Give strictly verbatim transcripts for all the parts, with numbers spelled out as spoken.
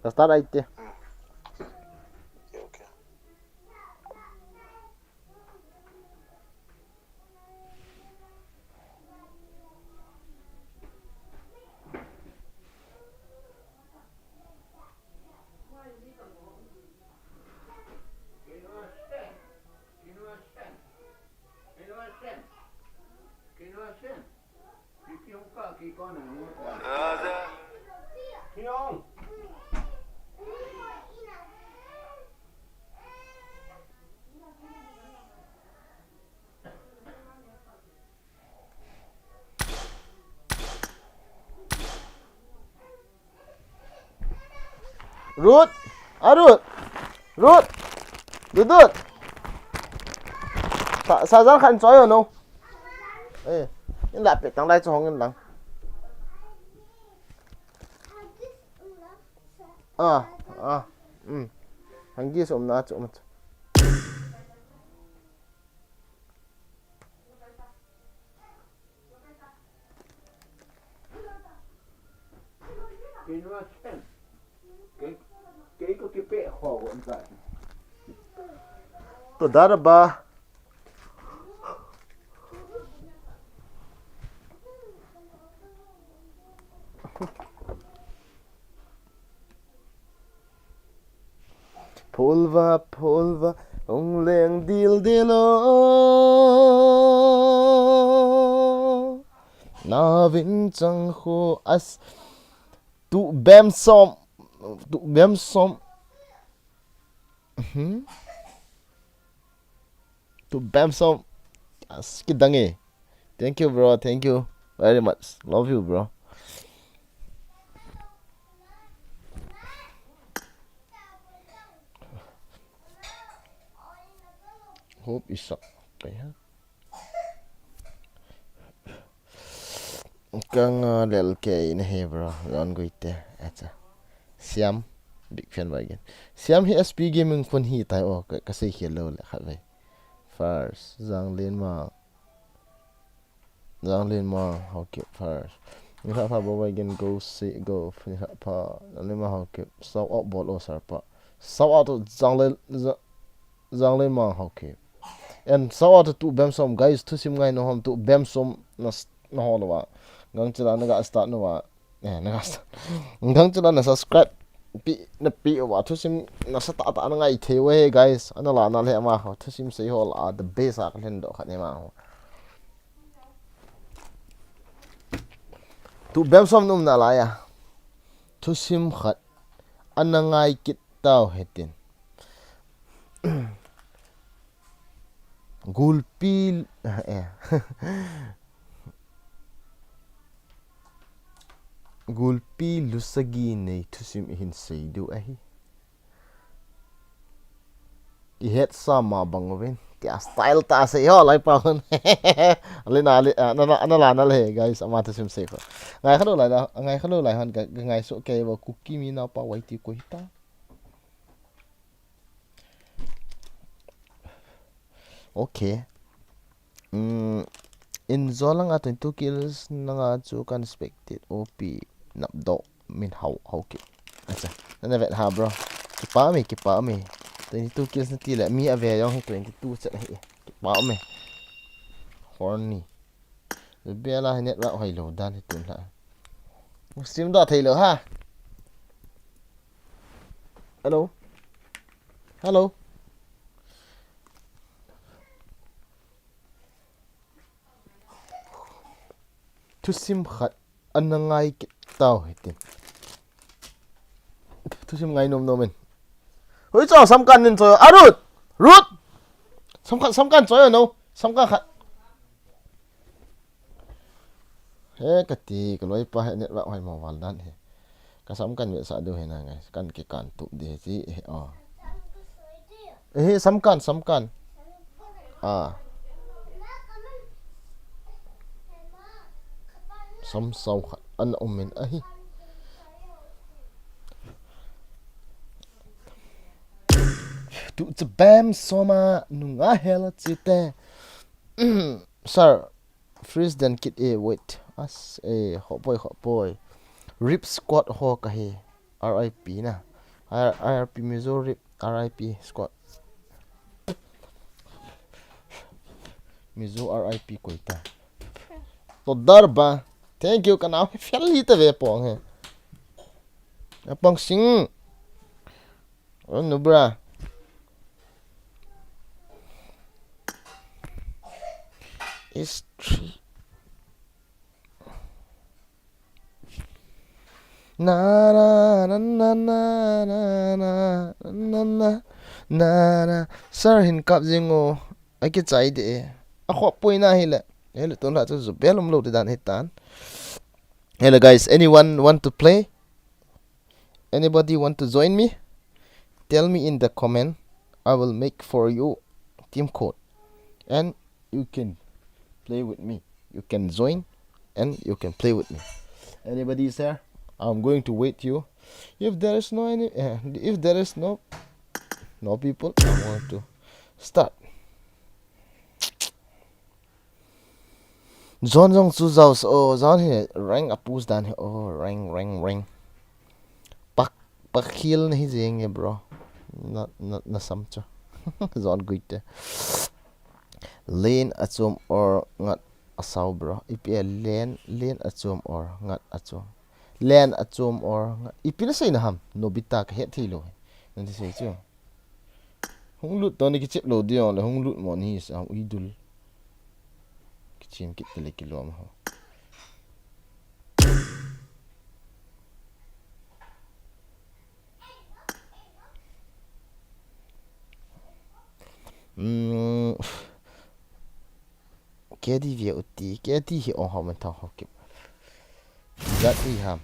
Start aite. Ruth! A Ruth! Ruth! Dudut! Sa, sajan khan choi no. Eh, in la pe tang lai chu hong in lang. Ah, ah. Mm. Hangis um na chu um. תודה רבה. Phulva, phulva, ong leng dil dil o. Na vin chang khu as. Tu bem som. Tu bem som. Mhm. Tu bem som. As kidang e. Thank you, bro. Thank you very much. Love you, bro. Hope is up. Okay, huh? Kang, uh, lel ke in he, bro. Lon guite. Acha. Siam. Big fan ba again. Siam hi S P Gaming phone hi tai o. Ka, ka sei khel lo le khat vai. First. Zang Lin Ma. Zang Lin Ma. How keep first. Ni kha pha bo ba again. Go see. Go. Ni kha pha. Zang Lin Ma. How keep. Sau out bol o sar pa. Sau out to Zang Lin. Zang Lin Ma. How keep. And sau out to tu bem som. Guys, thusim ngai no hom tu bem som na s-, na ho lo wa. Gang chila na ga start no wa. Eh, na ga start. Gang chila na subscribe. Pi, na pi wa thusim na sa ta ta na ngai the we, guys. Ana la na le ma ho. Thusim sei ho la the best a ka len do khat ne ma ho. Tu bem som num na la ya. Thusim khat. Ana ngai kit tau hetin. Gulpi, eh. Gulpi lusagi nei thusim ihin sei diu ahi. I het sa ma bang uvin. Tia style ta sei ho lai pa hun. Ali na ali, ah, na, na, na la na le, guys, ama thusim sei ko. Ngai kha lo lai da, ngai kha lo lai hon, ga, ga ngai so ke wa kuki mi na pa wai ti ko hita. Okay. Mm, in Zolang a twenty-two kills nanga chu kan expected O P nap do min hau hau ki. Acha. Nana vet ha, bro. Kipa mi, kipa mi. Twenty-two kills nati le mi ave jong hi twenty-two chet hi. Kipa mi. Horny. Bela hi network hoi lo dan hi tun la. Stream do thei lo ha. Hello. Hello. Thusim khat ana ngai kit tau hetin. Thusim ngai nom nom in. Hoi cho, samkan nin cho. A Ruth. Ruth. Samkan, samkan cho no. Samkan khat. He, kati, ka loi pa he, network hoi mo val dan he. Ka samkan ve sa du he na ngai. Kan ke kan tu de he chi he, oh. Eh, samkan, samkan. Ah. Sam sau khat ana um in ahi. Tu cha bem soma nunga hela chite. Sir, freeze den kit e, wait. As, eh, hopoi, hopoi. Rip squad ho ka he. R I P na. R I P Mizo rip, R I P Scott. Mizo R I P koita. Todarba. Thank you, kanao. Fel hita ve pong he. Apang sing. Oh, no, bra. Is three. Na, na, na, na, na, na, na, na, na, na, na. Sir hin kap jing o. Akichai de. Akhop poi na hile. Hele, tun la chu zu bel um lo de dan hitan. Hello guys, anyone want to play? Anybody want to join me? Tell me in the comment. I will make for you team code. And you can play with me. You can join and you can play with me. Anybody is there? I'm going to wait you. If there is no any, uh, if there is no, no people, I want to start. Zon jong chu jao sa o, zon hi rank a push dan hi o, rank, rank, rank. Pak, pak khil na hi jeng e, bro. Na, na, na sam chu. Zon gui te. Len a chom or ngat a sao, bro. Ipi a len, len a chom or ngat a chom. Len a chom or ngat. Ipi na sei na ham. Nobita ka het thei lo. Nan ti sei chu. Hung lut to ni kichep lo diu le hung lut mo ni sa ui dul. Kichim kit te le kilom ho. Mm. K D ve uti, K D hi ong ho man thang ho kip. Zat i ham.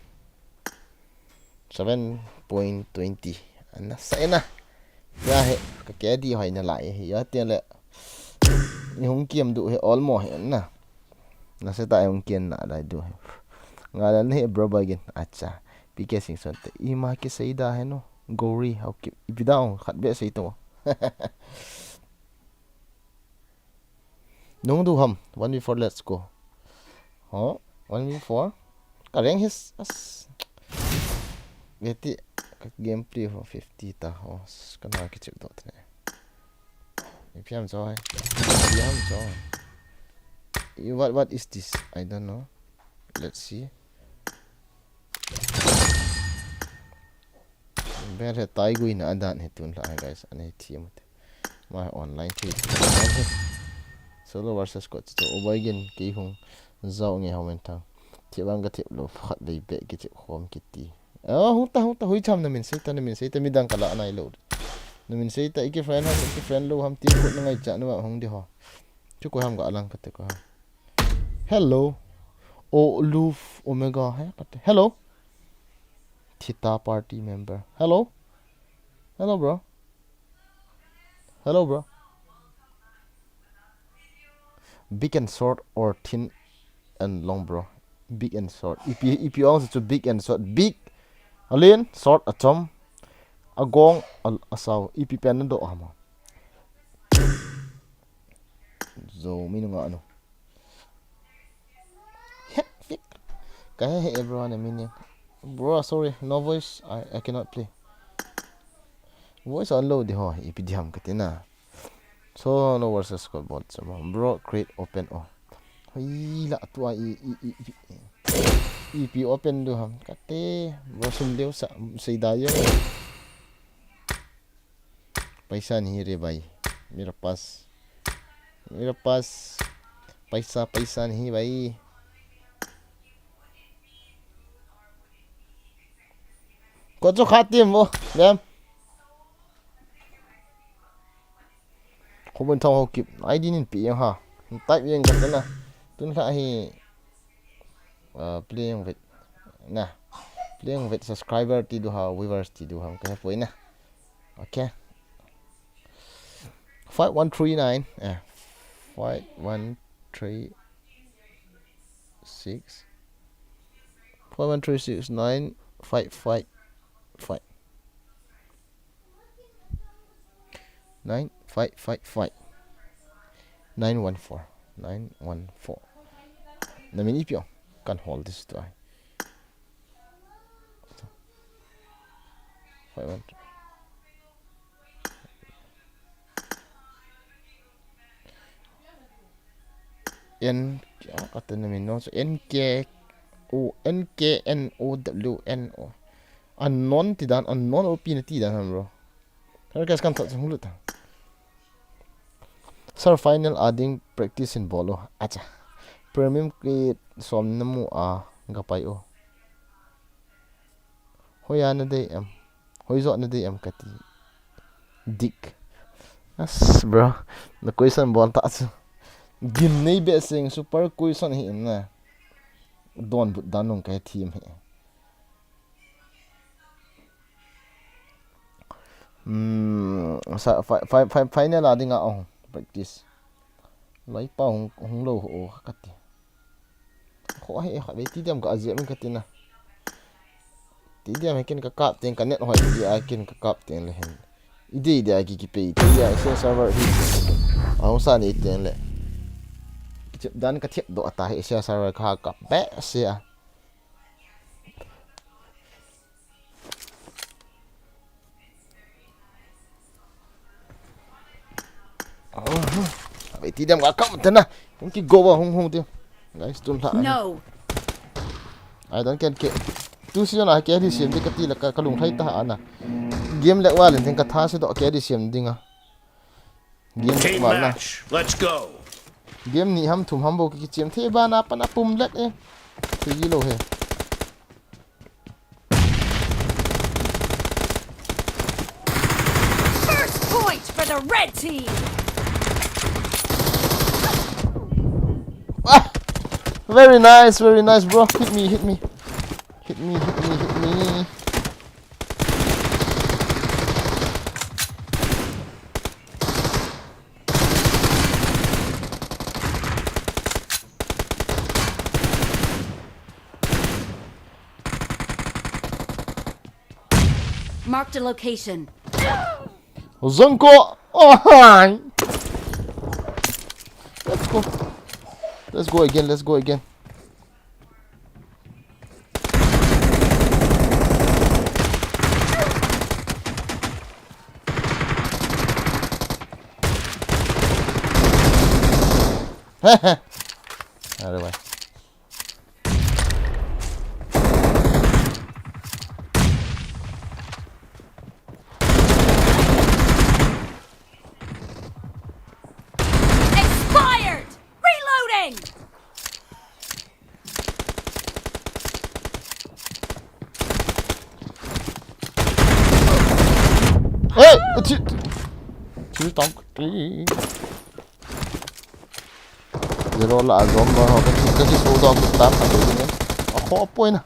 Seven point twenty. Ana sa ina. Ya he, ka K D hoi na lai hi. Ya tian le. Ni hung kiam du he all mo he na. Na se ta hung kian na lai du he. Nga la he bro ba gin. Acha. P K Singson te. Ima ki sei da he no. Gori hau ki. Ipi da ong khat be sei to. Nung du ham, one v four, let's go. Ho, one v four. Ka rank his as. Geti, ka gameplay ho fifty ta ho. Ka na ki check dot ne. Ipi ham cho hai. Ipi ham cho. What, what is this? I don't know. Let's see. Ber he tai gui na adan he tun la hai guys, anei thi mut. Ma online thi. Solo versus squad chu ubai gin kei hung zau nge hau men thang. Thi bang ka thi lo khat vei be ki thi khom ki ti. Oh, hung ta, hung ta, hui cham na min sei ta, na min sei ta, mi dang ka la nai lo. Na min sei ta, iki friend ham, iki friend lo ham, team code na ngai cha na hung di ho. Chu ko ham ga alang ka te ko ham. Hello. O Luf Omega hai kate. Hello. Theta party member. Hello. Hello, bro. Hello, bro. Big and short or thin and long, bro? Big and short. Ipi, ipi ong chu big and short. Big. Alin, short achom. Agong, al, asau. Ipi pen na do hama. Zo, mi nunga ano. Hek, fik. Ka he he everyone a meaning. Bro, sorry, no voice. I, I cannot play. Voice on low di ho, ipi di ham ka ti na. So, no versus squad bot sa mo. Bro, create open o. Hoi la tu a i, i, i, i, ipi open du ham ka te. Bro, sum deu sa, sei da yo. Paisa nahi re bhai. Mera paas, mera paas paisa, paisa nahi bhai. Ko chu kha team vo, lem. Comment thong ho kip. I D nin pi yang ha. Type yang ka na. Tun kha hi. Uh, playing with, na, playing with subscriber ti du ha, viewers ti du ha, ka he poi na. Okay. Five one three nine, eh, five one three six. Five one three six nine five five five. Nine five five five. Nine one four. Nine one four. Na min ipi o. Kan hold this to ai. Five hundred. N, ah, kati na min no, so N K O, N K N O W N O. Unknown ti dan, unknown O P na ti dan ham bro. Thar kas kan thot hung lut ta. Sir, final a ding practice in bol o. Acha. Premium ki som na mu a ga pai o. Hoi a na dei em. Hoi jo na dei em kati. Dik. As, bro. Na question bol ta chu. Gim nei be sing super question hi in na. Don but dan nung ka thim hi. Hmm, sa, fi-, fi-, fi-, final a dinga, oh, practice. Loi pa hung, hung lo ho kati. Ho he, he, ve ti diam ka azia min kati na. Ti diam he ken ka kap teng ka net hoi ti a ken ka kap teng le hen. I dei dei a ki ki pe ti a Asia server hi. A hung sa ni teng le. Ki chep dan ka thiep do ata he Asia server ka kap be se a. Aha. Abe ti dem ga kam tana. Hung ki go ba hung hung ti. Guys, tun tha. No. I don't can ke. Tu si na ke di sim di ka ti la ka, ka lung thai ta ana. Game le wa len ka tha si do ke di sim dinga. Game Team ma na. Match. Let's go. Game ni ham thum ham bo ki chem the ba na pa na pum lek e. Thi lo he. First point for the red team. Ah! Very nice, very nice, bro. Hit me, hit me. Hit me, hit me, hit me. Marked a location. Zangko. Oh, hi. Let's go. Let's go again. Let's go again. Heh, heh. Are bhai. Expired! Reloading! Hey! Achi! Chi tong. Zero la zom ba ho ka chi ka chi so do ki tam ka de ni. A kho poi na.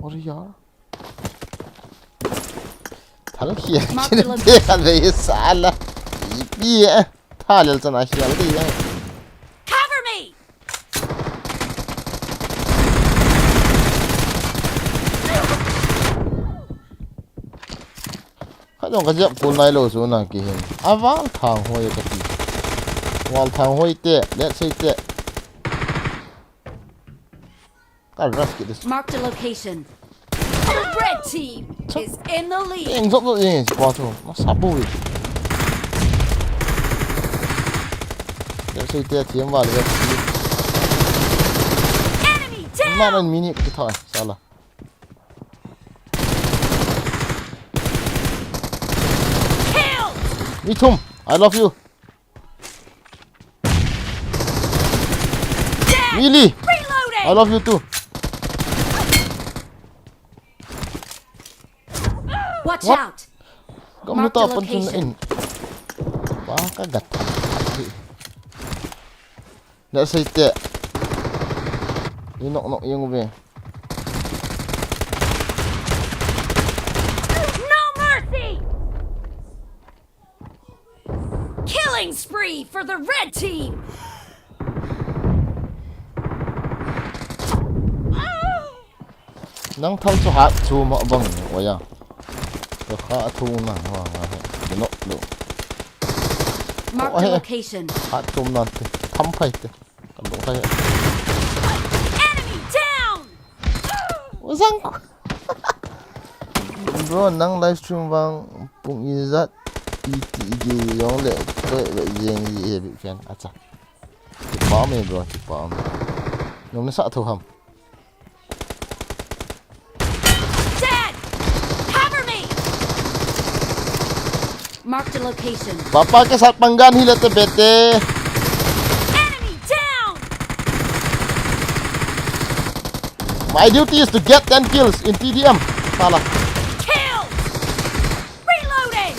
Ori ya. Thal khia. Mark the location. Te ka ve sala. Ipi e. Thalel chana khia de ya. Cover me. Kha jong ka jep kul nai lo su na ki hin. A val thang hoi ka ti. Val thang hoi te, let's say te. Ka rush ki this. Marked a location. The red team is in the lead. Eng jop jop eng pa tu. Ma sa bu. Let's say te thiam val let's say. Enemy down. Na na mini ki thoi. Sala. Killed! Mi thum, I love you. Dead! Mi li, reloading! I love you too. Watch out! Gam lu ta pan chun in. Ba ka gat. Na sei te. I nok nok yung ve. No mercy! Killing spree for the red team! Nang thal chu hat chu ma bang oya. Ka kha thu na wa wa he. Nok lo. Mark the location. Hat chu na te. Tham phai te. Ka lo phai. Enemy down! Zang. Bro, nang live stream vang pung ijat iti ge jong le, koi ve jeng ji he big fan. Acha. Kipa me bro, kipa me. Nong na sa tho ham. Dead! Cover me! Marked a location. पापा के साथ पंगा नहीं लेते बेटे। Enemy down! My duty is to get ten kills in T D M. Salah. Kill! Reloading!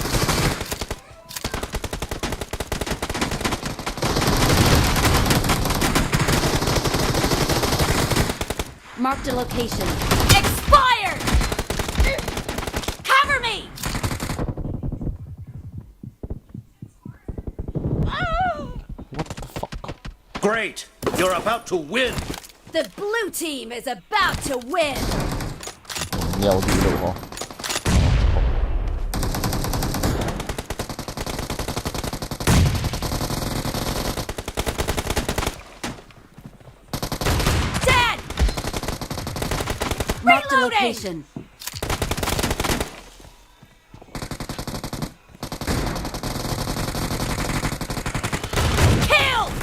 Marked a location. Expired! Cover me! What the fuck? Great! You're about to win! The blue team is about to win! Niau di lo ho. Dead! Marked a location. Killed!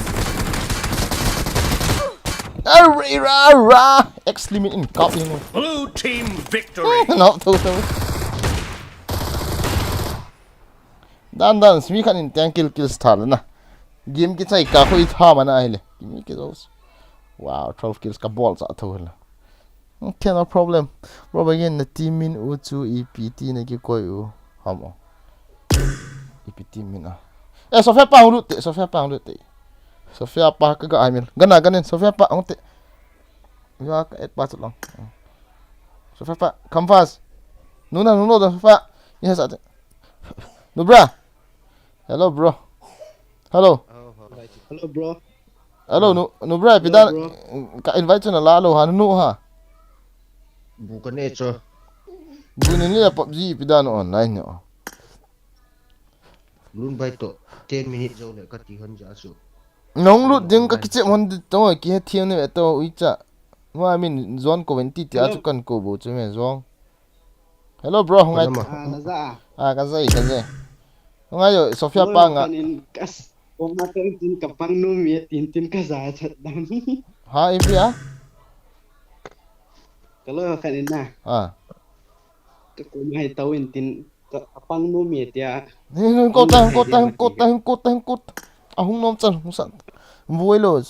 Ra, ra, ra. X limit in kap yang. Blue team victory. No, to, to. Dan dan, simi khan in ten kill kill star na. Game kichai ka khoi tha mana ahile. Kimi ke jos. Wow, twelve kills ka bol cha tho la. Okay, no problem. Bro, again, na team min u chu ipi ti na kikoi u. Ham o. Ipi team min a. Eh, Sophia pa hung lut te, Sophia pa hung lut te. Sophia pa ka ga ai mil. Gana, ganin, Sophia pa hung te. Ya ka et pa chu long. Sophia pa, come fast. Nuna, nuna, Sophia. Yes, ate. Nubra. Hello, bro. Hello. Hello, bro. Hello, nu, Nubra, ipi dan, ka invite chu na la lo ha, nu ha. Bu ka ne cho. Bu ni ni la PUBG ipi dan online ni o. Lun bai to, ten minute jo le ka ti hon ja su. Nong lut ding ka kichep hon di to, ki he thiam ni ve to, ui cha. Ma min zone ko ven ti ti a chu kan ko bu chu me zong. Hello, bro, hung ai. Ah, na za a. Ah, ka zai, ka zai. Hung ai yo, Sophia pa nga. Kan in kas, ko ma to tin ka pang nu mi tin tin ka za chat dan. Ha, ipi a? Ka lo kan in na. Ah. Ka ko mai to in tin ka pang nu mi tia. Hin ko ta, hin ko ta, hin ko ta, hin ko ta, hin ko ta. A hung nom chan, hung san. Voi lo.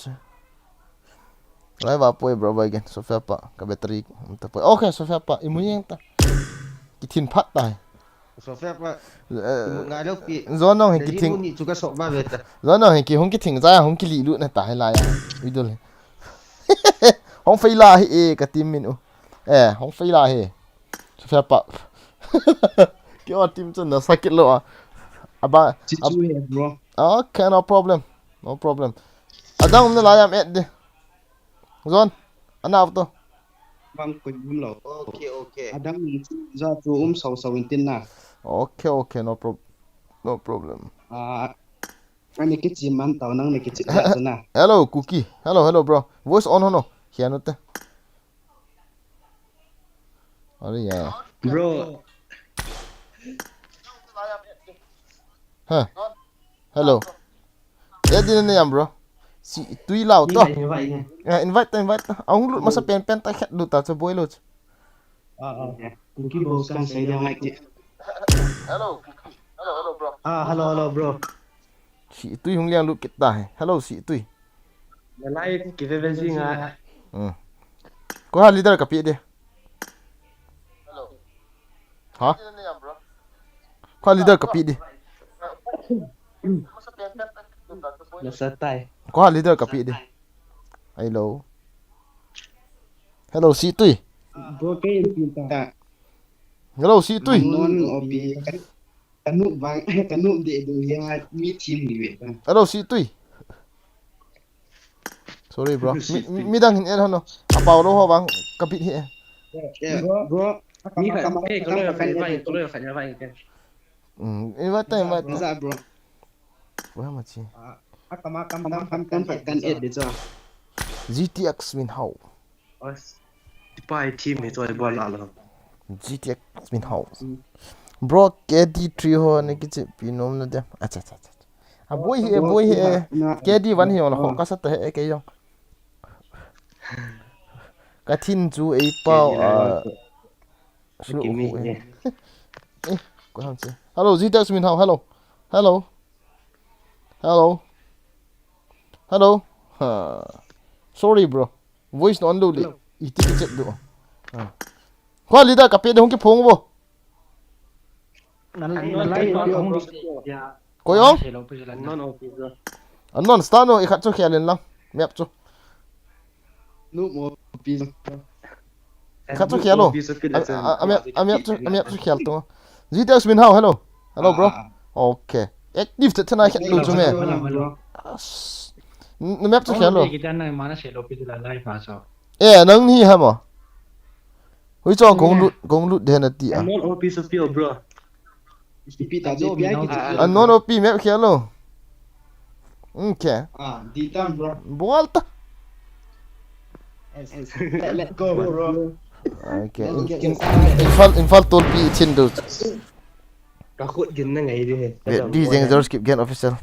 Lai va poi bro, vai gen. Sophia pa, ka battery um ta poi. Okay, Sophia pa, imu yeng ta. Kithin phat ta. Sophia pa. Eh, ngai lo pi. Zon nong hi kithing. Ni chu ka so ba ve ta. Zon nong hi ki hung kithing za, hung kili lu na ta hi la ya. Idol. Hung fei la hi e ka team min u. Eh, hung fei la hi. Sophia pa. Ki o team chun na sakit lo a. Aba. Chi chu he bro. Okay, no problem. No problem. Adang um na la yam et de. Zon, ana to. Bang ko um lo. Okay, okay. Adang za tu um sau sau in tin na. Okay, okay, no prob-, no problem. Ah, ani kichi man tau nang ni kichi ya tu na. Hello, Kuki. Hello, hello, bro. Voice on hono. Hiano te. Are ya. Bro. Ha. Hello. Eh, din ne yam, bro. Si tui lau to. Invite, invite. Eh, invite ta, invite ta. Ahung lut masa pen pen ta khat lut ta chu boi lo chu. Ah, ah. Kuki boss kan sei dia ngai ki. Hello. Hello, hello, bro. Ah, hello, hello, bro. Si tui hung liang lut kit ta he. Hello, si tui. Na lai ki ve ve si nga. Hmm. Ko ha leader ka pi de. Ha? Kha leader ka pi di. Nasa tai. Kha leader ka pi di. Hello. Hello, si tui. Bro, ke in pin ta. Hello, si tui. Non opi. Kanu bang, kanu de du ya mi team ni ve ta. Hello, si tui. Sorry, bro. Mi, mi, midang hin el hano. Apau lo ho bang kapit hi e. Bro, bro. Mi khat, eh, kalo yo khat, invite, kalo yo khat, invite. Hmm, invite ta, invite ta. Za, bro. Bro, ma chi. Ah, akama kam kam kam kam kan et de cha. G T X min hau. Os. Pai team hi choi bol la lo. G T X min hao. Bro, K D three ho ne kichi pi nom na dem. Acha, acha, acha. A boy he, boy he. K D one hi ong la ho ka sa ta he ke yong. Ka thin chu ei pau a. Sulu kimi khu e. Eh, ko ham che. Hello, G T X min hao. Hello. Hello. Hello. Hello. Ha. Sorry, bro. Voice no on lo le. Hello. Iti ke chet do. Ha. Ko li da ka pe de hung ke phong bo. Nan, nan lai pa hung di. Ya. Koi ong? Hello, please, like, non officer. Anon start no, i khat chu khel in lang. Map chu. No more officer. I khat chu khel lo. Officer ke le chen. A, a, a map, a map chu, a map chu khel to. G T X min hao, hello. Hello, bro. Ah, ah. Okay. Active te thena khel lo chu me. Hello, hello, hello. As. N-, na map chu khel lo. Kita na mana se lo pi la live ma so. Eh, nang ni ha mo. Hui chong kong lut, kong lut de na ti a. I'm not O P Sophia, bro. Unknown O P map khel lo. Okay. Ah, di tam, bro. Bol ta. Yes, yes. Let, let go, bro. Okay. Let's get inside. Imphal, Imphal tolpi chin do. Ka khut gin na ngai di he. Wait, di jeng Zors keep gen official.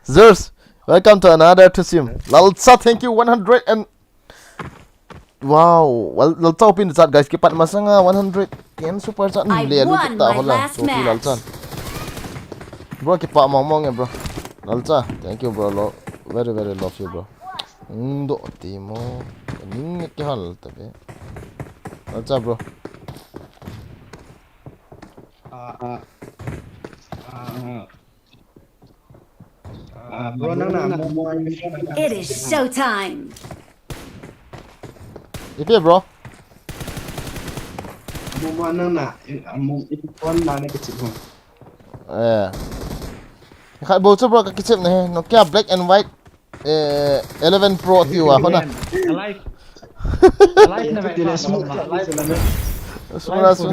Zors, welcome to another two sim. Lalcha, thank you one hundred and Wow, Lal-, Lalcha O P in the chat, guys. Kipat masanga one hundred ten super chat. Hmm, I le lu won kita my hola. Last Sophia match. Lalcha. Bro, kipat mong mong eh, bro. Lalcha, thank you, bro. Lo, very, very love you, bro. Hmm, do timo. Ning ki hal tabe. Lalcha, bro. Ah, ah. Ah, ah. Ah, bro, nang na mo mo. It is showtime. Ipi, bro? Mo mo nang na, eh, mo ipi phone na ne kichi mo. Eh. Khat bou chu, bro, ka kichep na he. Nokia black and white. Eh, eleven Pro ti uva, hona. Alive. Alive na ve. Alive na ve. Sura su.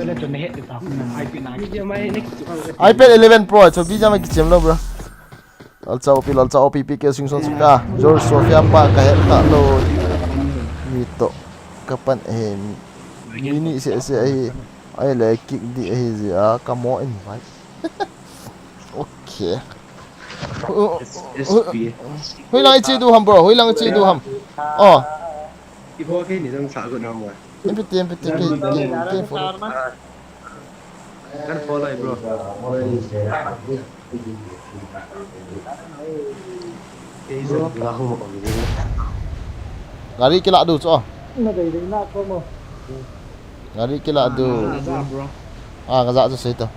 iPad eleven Pro, chu bija ma kichem lo, bro. Lalcha O P, Lalcha O P, P K Singson Sika. George Sophia pa ka het ta lo. Mi to. Kapan eh. Mini se se eh. Ai le kick di eh, zia ka mo invite. Okay. Hoilang i che diu ham, bro? Hoilang i che diu ham? Oh. Ibo ke ni dang sa ko na mo. Empty, empty, empty, empty, empty. Kan follow, bro. Gari kila diu chu. Gari kila diu. Ah, ka ja chu sei ta.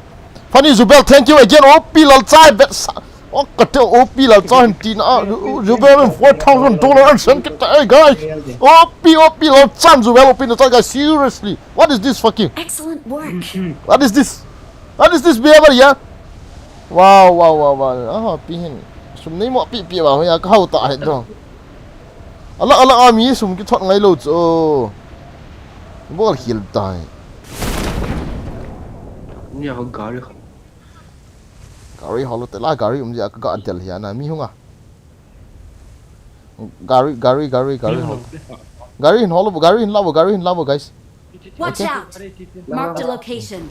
Funny Zubel, thank you again. O P Lalcha, bet sa. Oh, ka te O P Lalcha hin tin a. Zubel in four thousand dollar and send kita, hey, guys. O P, O P Lalcha, Zubel, O P Lalcha, guys. Seriously. What is this fucking? Excellent work. What is this? What is this behavior, yeah? Wow, wow, wow, wow. Ah, pi hin. Sum nei mo pi pi wa, ya ka hau ta he do. Ala, ala, a mi sum kithot ngai lo chu. Bol khel tai. Ni a gari kha. Gari holo te la, gari um ja ka ga del hi ana mi hunga. Gari, gari, gari, gari holo. Gari hin holo, gari hin labo, gari hin labo, guys. Watch out! Marked a location.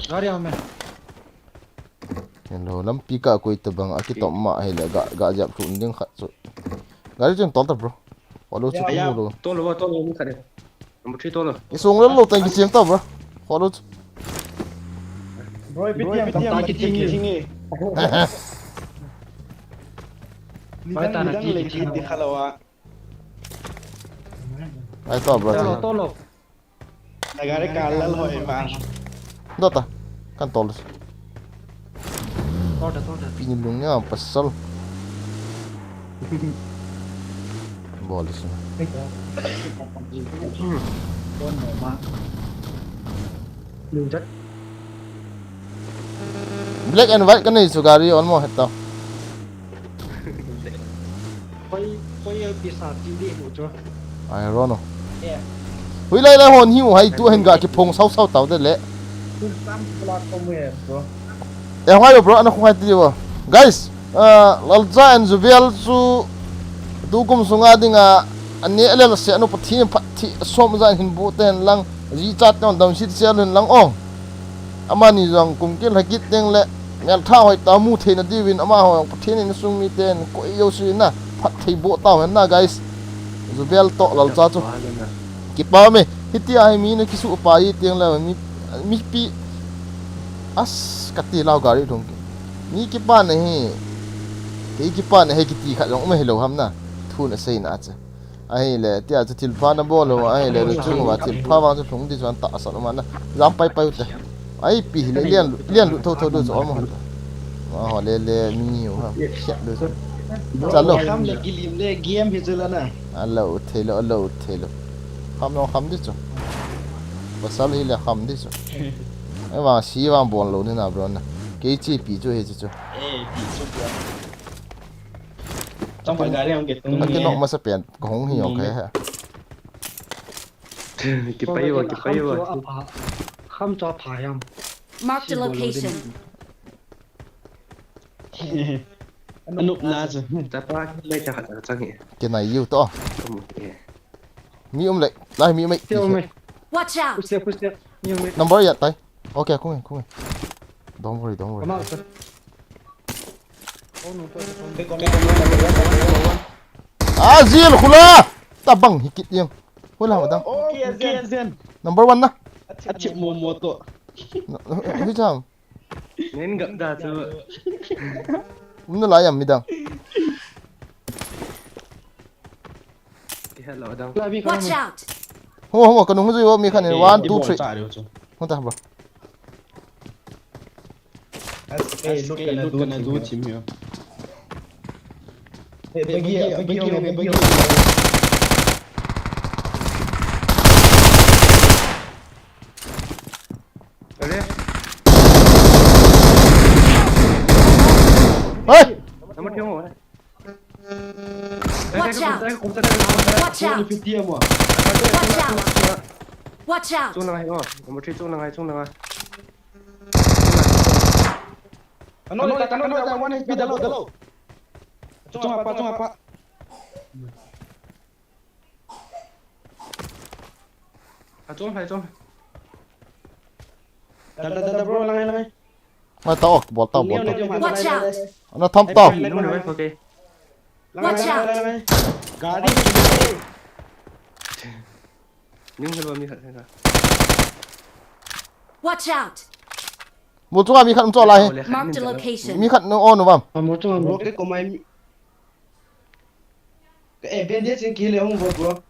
Gari a me. Hello, lampi ka koi ta bang, a kitom ma hile, ga, ga jap thu ding khat chu. Gari chun tol ta, bro. Follow chu. Ya, ya. Tol lo, tol lo, ni khat de. Number three tol lo. Isung lo lo, tang kichem ta, bro. Follow chu. Bro, ipi tiang, ipi tiang, ta kichem, kichem, kichem. Ni dang, ni dang le, ki di khalawa. Ai to, bro. Tol lo, tol lo. Nagare ka lal hoi ma. Dota. Kan tol. Tol da, tol da. Pini lung ya pasal. Bolis na. Tol no ma. Lung jat. Black and white ka nei chu gari almost het ta. Koi, koi el pisa ti di mu chu. Ai, Rono. Yeah. Hui lai lai hon hiu hai tu hen ga kiphong sau sau tau de le. Kum sam pula ko mu e, bro. Eh, hoi, bro, ana khong hai ti wa. Guys, uh, Lalcha and Zubial chu tu kum sunga dinga Ane le la se anu Pathen phat thi som jan hin bu ten lang, ji chat ton dam sit se lun lang ong. Amani jong kum kil ha kit teng le, mel tha hoi ta mu thei na diuvin amaho Pathen in sung mi ten, koi jo si na, phat thei bo ta hen na, guys. Jubel to lal cha chu. Kipa me, hiti a hi mi na kisu pa i teng le, mi, mi pi, as, kati lau gari thung ki. Mi kipa na hi, kei kipa na hi kiti khat jong um hi lo ham na, thu na sei na che. Ahile, tia chu thilpha na bol ho, ahile, ru chung va thilpha vang chu lhung di chuan ta sa ma na. Jam pai pai u te. Ai pi hile, lian, lian lu tho tho du chu om ho. Ma ho le le mi u ha. Siat du chu. Chalo. Kham le kilim le game hi chu la na. A lo thei lo, a lo thei lo. Kham lo kham di chu. Pasal hile kham di chu. Ai vang si vang bol lo ni na bro na. Kei chi pi chu hi chu chu. Eh, pi chu pi. Chang pai gari ang ke tung. Ka kinok masa pen. Ka hung hi jong ka he. Kipai va, kipai va. Kham chu apha, kham chu apha hiam. Marked a location. Anop na chu. Chapa mai cha khat chang hi. Kinai u to. Kamu e. Mi um le, lai mi mai. Te um e. Watch out! Push te, push te. Mi um e. Number ya tai. Okay, kung e, kung e. Don't worry, don't worry. Come out, sir. Ah, zil khula. Tabang hi kit yang. Hula madang. Okay, Zen. Number one na. Achi mo mo to. Hui cham. Nen gap da chu. Um na la yam midang. Ki hello dang. Watch out! Ho, ho, ka nung zui ho mi khan in. One, two, three. Hung ta, bro. As, eh, look, kana du team hi. Eh, bagi, bagi, bagi. Are? Hey! Number three mo. Watch out! Watch out! Watch out! Watch out! Chung lang hai, oh. Number three chung lang hai, chung lang hai. Ano, ano, ano, ano, one H P dalo, dalo. Chung apa, chung apa. Achom, achom. Da, da, da, da, bro, lang hai, lang hai. Ngai ta ok, bol ta, bol ta. Watch out! Ana tham ta. Watch out! Gari. Ning hello mi khat khat. Watch out! Mol chunga mi khat um chu lai hi. Marked a location. Mi khat no on vam. Mol chunga bro ke komai mi. Eh, bandage in kile hung bol bro.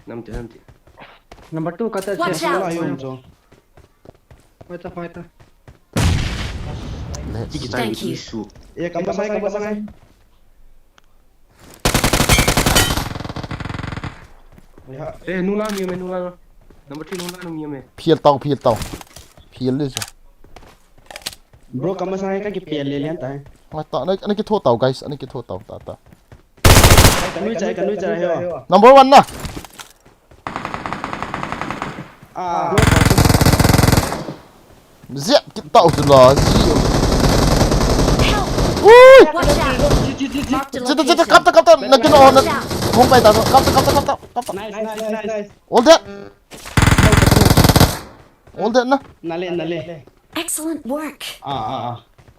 Nam te, nam te. Number two kata. Watch out. Fighter, fighter. Thank you. Eh, kamba sai, kamba sai. Eh, nula mi me, nula. Number three nula mi me. Phial tau, phial tau. Phial le chu. Bro, kamba sai ka kipel le lian tai. Nga ta, ana, ana kitho tau, guys, ana kitho tau, ta, ta. Ka nui chai, ka nui chai ho. Number one na. Ah. Zet kit tau chu la, zi. Ui! Watch out! Marked a location. Zet, zet, zet, kap ta, kap ta, na kino, na. Watch out! Hung pai ta, kap ta, kap ta, kap ta, kap ta. Nice, nice, nice, nice. All that. All that na. Nale, nale. Excellent work. Ah, ah, ah.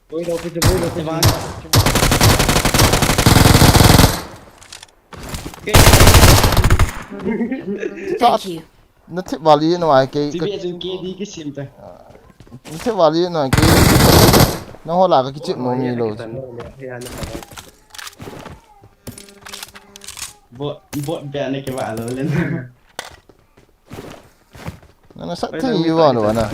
Boy, no, pwede, boy, no, pwede. Thank you. Na thip vali no ai ke. Tibi ajun ke di ki sim ta. Na thip vali no ai ke. Na hola ka kichip mo mi lo. Bot, bot be ne ke va lo len. Na, na sa thei va lo na.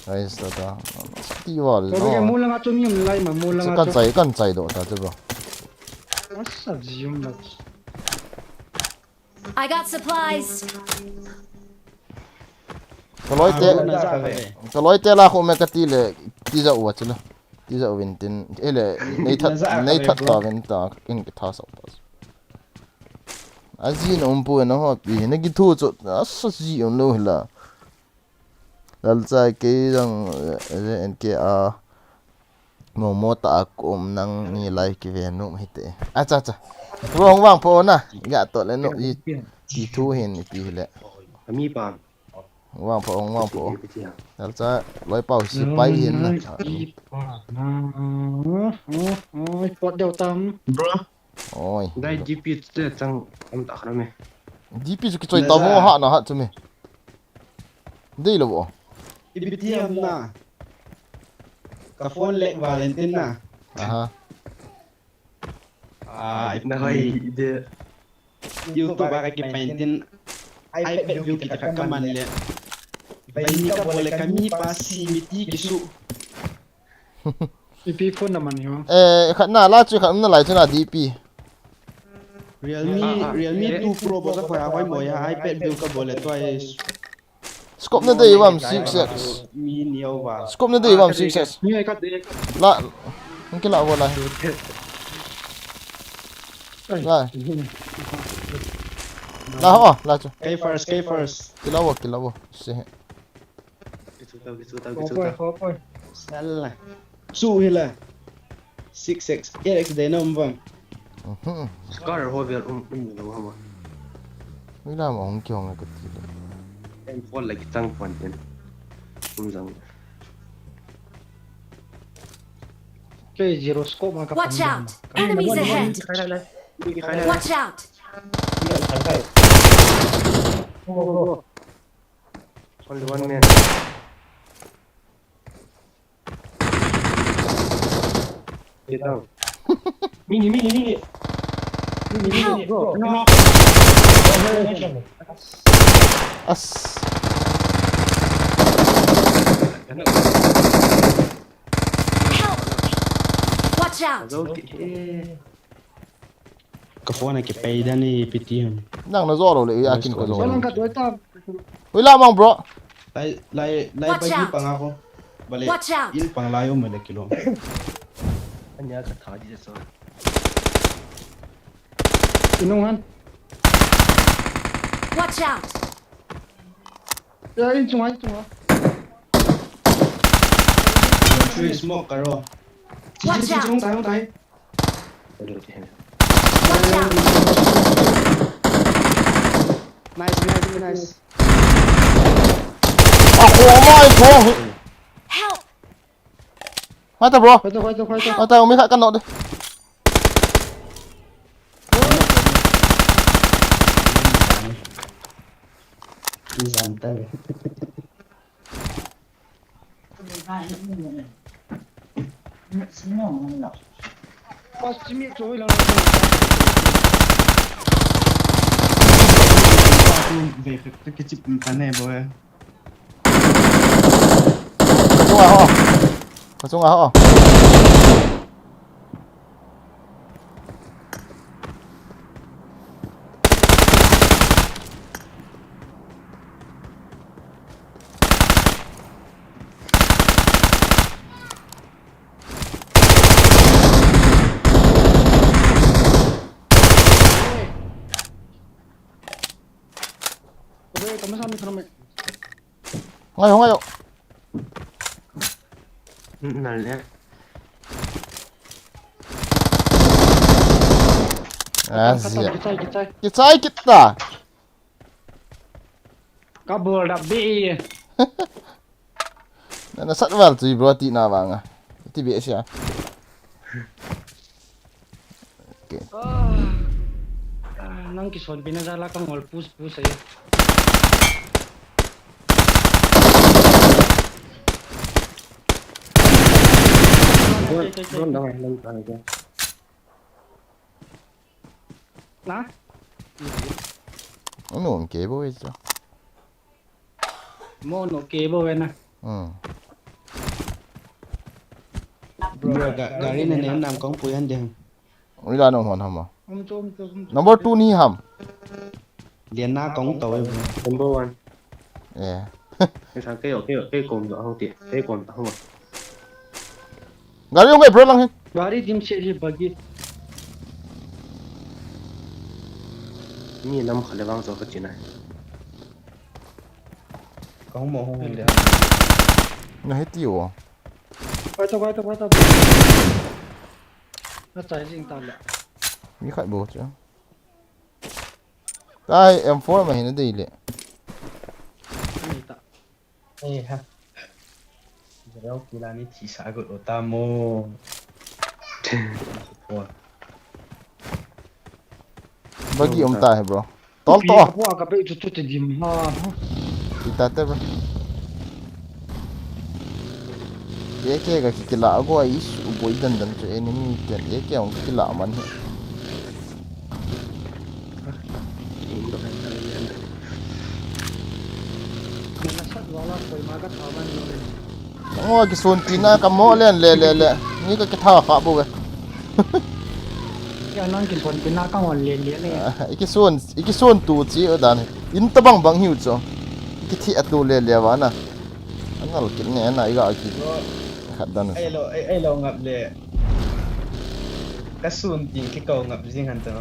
Guys, ta ta. Na sa thei va lo. Ko ke mulang atum yum lai ma mulang atum. Kan chai, kan chai do ta te ba. Asa yum la. I got supplies. Ka loi te, ka loi te la khu me ka ti le, ti ja u a chu le. Ti ja u vin tin, ele, nei that, nei that ta vin ta, in ki tha sa ta. A zi na um pu na ho pi, na ki thu chu, a sa zi um lo hi la. Lal chai ke jang, eh, N K a. Momo ta a kum nang ni lai kive nom hite. Acha, acha. Bro, hung vang pho na. Ya to le no i ti thu hin i ti le. Ami pa. Hung vang pho, hung vang pho. Dal cha loi pau si pai hin na. Oi, pot deu tam. Bro. Oi. Dai G P te chang am ta khana me. G P chu kichoi ta mo ha na ha chu me. Dei lo bo. Ipi ti am na. Ka phone lek Valentine na. Aha. Ah, ipna hoi de. YouTube a ka kipaintin. iPad view kita ka kaman le. Bai ni ka bole ka mi pa si mi ti kisu. Ipi phone na man yo. Eh, khat na la chu khat na lai chu na D P. Realme, Realme two Pro bo ka khoya hoi mo ya iPad view ka bole to ai. Scope na dei vam six X. Mi ni o va. Scope na dei vam six X. Ni ai ka de. La. Hung kila vo la. Ai. La. La ho, la chu. Kei first, kei first. Kila vo, kila vo. Se. Kichuta, kichuta, kichuta. Sala. Chu hi la. Six X, eight X de na um vang. Mhm. Scar ho vel um, um lo hama. Mi la ma hung ki hung ka ti le. Em phone la ki chang pon ten. Um jang. Kei zero scope ma ka. Watch out! Enemies ahead! Watch out! Only one man. Get down. Mini, mini, mini. Mini, mini, bro. As. Help! Watch out! Ka phone a kipei dan ni piti ham. Nang na zo lo le, a kin ko zo. Ui la mang bro. Lai, lai, lai. Watch out! Panga ko. Bale. Watch out! Il pang lai um le kilo. Anya ka tha di so. Inung han. Watch out! Ya, in chunga, in chunga. Smoke karo. Watch out! Chung tai, chung tai. Nice, nice, nice. Ako, amai ko. Help! Mata, bro. Koi to, koi to, koi to. Mata, umi kha kan nok de. Zan ta. Pas chimi choi lang. Ve ke chip ta ne bo. Ka chunga ho. Ka chunga ho. Ngai ho, ngai ho. Nal le. Ah, zia. Kichai, kichai. Kichai kita. Ka bol da be. Na, na sat val tu bro ti na vanga. Ti be sia. Okay. Ah, ah, nang kisonpi na jal a ka ngol push push ahi. Drone, drone down, nang ta ka. Na? Ano, ang cable ito. Mo no cable na. Hmm. Bro, ga-, gari na ne nam kong puyan ding. Ui la no hon ham. Um to, um to, um to. Number two ni ham. Dia na kong to, eh, bro. Number one. Eh. Sa ke yo, ke yo, ke kom do ho ti. Ke kom do ho. Gari hung e, bro, lang hin. Gari dim se hi bagi. Ni lam kha le vang cho ka chin ai. Ka hung mo hung le. Na he ti o. Vai ta, vai ta, vai ta. Na chai jing ta le. Mi khat bou chu. Tai M four ma hin a dei le. Ani ta. Eh ha. Zero kila ni thi sa got o ta mo. Bagi um ta he, bro. Tol to. Ipi, apo ka pe chu chu te dim ha. Ti ta te, bro. A K ka kikila a go a isu boi dan dan chu enemy ten A K ong kila man he. Nang wa kisun pina ka mo len le le le. Ni ka kitha kha bou ve. Ya nang kisun pina ka mo le le le. Ah, i kisun, i kisun tu chi o dan. In ta bang bang hiu cho. I kithi a tu le le va na. Angal kit ne na i ga ki. Khat dan. Ai lo, ai, ai lo ngap le. Ka sun ti ki ko ngap jing han to.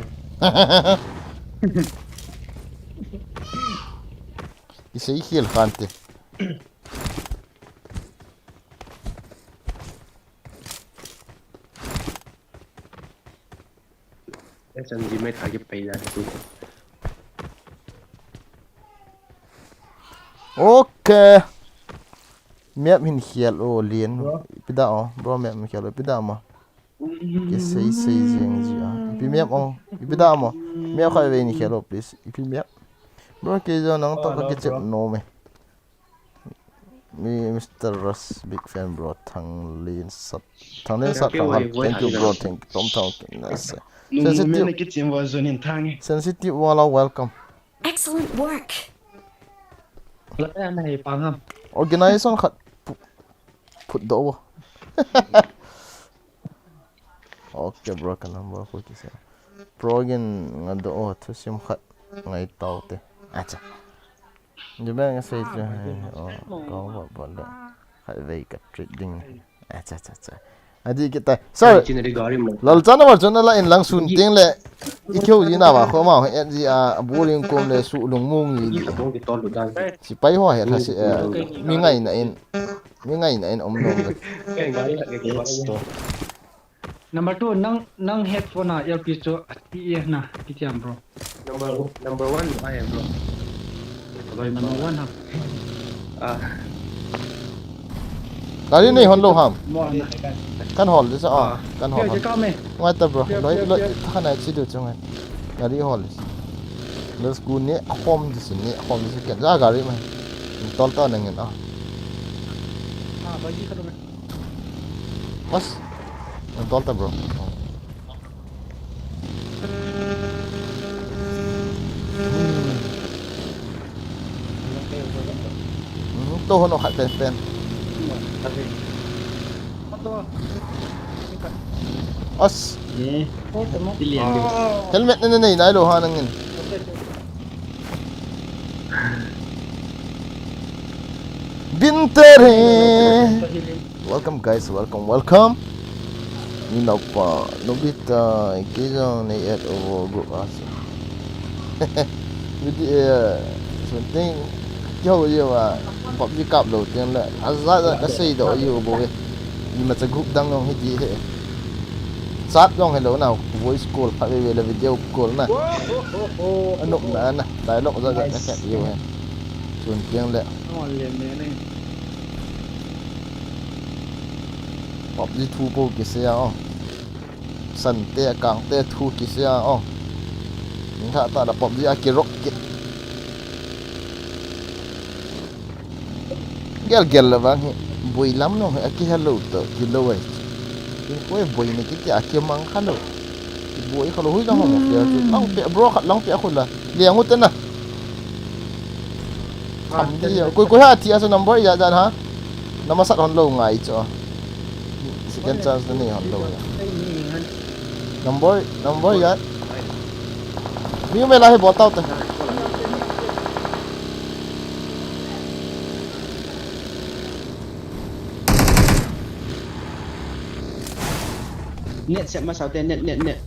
I sei hial khan te. S M G mai tha ki pai da tu. Okay. Map hin hial o lien. Bro. Ipi da o. Bro, map hin hial o. Ipi da ma. Ke sei sei jeng ji a. Ipi map o. Ipi da ma. Map kha ve ni hial o, please. Ipi map. Bro, ke jo nang to ka kichep no me. Mi Mister Russ, big fan, bro. Thanglen sat. Thanglen sat. Thank you, bro. Thank you, Tom Thang. Sensitive. Sensitive wala, welcome. Excellent work. Organization khat pu-, phut do. Okay, bro, ka number ko kisa. Pro gin nga do o, thusim khat ngai tau te. Acha. Ni bang nga sei chu. Oh, ka ba ba le. Khat vei ka treat ding. Acha, cha, cha. Adi kita. Sir. Lal chana war chana la in lang sun ting le. I keu ji na ba kho ma he ji a boring kom le su lung mung ji. Sipai ho he la si, eh, mi ngai na in. Mi ngai na in om nom le. Number two, nang, nang headphone a earpiece chu a ti e na, kitiam, bro. Number, number one, I am, bro. Number one, ha. Ah. Gari nei hon lou ham. Mo na. Kan hol disa, ah, kan hol. Ngai ta, bro. Loi, loi, thana chi du chunga. Gari hol disa. Let's go, ne khom disa, ne khom disa ken. Ja gari mai. Tol ta nangin, ah. Ah, bagi ka dong. Bas. Ang tol ta, bro. Hmm, to hono khat pen pen. As. Helmet ne ne nei nai lo ha nangin. Bintere. Welcome, guys, welcome, welcome. Ni naupa, Nobita, kei jong nei add over group a. Video, eh, something, kei ho ye wa, PUBG kap lou teng le, aja ja ka sei doh ye bou ve. Imacha group dang jong hiti he. Chat jong hello na, voice call, phat ve ve le video call na. Anop na na, dialogue ja ja ka khat ye he. Sun teng le. PUBG thu pou kisei a o. Sante, Kangte thu kisei a o. Ningkha ta la PUBG a kirok kit. Gel gel la vang hi. Boi lam no hi a kihelou to, kilou ai. Koi boi ni kiti a kimang kha lou. Boi kha lou hui la hong. Lang pe bro khat lang pe khu la. Liang u te na. Tham di, koi, koi ha thi a chu number ijat jan ha. Namasat hon lou ngai chu. Second chance na nei hon lou ya. Number, number ijat. Mi me la hi bol tau te. Net set ma sau te, net, net, net.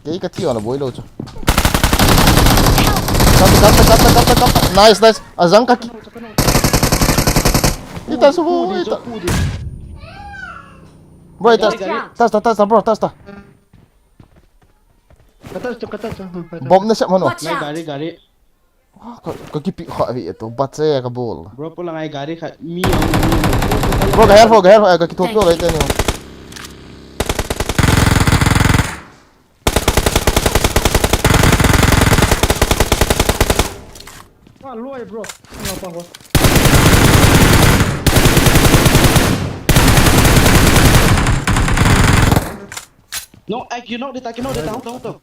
Kei ka thi ona boi lou chu. Kap, kap, kap, kap, kap, kap. Nice, nice. Ajang ka ki. Asa bo, ita. Bro, ita. Watch out. Touch ta, touch ta, bro, touch ta. Ka touch ta, ka touch ta. Hmm, ka touch. Bomb na siya, mano. Watch out. Gari, gari. Ah, ka, ka kipi kha ve to, bat se ka bol. Bro, pulang ai gari kha, mi ang, mi ang. Bro, ka help, ka help, ka kitho pyo lai teni. Ah, loi, bro. Nga pa ho. No, ai, kino deta, kino deta, hong to, hong to.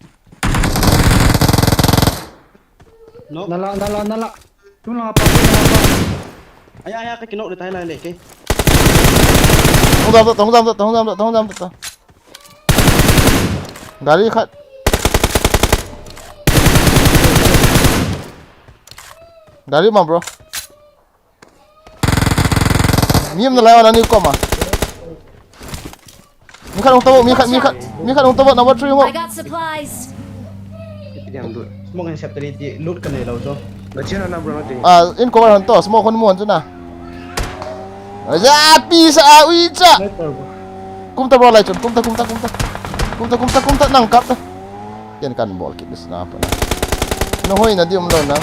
No. Nala, nala, nala. Tung langa pa, tung langa pa. Aya, aya, ka kino deta, lai le, ke. Hung jam ta, hung jam ta, hung jam ta, hung jam ta. Gari khat. Gari ma, bro. Mi um nalai, wala ni koma. Mi khat hung tabo, mi khat, mi khat, mi khat hung tabo, number three hung. I got supplies. Smoke and scepter ti loot ka nei lou chu. Na chena na, bro, na ti. Ah, in cover hon to, smoke hon mu hon chu na. Aja, peace, ah, ui cha. Sniper, bro. Kum ta, bro, lai chun, kum ta, kum ta, kum ta. Kum ta, kum ta, kum ta, nang kap ta. Ken kan bol kit sniper na. Na hoi na di um lou na.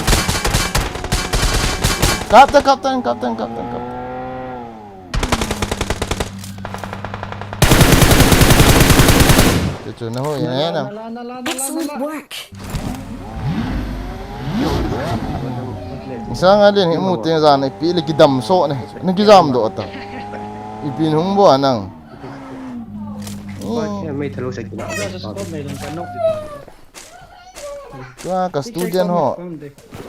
Kap ta, kap ta, kap ta, kap ta, kap ta. Chu chu na hoi na na. Nala, nala, nala, nala. Excellent work. Sang a din hi mu teng jan ipi le kidam so ne. Ni kijam do ta. Ipi hung bo anang. Ba ke mai thalo sa kina. Tua ka student ho.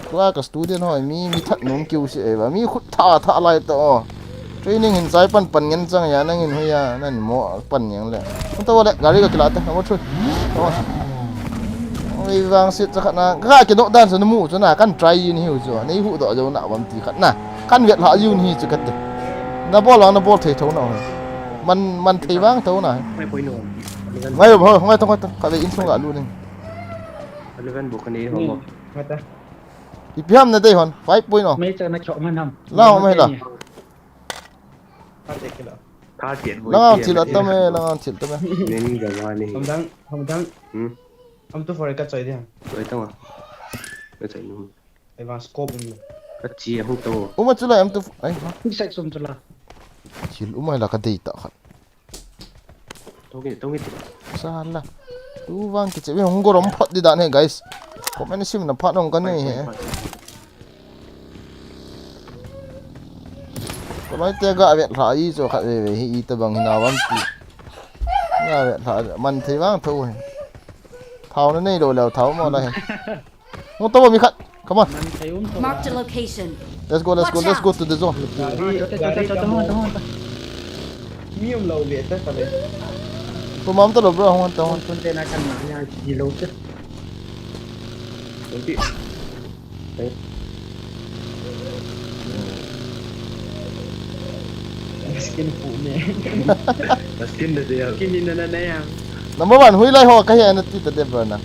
Tua ka student ho, mi, mi that nom kiu si e ba. Mi khut tha tha lai ta o. Training hin chai pan pan ngen chang ya, nang in hui ya, nan mo pan ngen le. Hung ta le, gari ka kila ta, number three. Oi, vang sit cha khat na, ka kino dan sa na mu chu na, kan try yin hiu chu. Nei hu do jo na bam ti khat na. Kan vet la yin hi chu khat te. Na bol, na bol thei tho na. Man, man thei vang tho na. Mai poi no. Ngai ho, ngai to, ngai to. Ka ve in sung ga lu ni. Eleven bu ka nei ho mo. Ngai ta. Ipi ham na dei hon, five point oh. Mai cha na chok man ham. La ho mai la. Thirty kilo. Thirty bu. La thil atam e, la thil atam e. Neni ga ma ni. Hom dang, hom dang. Hmm. Am tu for ka choi dia. Choi ta ma. Ka choi nu. Ai va scope ni. Ka chi hung to. Uma chu la am tu. Ai ha. Ni sek sum chu la. Thil uma la ka dei ta khat. Tong ke, tong ke. Sala. Tu vang kiche ve hung gorom phot di dan he, guys. Comment sim na phat hung kan ni he. Ko lai te ga vet la i cho khat ve ve hi i ta bang hina vam ti. Ga vet la man thei vang tho he. Thao na nei lo leo thao mo la he. Hung tabo mi khat. Come on. Marked a location. Let's go, let's go, let's go to the zone. Gari, gari tamo. Mi um lou ve ta kale. Tumam ta lo, bro, hung ta hung. Container kan ma ya ji lo te. Nanti. Skin pu ne. Skin de ya. Skin ni na na ya. Number one, hui lai ho ka hi ana ti ta de bro na.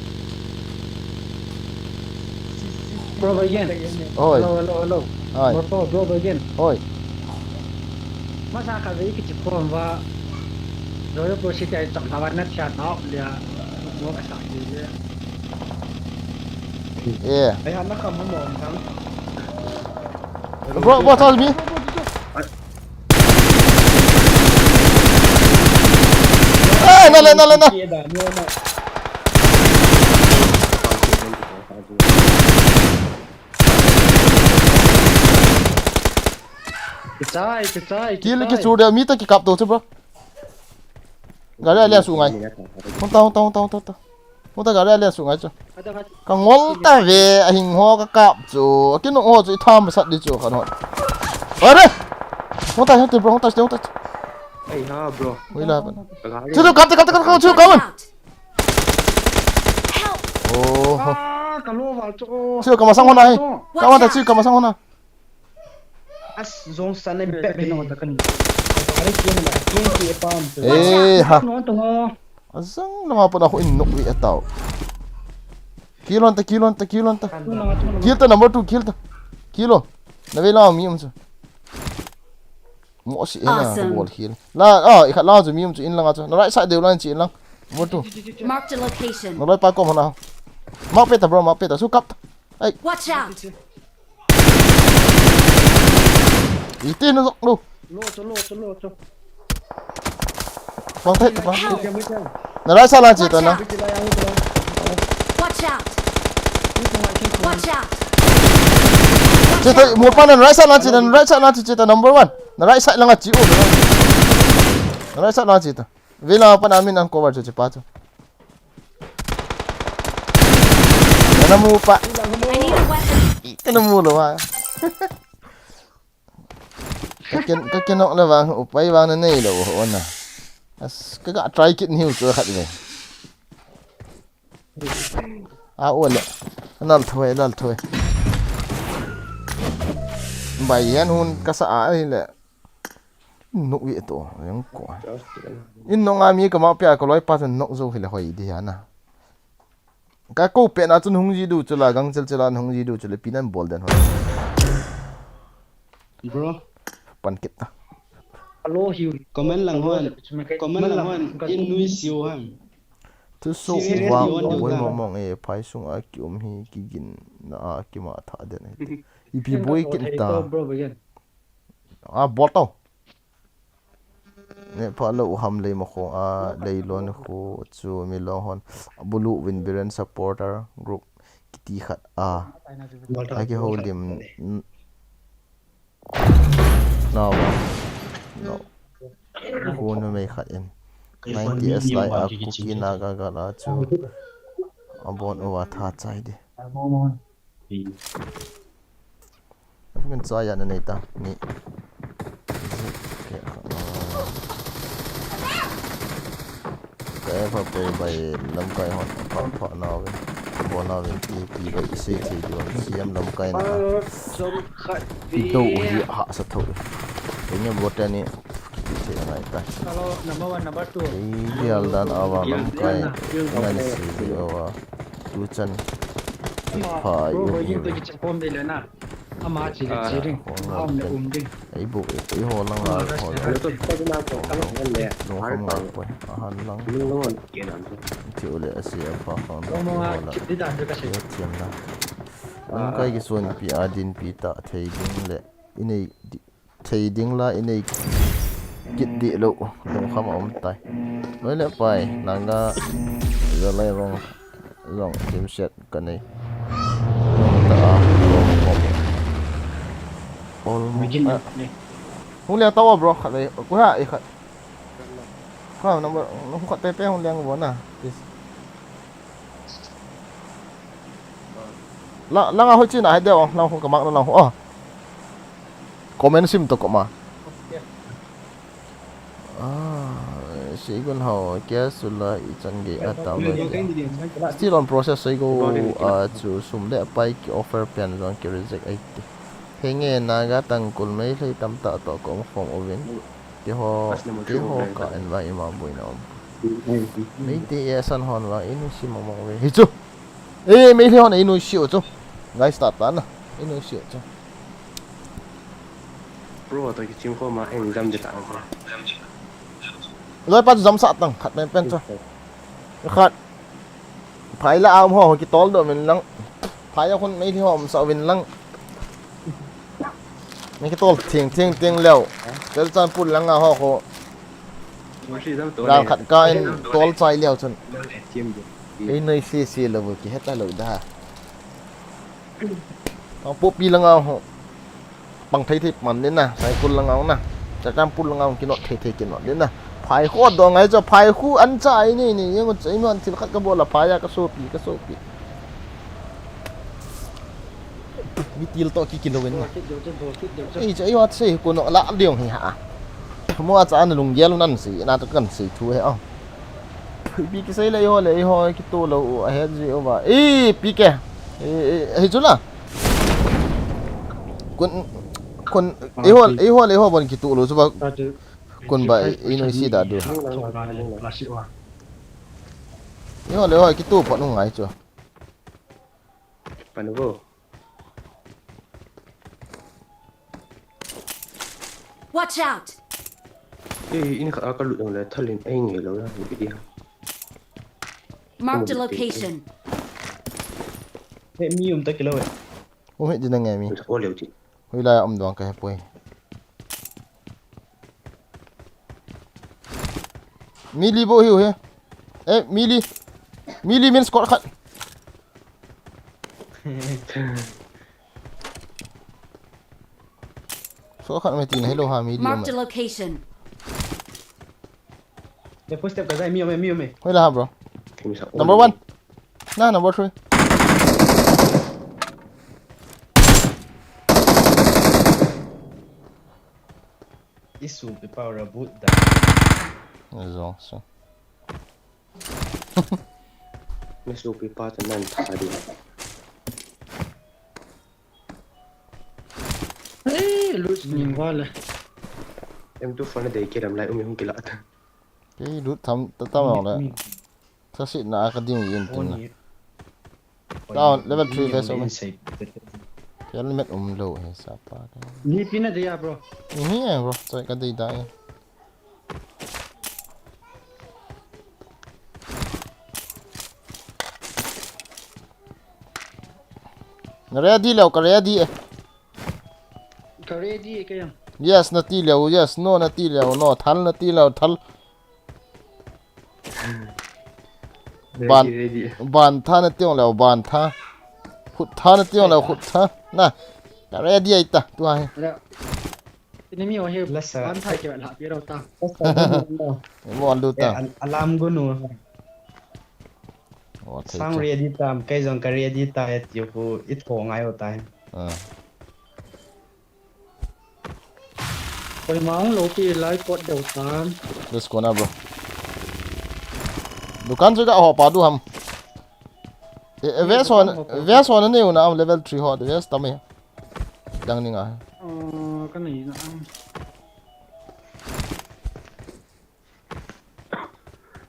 Bro again. Oi. Hello, hello, hello. Oi. Bro, bro again. Oi. Masa ka ve ki chi pom va. Royal Pro City ai cham na va na cha na le. Mo ka sa ki le. Yeah. Ai han na kam mo mo kan. Bro, bro, tell me. Eh, nale, nale, nale. Kichai, kichai, kill kichai. Kichu de, mi ta kikap to chu, bro. Gari a le su ngai. Hung ta, hung ta, hung ta, hung ta, hung ta. Hung ta gari a le su ngai chu. Ka ngol ta ve, a hing ho ka kap chu. A kinu ho chu i tham sat di chu ka no. Are! Hung ta, hung ta, bro, hung ta, hung ta. Ai ha, bro. Ui la. Chu, chu, kap ta, kap ta, kap ta, chu, kap ta. Help! Oh. Ah, ka lo val chu. Chu, ka masang ho na hi. Ka wa ta chu, ka masang ho na. As zong san e bep he. Are kian la kian ki e pam tu. Eh, ha. No to. Azang lama pa na ko in nok wi ataw. Kill on ta, kill on ta, kill on ta. Kill ta number two, kill ta. Kill on. Na ve la mi um chu. Mo si hena, Awesome. Bol khel. La, ah, i khat la chu mi um chu in lang a chu. Na right side deu lang chi in lang. Mo tu. Marked a location. Na loi pa kom hona. Mark peta, bro, mark peta. Su kap. Ai. Watch out! Iti na zok lu. Lo chu, lo chu, lo chu. Bang thei, bang thei. Oi, oi, oi. Na right side lang chi ta na. Watch out! Watch out! Chi ta, mo pa na right side lang chi ta, na right side lang chi ta, number one. Na right side lang a chi u. Na right side lang chi ta. Vela pa na min an cover chu chi pa chu. Na mu pa. I need a weapon. Ka na mu lo ha. Ka ken, ka ken nok le vang, upai vang na nei lo ho na. As, ka ga try kit ni hu chu khat ve. A, o le. Lal thoi, lal thoi. Bai hian hun ka sa a le. Nok ve to, yang ko. In nong a mi ka ma pia ka loi pa chun nok zo hi le hoi di ha na. Ka ko pe na chun hung ji du chu la, gang chel chel a hung ji du chu le pinan bol den hoi. Bro. Pan kit ta. Hello, Hugh. Comment lang hon. Comment lang hon. In nui siu ham. Tu so. Serious, wa you want to boi go? Mo mong e, phai sung a ki um hi ki gin na a ki ma tha den. Ipi boi kin ta. Bro, begin. A, bol tau. Ne pha lo u ham lei ma khong a, lei lon khu chu mi long hon. Bulu Win Biren supporter group kiti khat a. A ki ho lim. N-, no. No. Khu nu mei khat in. Ninety S lai a Kuki Naga ga la chu. A bon u a tha chai di. Kan cha ya na nei ta, ni. Ka e pha pe bai lamkai hon pha pha na ve. Bo na ve ti ti bai se ti di on siam lamkai na. Pi do u hi ha sa tho. Enya bo ta ni. Ti ngai ta. Hello, number one, number two. Ei, bial dan awa lamkai. Ngan si di awa. Tu chan. Pha, bro, yu bro, hi yu ve. Pe ki chapom de le na. Ama chi le chi ding. Ah, ama um le um ding. Ei bu, ei ho lang a, ho lang. Lo kham ngai poi. A han lang. Ti u le a si a pha khang. Lo mo nga, ki di dan de ka se. Ei thiam na. Lamkai ki suan pi a din pi ta thei ding le. I nei di. Thei ding la i nei kit di lo, lungkham a um tai. Loi le pai, Naga, Zalai rong, rong, team set ka nei. Rong ta a, rong pop. All mo-, ah. Hung liang tau, bro, khat le, ku ha, i khat. Kha, number, hung khat pe pe, hung liang bo na, please. La, langa hoi chin a hai deu, lang hung ka mark na lang hung, oh. Comment sim to ko ma. Ah, Sigun Hao, kia sula i chan gei a tau lo. Still on process, sei go, ah, chu sum le pai ki offer pen jong ki reject ai ti. Henge Naga Tangkhul Meitei tamtah toh ka um khom uvin. Keiho, keiho ka en vang ima boina um. Meitei e san hon vang i nuisi mong mong uve. Hichu. Eh, Meitei hon i nuisi u chu. Guys, ta ta na. I nuisi u chu. Bro, to ki chim khom a, en jam je ta. Loi pa chu jam sa tang, khat pen pen chu. Khat. Phai la a um ho, ho kitol doh uvin lang. Phai a khun Meitei ho um sa uvin lang. Mi kitol theng theng theng leu. Churachandpur lang a ho kho. Gal khat ka in tol chai leu chun. Ei nuisi si lo ki heta lo da. Kangpokpi lang a ho. Pang thei thei man le na, Saikul lang a na. Churachandpur lang a kinot thei thei kinot le na. Phai khu do ngai chu, phai khu an cha ai nei nei, yang chu, iman thil khat ka bol a phai a ka sopi, ka sopi. Mi til to ki kilo wen na. Ei chu, ei wat sei, ko no la liong hi ha. Mo a cha an lung gel nan sei, na to kan sei thu he a. Pi ki sei le ho le ho ki to lo a he ji o va. E, pi ke. E, e, he chu la. Kun, kun, eiho, eiho le eiho bon kitu lo chu ba. Kun ba, i, i nuisi da du. Eiho le eiho kitu pa nu ngai chu. Panu bo. Watch out! Ei, in khat a ka lut jong le, thalin ei ngei lou la, ni dia. Marked a location. He, mi um ta kilo e. Um he di na nge mi. Ko leu ti. Hui la um dong ka he poi. Mi li bo hiu he. Eh, mi li. Mi li min squad khat. So khat me tin hello ha mi di. Marked a location. The footstep ka zai mi ome mi ome. Hoi la ha bro. Number one. Na number three. Isu pe power boot da. Zong so. Isu pe pa ta nan tha di. Ei, loot ning vale. M two phone dei kilam lai umi hung kila ta. Kei loot tham ta tam le. Thasi na ka ding yin tin. Down level three vest um. Helmet um lo he sa pa. Ni pina de ya bro. Ni he bro, choi ka dei da. Na ready leo, ka ready e. Ka ready e ka yang. Yes, na ti leo, yes, no, na ti leo, no, thal, na ti leo, thal. Ban, ready, ready. Ban tha na ti leo, ban tha. Khut tha na ti leo, khut tha. Na, ka ready ai ta, tu hai. Ini mi oh he. Lasa. Ban thai ke la pi rau ta. Mo an du ta. Alam gunu. Sang ready tam, kai jong ka ready ta et yu hu it ho ngai ho ta. Ah. Koi mang lo pi lai kot deu tam. Let's go na bro. Dukan chu ka ho pa du ham. E, e, vest hon, vest hon ne u na am level three ho, vest tam e. Dang ni nga. Ka nei na ang.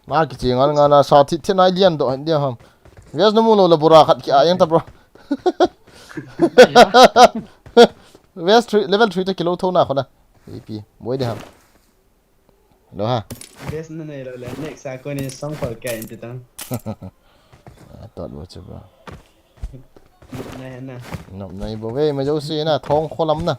Ma kichi ngal ngal na sa thi thi nai lian do hin dia ham. Vest na mu lo la bura khat ki a yang ta bro. Vest three, level three ta kilo tho na kho na. A P, boi de ham. Lo ha. Vest na nei lo le next a ko ni song khol ka in ti tang. Tot bo che bro. Nop nai na. Nop nai bo ve ma jo si na thong kholam na.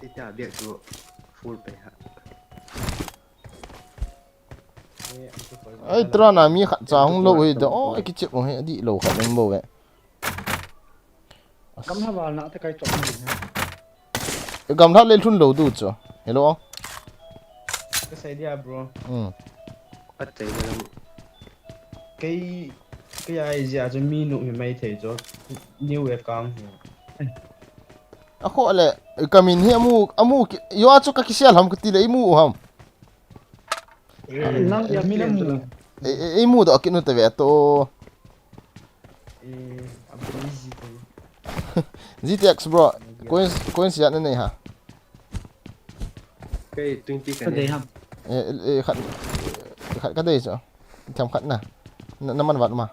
Ita biak tu full pe ha. Ai, tua na mi khat cha hung lo hi da. Oh, kichep mo hi, adi lo khat nang bo ve. Gamla val na te kai chok ni. Gamla le lhun lo du chu. Hello. Ka sai dia bro. Hmm. At sai dia. Kei, kei ai zia chu mi nu hi mai thei chu. New account hi. A kho le, ka min hi amu, amu ki, yo a chu ka kisial ham ka ti le, i mu u ham. Nang ya mi na mu. E, e, i mu do ki nu te ve to. Eh, a busy te. G T X bro, coins, coins ya ne ne ha. Kei twenty ka ne. Ka dei ham. Eh, eh, khat, khat ka dei chu. Tham khat na. Na, na man vat ma.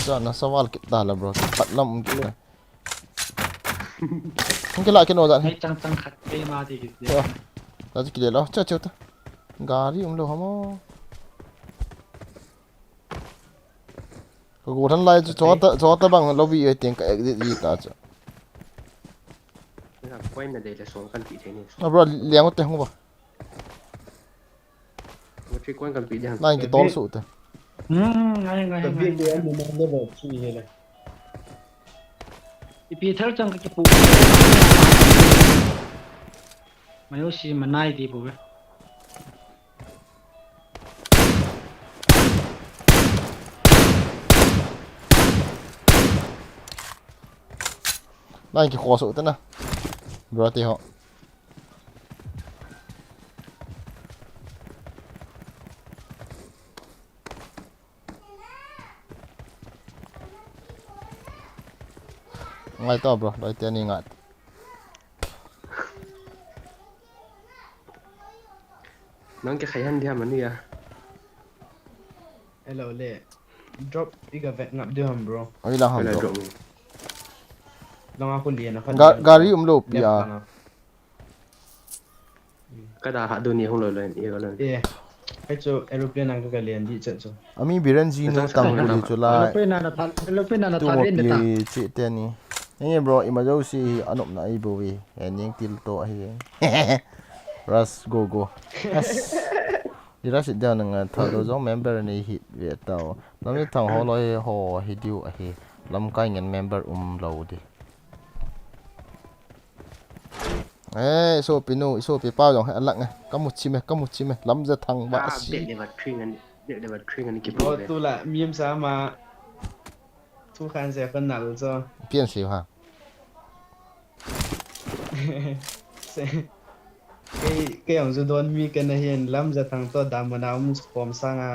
Sa na sawal kit ta la bro. Pat lam kit ta. Hung kila kit no dan. Hei chang chang khat kei ma ti kit. Ta chu kile lo. Cha cha ta. Gari um lo hamo. Ka go than lai chu chota chota bang lo vi e tiang ka exit ji ta chu. Koi na dei le song kan ti thei ni. Na bro liang te hung ba. Mo tri kon kan pi diam. Nine kitol su te. Hmm, ngai, ngai, ngai. Ka bi de mo ma le ba chu he le. Ipi thar chang ka kipu. Mayo si manai di bu. Nine kikho su te na. Bro te ho. Ngai to bro, loi te ni ngat. Nang ke khai han dia mani ya. Hello le. Drop iga vet ngap diu ham, bro. Oi, la ham, Kala bro. Drop ni. Langa ko lian a khat. Ga- gari umlou pi a. Kada ha do ni hung lo lo ni ga lo. Eh. Hai chu aeroplane ang ka lian di chat chu. Ami Biren ji nu tang ri chu la. Aeroplane na na thal, aeroplane na na Tu thal mo in ta. Pi chi te ni. Ni bro, ima jo si anop na i bo wi. E ning til to ahi. Ras go go. As. Di ras it down nga tha do jong member ni hit ve tao. Lam ni thang ho loi ho hi diu ahi. Lam kai ngen member um lo di. Eh, isopi nu, isopi pa jong he alak nge. Kamu chi me, kamu chi me. Lam ja thang ba Ah, si. bet le bat kring an, bet le bat kring an ki Bro, bo. tu la mim sa ma. Tu khan se khan nal cho. Pian si ha. Se. Kei, kei ang ju don mi ka na hian lam ja thang to dam mana um khom sanga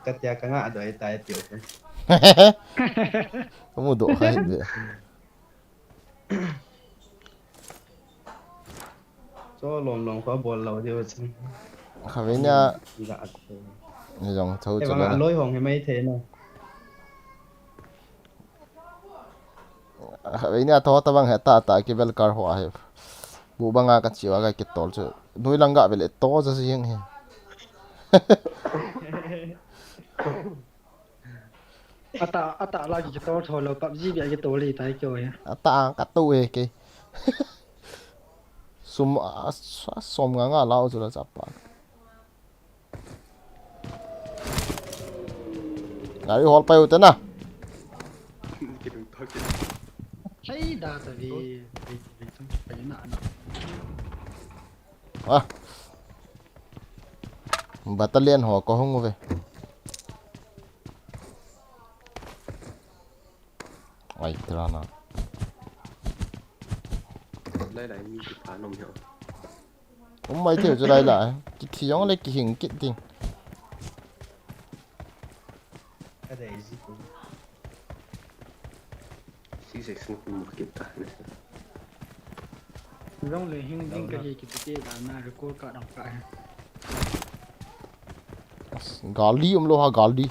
ka tia ka nga do ai tai tiu. Kamu do kha hit ve. Cho lom lom kho bol lo diu chang. Kha ve nia Ila at. ni jong tho E chu bang a la. loi hong he mai the na. Kha ve nia tho ta bang he ta ta ki bel kar ho a he. Bu banga ka chiwa ka ki tol chu. Nui lang ga ve le to ja si heng he. Ata, ata la ki tol tho lo, PUBG bia ki tol le tai kyo ya. Ata ka tu e ke. Sum a, a som nga nga lau chu la chapa. Gari hol pai u te na. Ki dum to ki. Hai da ta vi, vi, vi tum pa na na. Ah. Battalion ho ko hung ve. Ai, trana. Lai lai mi ki pa nom yo. Um mai thei chu lai lai. Ki thi jong le ki hing kit ding. Ka dei ji ko. Si se sung ku mo ki ta ne. Long le hing ding ka hi ki te da na recall ka dang ka. Gali um lo ha gali.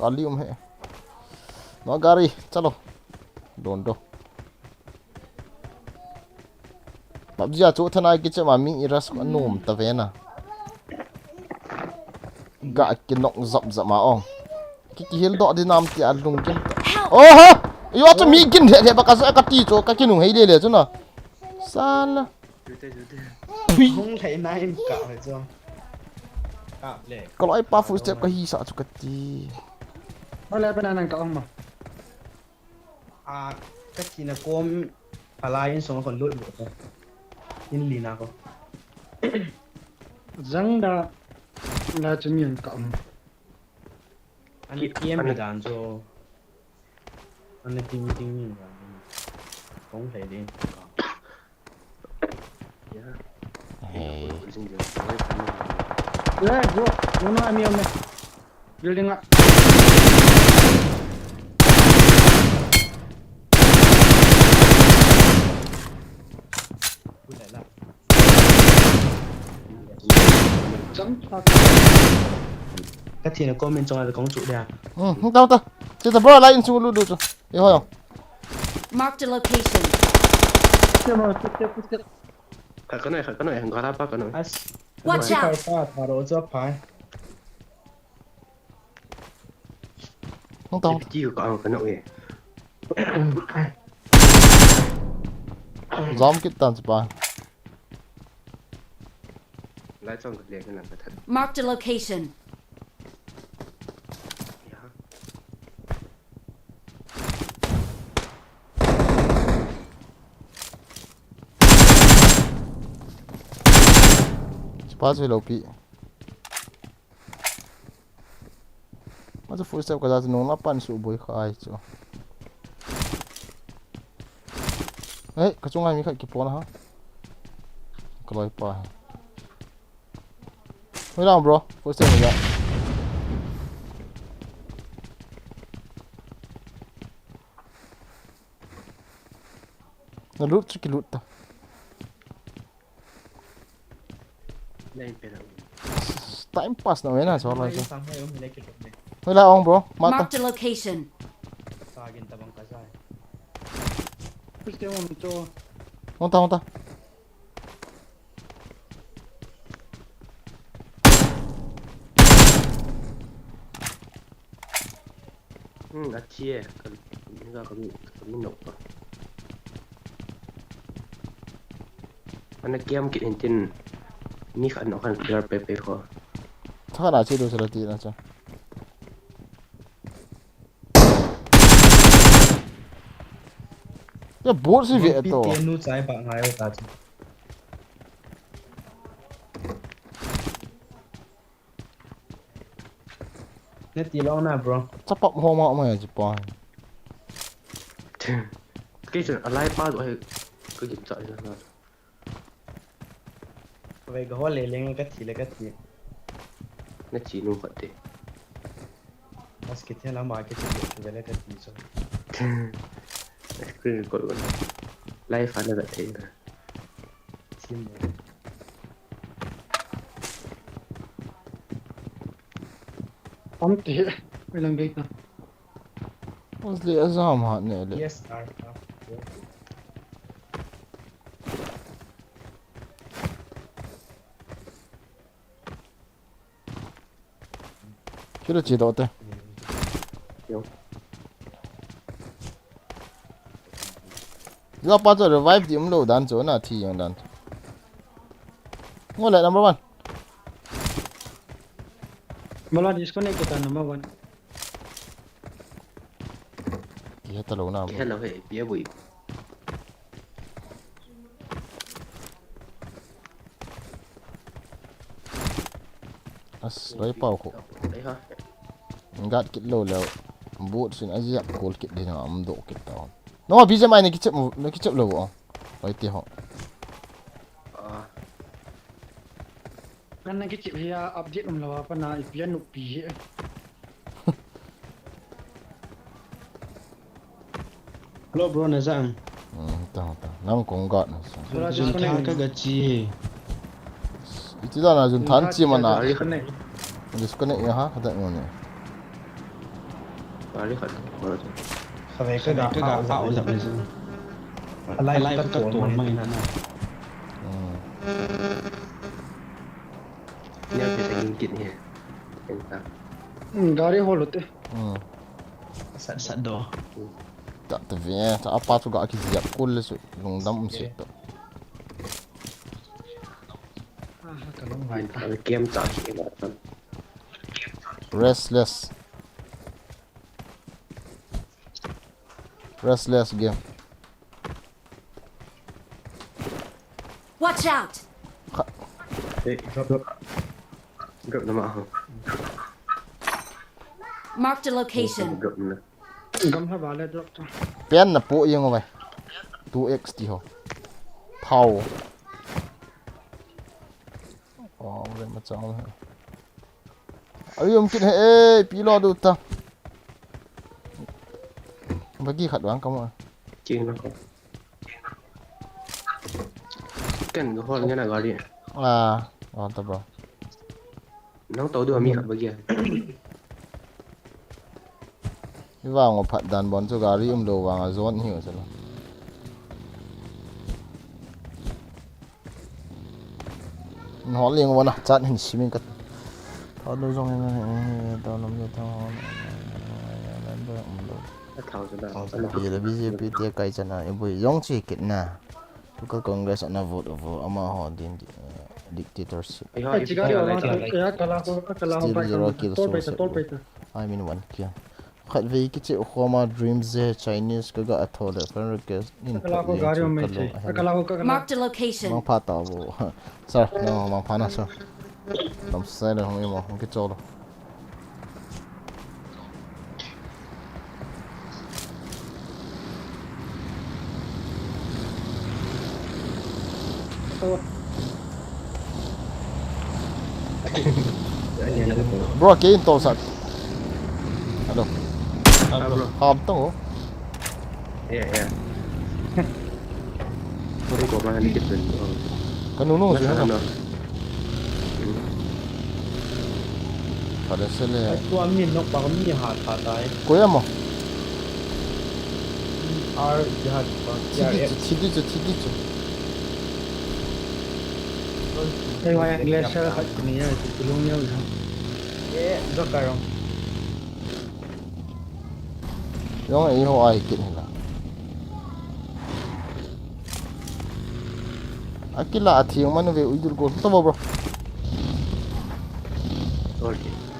Gali um he. No gari, chalo. Don do. PUBG a chu thana ki chema mi iras ko nom ta ve na. Ga ki nok zap zap ma ong. Ki ki hil do di nam ti a lung kin. Oho! Yo chu mi kin he he ba ka sa ka ti chu ka ki nung hei le le chu na. Sala. Ju te ju te. Thui. Hung thei na in ka he chu. Ka le. Ka loi pa footstep ka hi sa chu ka ti. Ole pa na nang ka ong ma. A ka thina kom a lai in song kon lut lut. In li na ko. Jang da la chu mi ka ong. Ani T M dan cho. Ani ting ting ni dan. Kong thei ding. Ya. Hey. Jing jing. Lai pa ni. Le go, no no mi ong ne. Building a. Ku le la. Jump shot. Ka thina kom in chong a kong chu dia. Hmm, ta ta. Che ta bro lai in chu lu lu chu. Yo yo. Marked a location. Step, step, step, step. Kha ka noi, kha ka noi, gara pa ka noi. As. Watch out! Pa pa ro cho pa. Hung ta. Ki ka ka noi. Zom kit tan pa. Lai chong ka le ka nang ka that. Marked a location. Ya. Chupa chu lo pi. Ma chu footstep ka ja chu nung na pan su boi khai chu. Hey, ka chunga mi khat ki pon ha. Ka loi pa. Hoi lang bro, footstep ka ja. Na lut chu ki lut ta. Lai pe lang. Time pass na wena so lai chu. Sang hai um le ki lut ne. Hoilai ong bro, mata. Marked a location. Sagin tabang ka sai. Push te on to. Hung ta, hung ta. Hmm, a thi e. Ka, ka, ka, ka mi nok pa. Ana kiam kit in tin. Mi khat nok khan clear pe pe ko. Tha na chi do sala ti na cha. Ya bot si ve to. Pi te nu chai ba ngai o ta chi. Nati lou na, bro. Chapap ho ma ma ya chi pa. Kei chun a lai pa zo he. Ka gim cha na. Ve ga ho le leng ka thi le ka thi. Na chi nu khat te. Bas ki thela ma ki chi le ka thi so. Screen record wala. Live ana ka thei na. Sim. Am te, mi lang gate na. Asli azam ha ne le. Yes, sir. Kilo chi do te. Yo. Yo pa chu revive di um lou dan chu na thi yang dan. Ngo le number one. Mala disconnect kita number one. Ki heta lou na. Ki hello he, pia bui. As, loi pau ko. Ai ha. Ngat kit lou lou. Bot sin a ziak kol kit din am do kit ta. No, B J M I ne kichep, ne kichep lou. Oi ti ho. Ah. Kan na kichep hia update um lou pa na ipi anu pi. Hello, bro, na jang. Hmm, ta, ta. Nang kong gat na sa. Bro, jun tha ka ga chi he. Iti da na jun than chi mana. Disconnect ya ha, kata ngone. Bari khat. Kave ka ga ka ga pa o jap ni. Alai ka to mai na na. Hmm. Nia pe ta ging kit ni. Enta. Hmm, gari holo te. Hmm. Sat sat do. Ta ta ve, ta apa chu ga kiziak kul le chu lungdam um sik to. Ah, ka long vai ta. Game cha ki ba ta. Restless. Restless game. Watch out! Kha- Eh, drop, drop. Drop na ma ho. Marked a location. Drop na. Gam ha ba le drop ta. Pen na po yeng ove. Two X ti ho. Thao. Oh, le ma chang le. Avi um kit he, eh, pi lo du ta. Bagi khat vang ka mo. Ching na ko. Ken ga hol nge na gari. Ah, oh, ta bro. Nang to du mi khat bagi. Hi vang o phat dan bon chu gari um lou vang a zone hi u chu lo. Hol leng vana chat hin simin ka. Tho do jong in, eh, tho nom de tho. A thau chu da. Pi le B J P te kai chana, i bui jong chi kit na. Tuka Congress ana vote vo, amaho din, eh, dictatorship. Ai, chiga yo, ya kala ko, kala ko. Still zero kills. Tol pe ta, tol pe ta. I'm in one kill. Khatvei kichep khoma dream je Chinese ka ga a tho le, friend request in. Ka la ko gari mai che. Ka la ko ka la. Marked a location. Mangpha ta bo. Sir, no, mangpha na sir. Tam sai le hong imo, hong kicholo. Bro, ke in tol sat. Hello. Ah, bro. Ham tong o. Yeah, yeah. Sorry, ko ma ni kit. Ka nunu si na. Pare sele. Tua mi nok pa mi ha tha tai. Koya mo. R jihad pa. Thidi chu, thidi chu, thidi chu. Ei wa glacier khat ni ya chu lung ya. Eh, jokarong. Yong ei ho ai kit hila. Akila athi manu ve uidul ko to bro.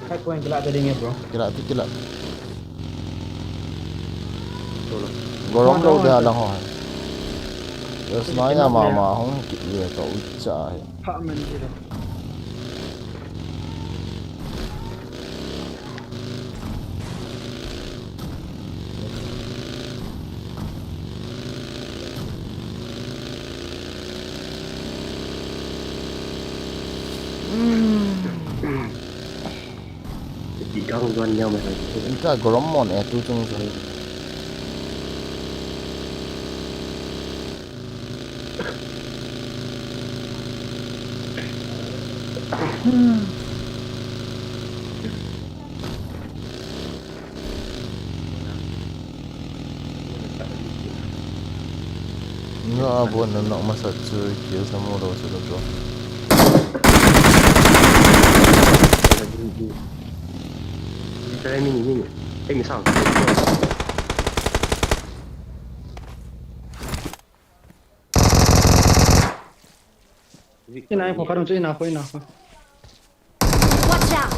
Hard point kila ta ding e bro. Kila ti kila. Gorong lo de hala ho. Yes na ya mama hong kit ye to ucha he. Pha men ti lo. Ti kang duan niau mai. Inta gorom mon e tu chung chung. Nga abo na nok masa chu kill sa mo lo sa lo. Try mini mini. Ei mi sang. Ina ko karun chu ina ko ina ko. Watch out!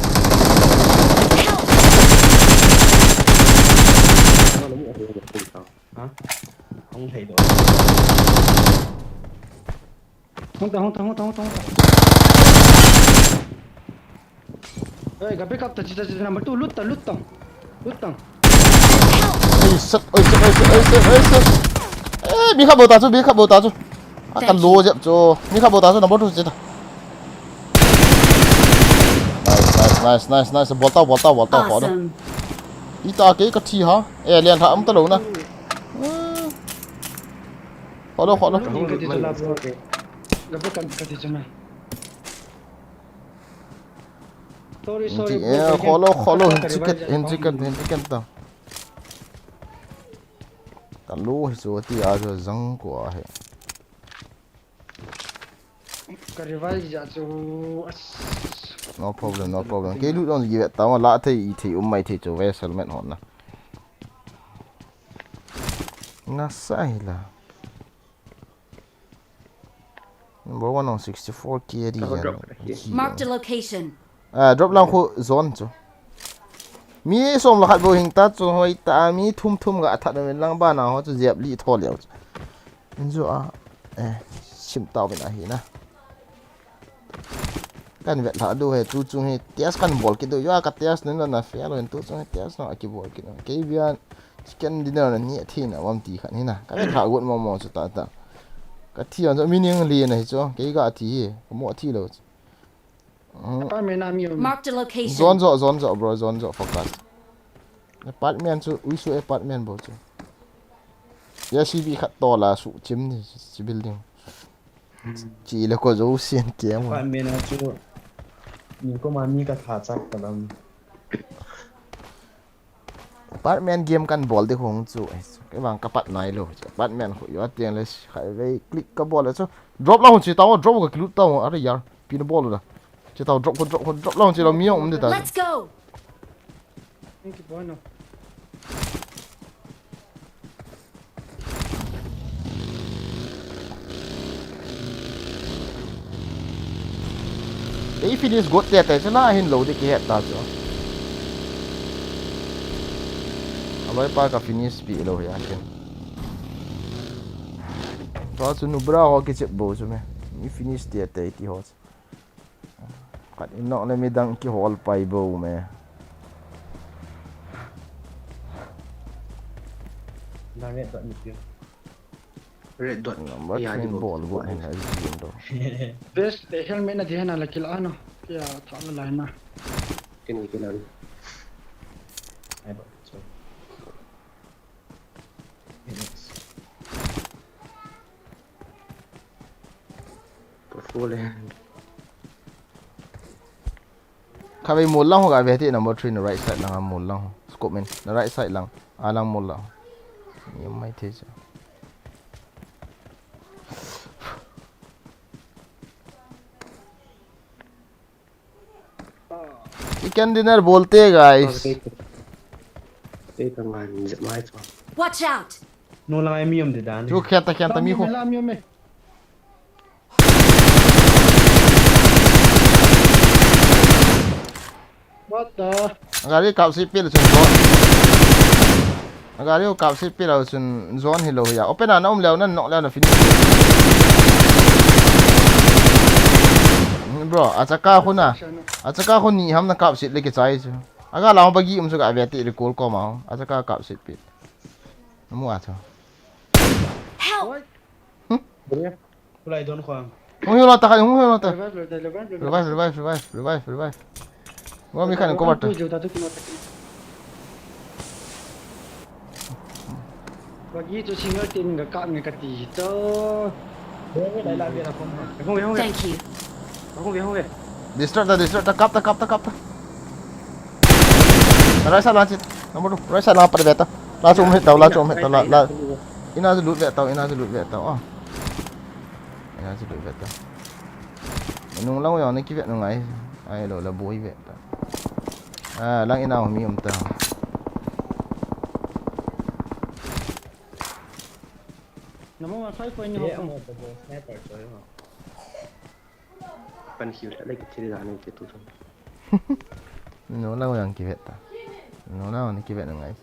Help! Ha? Hong thei do. Hong ta hong ta hong ta hong ta hong ta. Ei, ga pick up ta chi ta chi number two lut ta lut ta. Lut ta. Oi sat, oi sat, oi sat, oi sat, oi sat. Eh, mi khat bou ta chu, mi khat bou ta chu. A ka lo jep chu. Mi khat bou ta chu number two chi ta. Nice, nice, nice, nice, nice. Bol tau, bol tau, bol tau, bol tau. Awesome. Ita ke ka thi ha. Eh, lian tha am ta lo na. Kholo, kholo. Lut ding ka ti chu la bro. Ga pick up ka ti chu na. Sorry, sorry, Inti, bro, eh, bro, kholo, bro, kholo, bro, hin chicken, bro, hin bro. Chicken ta, hin Chicken ta. Ka lo hi chu ti a chu jang ko a he. Ka revive ja chu as. No problem, no problem. Ke lu dong gi vet ta ma la thei i thei um mai thei chu ve selmet hon na. Nga sai la. Number one on sixty-four K D. Ka drop ka hi. Marked a location. Ah, drop lang khu zone chu. Mi som la khat bou hing ta chu hoi ta mi thum thum ga that men lang ba na ho chu jep li tho leo chu. Injo a. Eh, sim tau ben a hi na. Kan vet la du he tu chung he test kan bol kit do yo ka test nen na fail hen tu chung he test na ki bol kit. Ke bian chicken dinner na ni thi na wam ti khan hi na. Ka vet la gut mo mo chu ta ta. Ka thi an chu mi ning li na hi chu. Ke ga thi hi. Ka mo thi lo chu. Apartment a mi um. Marked a location. Zone zo, zone zo, bro, zone zo, focus. Apartment chu, ui su apartment bou chu. Ya C B khat to la su chim ni, si building. Chi le ko zo sian ke mo. Apartment a chu. Ni ko ma mi ka tha chak ka lam. Apartment game kan bol de hong chu. Ke bang ka pat nai lo. Apartment khu yo tiang le khai ve click ka bol le chu. Drop la hong chi tao, drop ka click tao. Are yar, pin bol la. Chi tao drop ko drop ko drop la hong chi lo mi ong um de ta. Let's go! Thank you, boy, no. Ei finish got te te chu na hin lo de ki het ta chu. A loi pa ka finish pi lo ya ken. Tua chu nu bra ho ki chep bo chu me. Mi finish te te ti ho chu. Khat in nok le midang kihol pai bou me. Dang red dot ni pia. Red dot. Number Ya, three di bo. Ball go in ai game do. Best eh, helmet na di hena la kila ano. Kya tha la lai na. Kin kin an. Ai ba. So. Portfolio. Khatvei mol lang ho ga ve ti number three na right side lang a mol lang ho. Scope min na right side lang. A lang mol lang. Ni mai the cha. Chicken dinner bolte guys. Watch out! No lang ai mi um de dan. Chu khian ta khian ta mi khu. Mela mi um e. What the? Gari kap si pil chun ko. Gari kap si pil chun zone hi lo ya. Open a na um leo na nok leo na finish. Bro, achaka khu na. Achaka khu ni ham na kap si le kichai chu. Aga lang bagi um chu ga ve ti recall ko ma. Achaka kap si pil. Namu a chu. Help! Tulai don khwang. Hung hiu lo ta khai, hung hiu lo ta. Revive, revive, revive, revive. Revive, revive, revive, revive. Wa mi khan ko bat. Bagi chu single team ga kap nge kati to. Hung ve, hung ve. Thank you. Hung ve, hung ve. Distract ta, distract ta, kap ta, kap ta, kap ta. Right side lang chit. Number two. Right side lang pat ve ta. La chu um het tau, la chu um het tau, la, la. Ina chu lut ve tau, ina chu lut ve tau. Ah. Ina chu lut ve tau. Nung lang u jong na kive nung ai. Ai lo la boi ve ta. Ah, lang ina mi um ta. Number one, five point. Pan hiu le kithi da ni ke tu. No la yang kive ta. No la ni kive na ngai.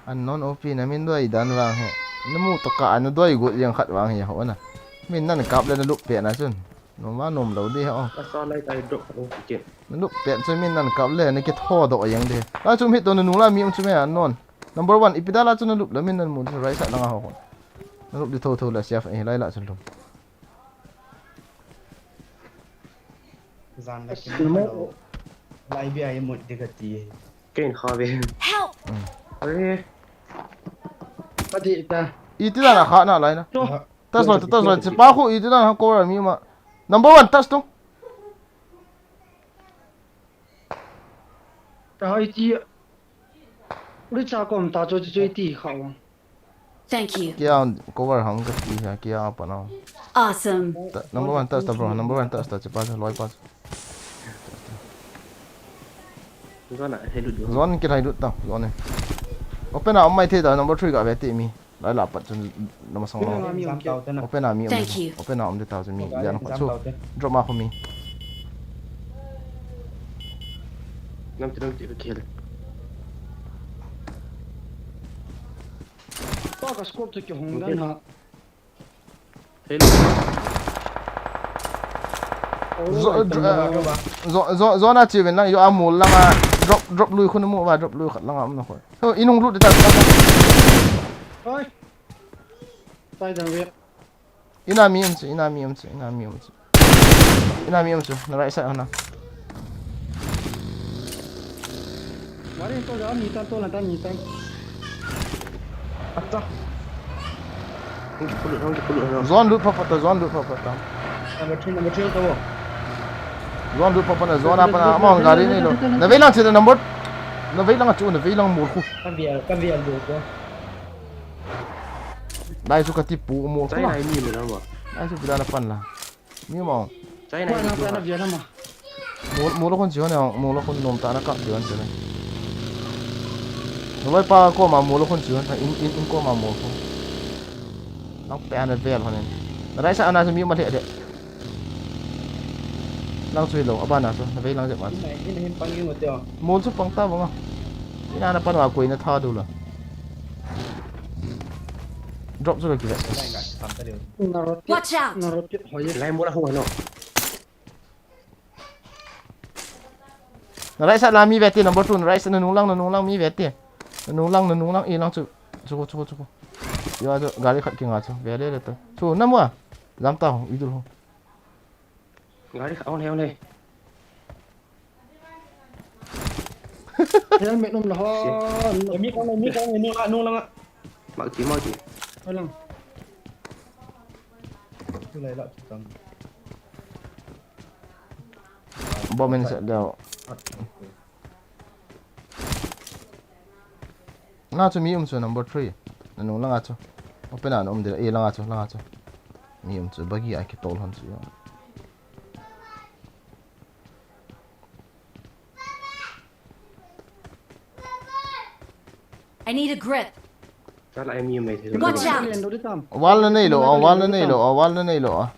Unknown O P na min doi dan vang he. Na mu to ka na doi got yang khat vang he ho na. Min nan kap le na lup pe na chun. Nom va nom lo di ho. Asa lai tai drop ka ong kit. Na lup pe chu min nan kap le na kitho do yang di. La chu mi to na nu la mi um chu me unknown. Number one, ipi da la chu na lup la min nan mu chu right side lang a ho. Na lup di tho tho la siaf e lai la chu lum. Zan la kin lo. Lai bi ai mut di ka ti. Ken kha ve. Help! Are. Pati ta. Iti da na kha na lai na. To. Tas lo, tas lo, si pa khu iti da na ko mi ma. Number one, tas tu. Ta hai ti. Ri cha kom ta cho cho ti kha wa. Thank you. Kia cover hang ka ti ha, kia pa na. Awesome. Ta, number one, tas ta bro, number one, tas ta, si pa sa loi pa. Zone a, hai lut. Zone ki hai lut ta, zone. Open a, um mai the ta, number three ga ve ti mi. Lai la pat chun, na ma song lo. Open a mi um. Thank you. Open a um de ta chun mi, yan ko chu. Drop ma ko mi. Nam ti, nam ti, okay. Pa ka scope chu kihong dan ha. Hello. Zo-, zo-, zo-, zona chiven lang, yo amul langa drop, drop lui khun mu va, drop lui khat langa um na khoi. So, inung lut ta. Oi. Tai dan ve. Ina mi um chu, ina mi um chu, ina mi um chu. Ina mi um chu, na right side hona. Mari to ja, mi tan to la tan, mi tan. Atta. Zone lut pha pha ta, zone lut pha pha ta. Number three, number three to. Zone lut pha pha na, zone apa na, among gari ni lo. Na vei lang chu number. Na vei lang chu, na vei lang mul khu. Ka vei, ka vei lo ko. Dai chu ka ti pu mul khu. Dai mi lo ba. Dai chu pida na pan la. Mi mo. China. Mol, mol khun chiu ne, mol khun nom ta na kap chiu ne. Noi pa ko ma mol khun chiu, in, in, in ko ma mol khun. Nang pe ana vel hon. Na right side ana mi ma le de. Nang chui lo, abana so, na vei lang je ma. Ina, ina hin pang ing o teo. Mol chu pang ta bang a. Ina na pan wa koi na tha du la. Drop chu ka kive. Line ga tam ta deu. Na rotate. Watch out! Na rotate hoi. Line mol a hung no. Na right side la mi ve ti number two, na right side na nung lang, na nung lang mi ve ti. Na nung lang, na nung lang, i lang chu. Chu ko, chu ko, chu ko. Yo a chu gari khat kinga chu. Ve le le ta. Chu na mu a. Jam ta ho, i dul ho. Gari kha on he, on he. Helmet um la ho. Mi kong, mi kong, nung la, nung la nga. Mak ti, mak ti. Alang. Tu lai la tu tam. Bomb in set deu. Na chu mi um chu number three. Na nung langa chu. Open a na um ding. E langa chu, langa chu. Mi um chu bagi a kitol hon chu. I need a grip. Chala ai mi mai thei. Watch out! Wall na nei lou, ah, wall na nei lou, ah, wall na nei lou, ah.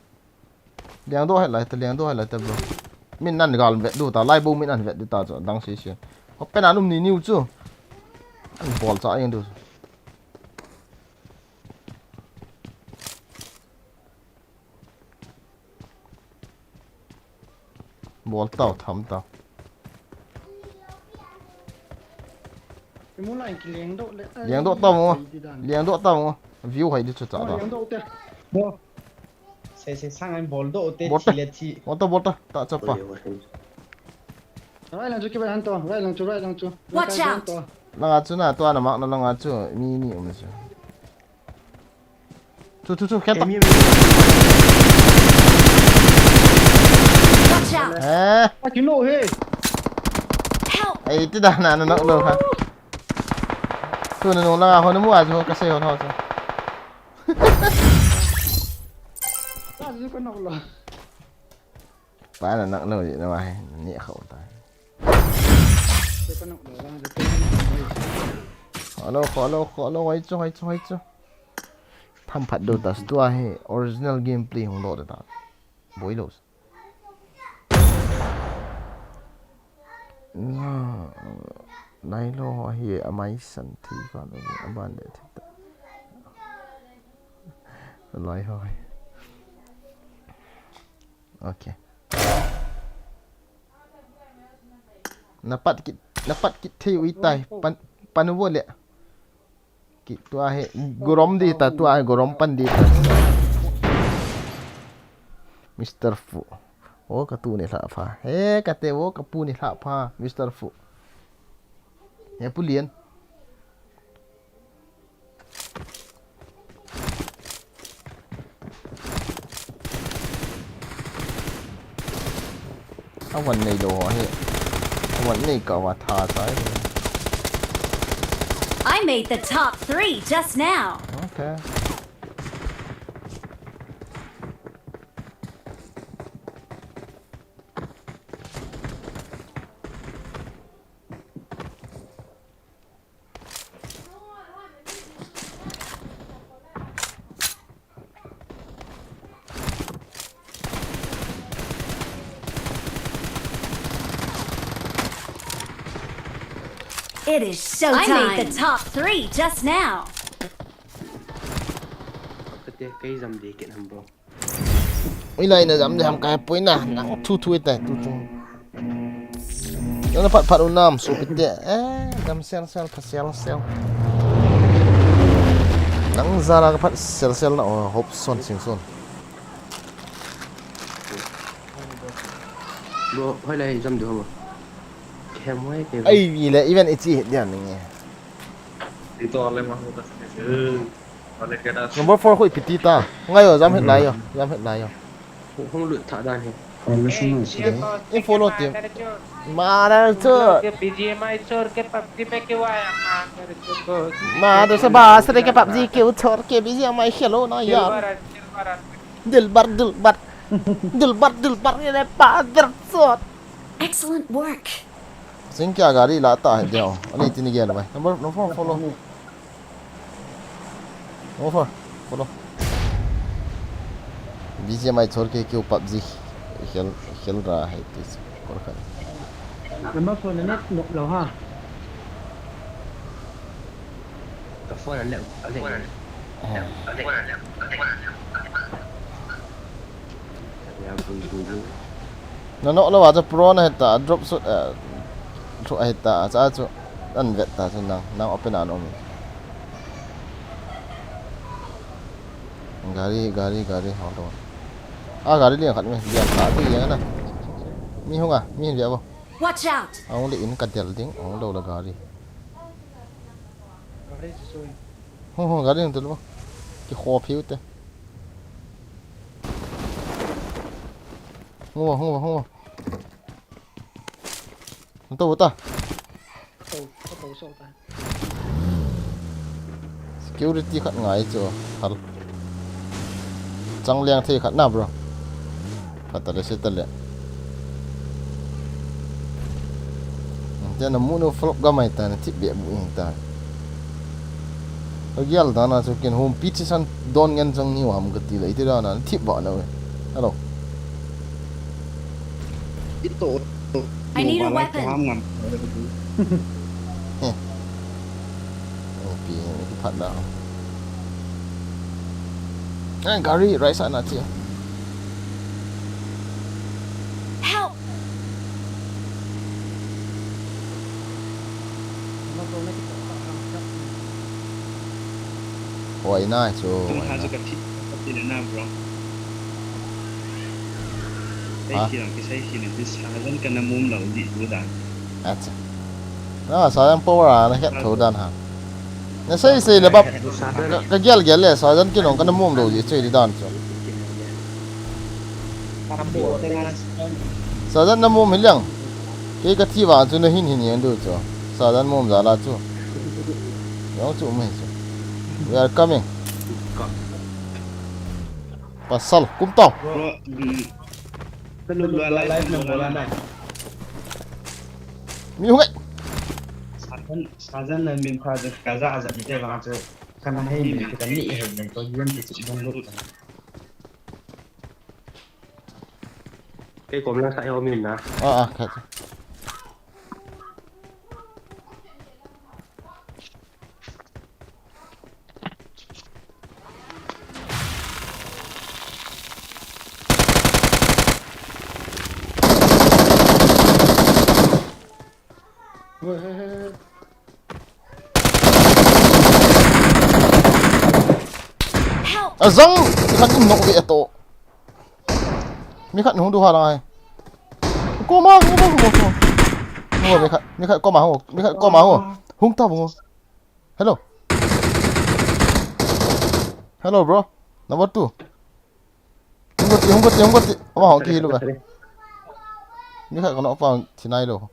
Liang doh hai lai ta, liang doh hai lai ta, bro. Min nan gal vet du ta, lai bo min an vet du ta chu, dang si si. Open a na um ni niu chu. An bol cha eng du. Bol tau, tham tau. Imu lai ki liang doh le. Liang doh tau mo. Liang doh tau mo. View hai di chu cha ta. Liang doh te. Mo. Se se sang an bol doh te. Bol ta. Thi le thi. Bol ta, bol ta. Ta cha pa. Right lang chu ki ba han to. Right lang chu, right lang chu. Watch out. Langa chu na to na mak na langa chu. Mi ni um chu. Chu, chu, chu, khen ta. Em, em, em. Watch out! Eh. A kilo he. Help! Ei, ti da na, na, na, na, ha. Tu na nung langa ho na mu a chu, ka sei ho na ho chu. Ka zu ka nok lo. Pa na nak lo, na wa he, ni khau ta. Ka nok lo, ka nok lo. Hello, hello, hello, hoi chu, hoi chu, hoi chu. Tham phat do ta, tua hi original gameplay hung lo ta. Boi lo. Na, nai lo hi amai san thi fa lo, aban le thi ta. Lai ho. Okay. Na pat kit, na pat kit thei ui tai. Pan, pan vo le. Ki, tua hi, gorom di ta, tua hi, gorom pan di ta. Mister Fu. O, ka tu ni hla pha. He, ka te o, ka pu ni hla pha, Mister Fu. He, pu lian. A van nei lo ho hi. A van nei ka va tha sai. I made the top three just now. Okay. It is showtime. I made the top three just now. Kate, kei jam di kit ham, bro. Ui lai na jam di ham kai pui na, nang thu thu ite, tu chung. Nang na phat phat u nam, su pite. Eh, jam sel sel, pha sel sel. Nang jara ka phat sel sel na, oh, hope son, sing son. Bro, hoi lai jam di ho, bro. Khem hoi ke. Ai, ile, even ichi dia ninge. Ito le ma ho ta. Number four khu ipi ti ta. Ngai yo, jam het lai yo, jam het lai yo. Hung lut tha dan hi. In follow team. Mother chode. BGMI छोड़ के पबजी में क्यों आया? Mother chode, बात से के पबजी क्यों छोड़ के बीजीएमआई खेलो ना यार. दिलबर, दिलबर. दिलबर, दिलबर, ये mother chode. Excellent work. Sing kya gari lata hai deo. Ani tini gel bhai. Number, number four, follow. Number four, follow. BGMI छोड़ के क्यों पबजी खेल, खेल रहा है तू? Number four, na net nok lo ha. Ka phone a leh, a leh. Eh. Ya, bui, bui, bui. Na nok lou a chu pro na hita, drop shot, eh, thu a hita, cha chu an vet ta chu nang, nang open a na um. Gari, gari, gari, hold on. A gari liang khat mi, liang khat ti yang na. Mi hung a, mi hin via bo. Watch out! A hung le in ka del ding, a hung lou la gari. Hung, hung, gari hung tul bo. Ki kho phiu te. Hung bo, hung bo, hung bo. Hung tou ta. Tou, tou so ta. Security khat ngai chu. Hal. Chang liang thei khat na, bro. Khat ta le se ta le. Te na mu nu flop ga mai ta na thip be bu in ta. Ka gial dan a chu ken home pitch san don ngen chang ni ham ka ti le ti dan a thip ba na we. Hello. Ito. I need a weapon. Ngam. Pi ni ki phat da. Ai, gari rai sa na ti. Help. Hoi na chu. Tung hoi ha na. Chu ka thi, ka thi le na, bro. Sai ha? Khi lang, khi sai khi lang, khi sa jan ka na mum lo di tu dan. Acha. Na, sa jan power a na het tho dan ha. Na sei sei le bap. Ka, ka gial gial le, sa jan ki nong ka na mum lo di chu di dan chu. Sa jan na mum hi liang. Kei ka thi vang chu na hin hin yang du chu. Sa jan mum ja la chu. Yong chu um hi chu. We are coming. Pasal, kum tau. Bro, mm, ka lu lu live na bola na. Mi hung ai. Sa jan, sa jan na min pha ja, ka ja ja mi te vang chu. Ka na hei mi, ka ni hei mi, to yun ti chu dong lu. Kei kom lang sa ho min na. Ah, ah, khat. Help! A zang! Khat in nok ve to. Mi khat hung du ha lai. Koma, koma, koma, koma. Hung, mi khat, mi khat koma, hung, mi khat koma, hung. Hung ta, hung. Hello. Hello, bro. Number two. Hung kati, hung kati, hung kati. Ama hung ki hilu ba. Mi khat kono pa thi nai lo.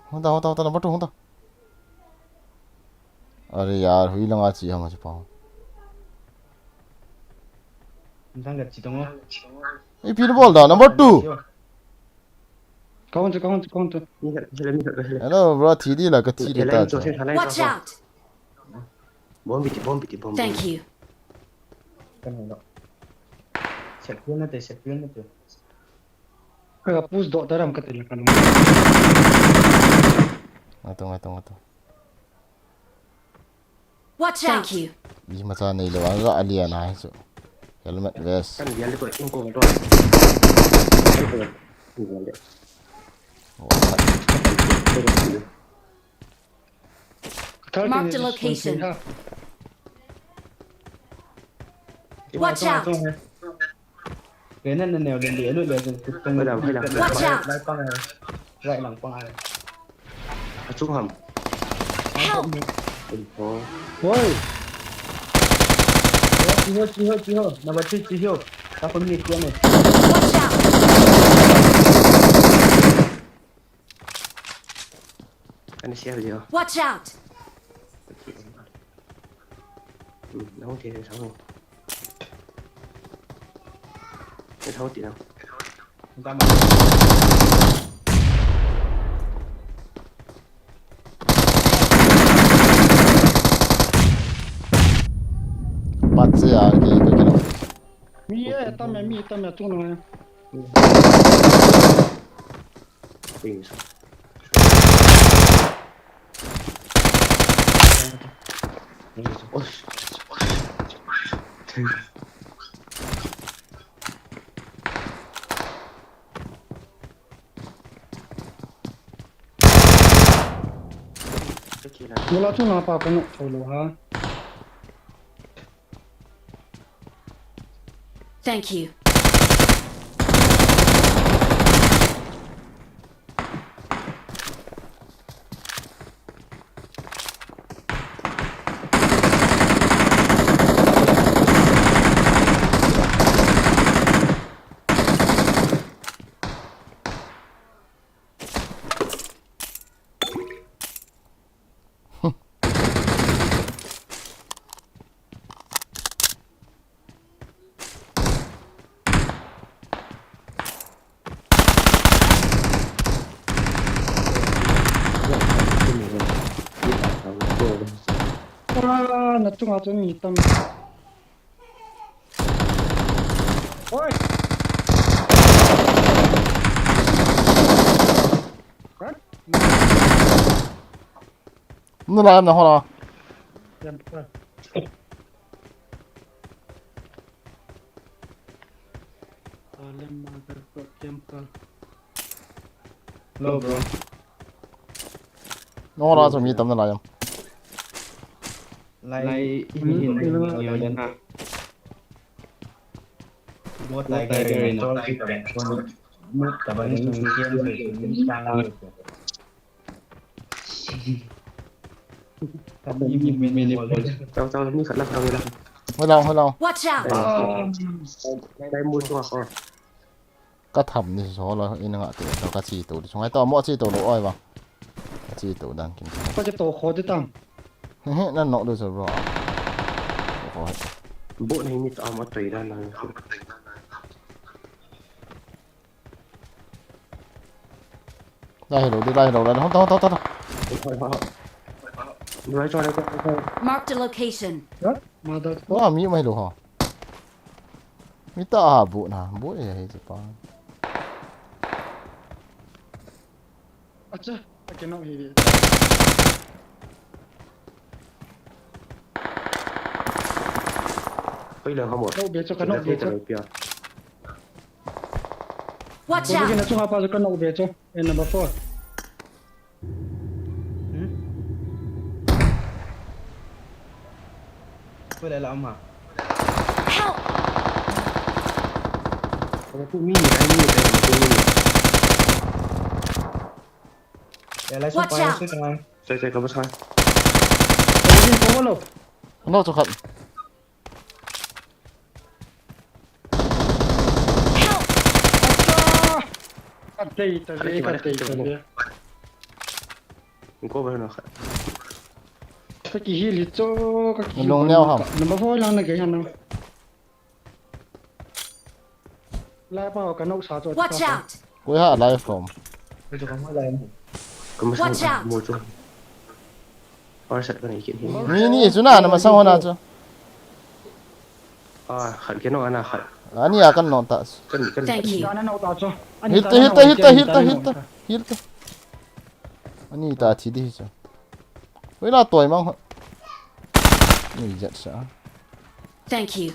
Hung ta, hung ta, hung ta, number two, hung ta. Are yaar, hui langa chi hang chi pa. Dang ka chi tong. Ei, pin bol da, number two. Count, count, count. Hello, bro, thi di la, ka thi di ta. Watch out! Bomb biti, bomb biti, bomb. Thank you. Kan lo. Set pun na te, set pun na te. Ka push do taram ka te la kan. Ngato, ngato, ngato. Watch out! Thank you. Bi macha nei lo, anga alian ai chu. Helmet vest. Kan bial ko in ko to. Mark the location. Watch out! Kena na neo le le le le. Watch out! Right lang pa. Achung ham. Help! Oh. Woi. Chiho, chiho, chiho. Number three, chiho. Ka pun ni kya ne. Watch out! Ani siap je. Watch out! Hmm, nang ti nang. Nang ti nang. Patse a ke ke ke. Mi e, tam e, mi tam e, tung nang e. Wala chu na pa ko no tholo ha. Thank you. Ah, na chunga chun mi tam. Oi. What? Nuna em na hola. Temple. Salem mother temple. Hello, bro. Nuna chu mi tam nalai em. Lai, lai, hin, hin, hin, hin, hin. Bo Tiger in a chol ki kare. Mut ka bang sung kian sung kian sung. Ka mi mi mi ni bol. Chao, chao, ni khat la, khat la. Hola, hola. Watch out! Lai, lai, mu chunga ko. Ka tham ni so lo in nga te to ka chi to di sungai to mo chi to lo oi ba. Ka chi to dan kin. Ko je to kho de tam. He he nan nok du so bro. Ko he. Bo nei ni ta ma toi dan na. Dai lo di dai lo la. Hon ta hon ta hon ta. Lai choi lai choi. Marked a location. Mother. Wa mi mai lo ha. Mi ta a bu na bu e he pa. Acha, I cannot hear it. Oi la ha mo. Kano be cho, kano be cho. Watch Ko out! na chunga pa cho, kano be cho. And number four. Ko le la ma. Help! Ko mi ni, ai mi ni, ko mi ni. Ya lai so Watch pa out. So pa. Sai sai ka ba sai. Ko lo. No to khat. Help! Ka dei ta ve, ka dei ta ve. Ko ba na khat. Ka ki heal cho, ka ki Long neo ham. Number four lang na ke na. Lai pa ka nok sa cho. Watch out! Koi ha live from. Ko ma sa. Watch out. Mo cho. Par sat ka nei kin hi. Ni ni chu na na ma sang ho na chu. Ah, khat ke no ana khat. Ani a kan no ta. Kan kan. Thank you. Ana nok ta cho. Hil ta hil ta hil ta hil ta hil ta. Hil ta. Ani ta thi di chu. Wei la toi mang. Ni jet sa. Thank you.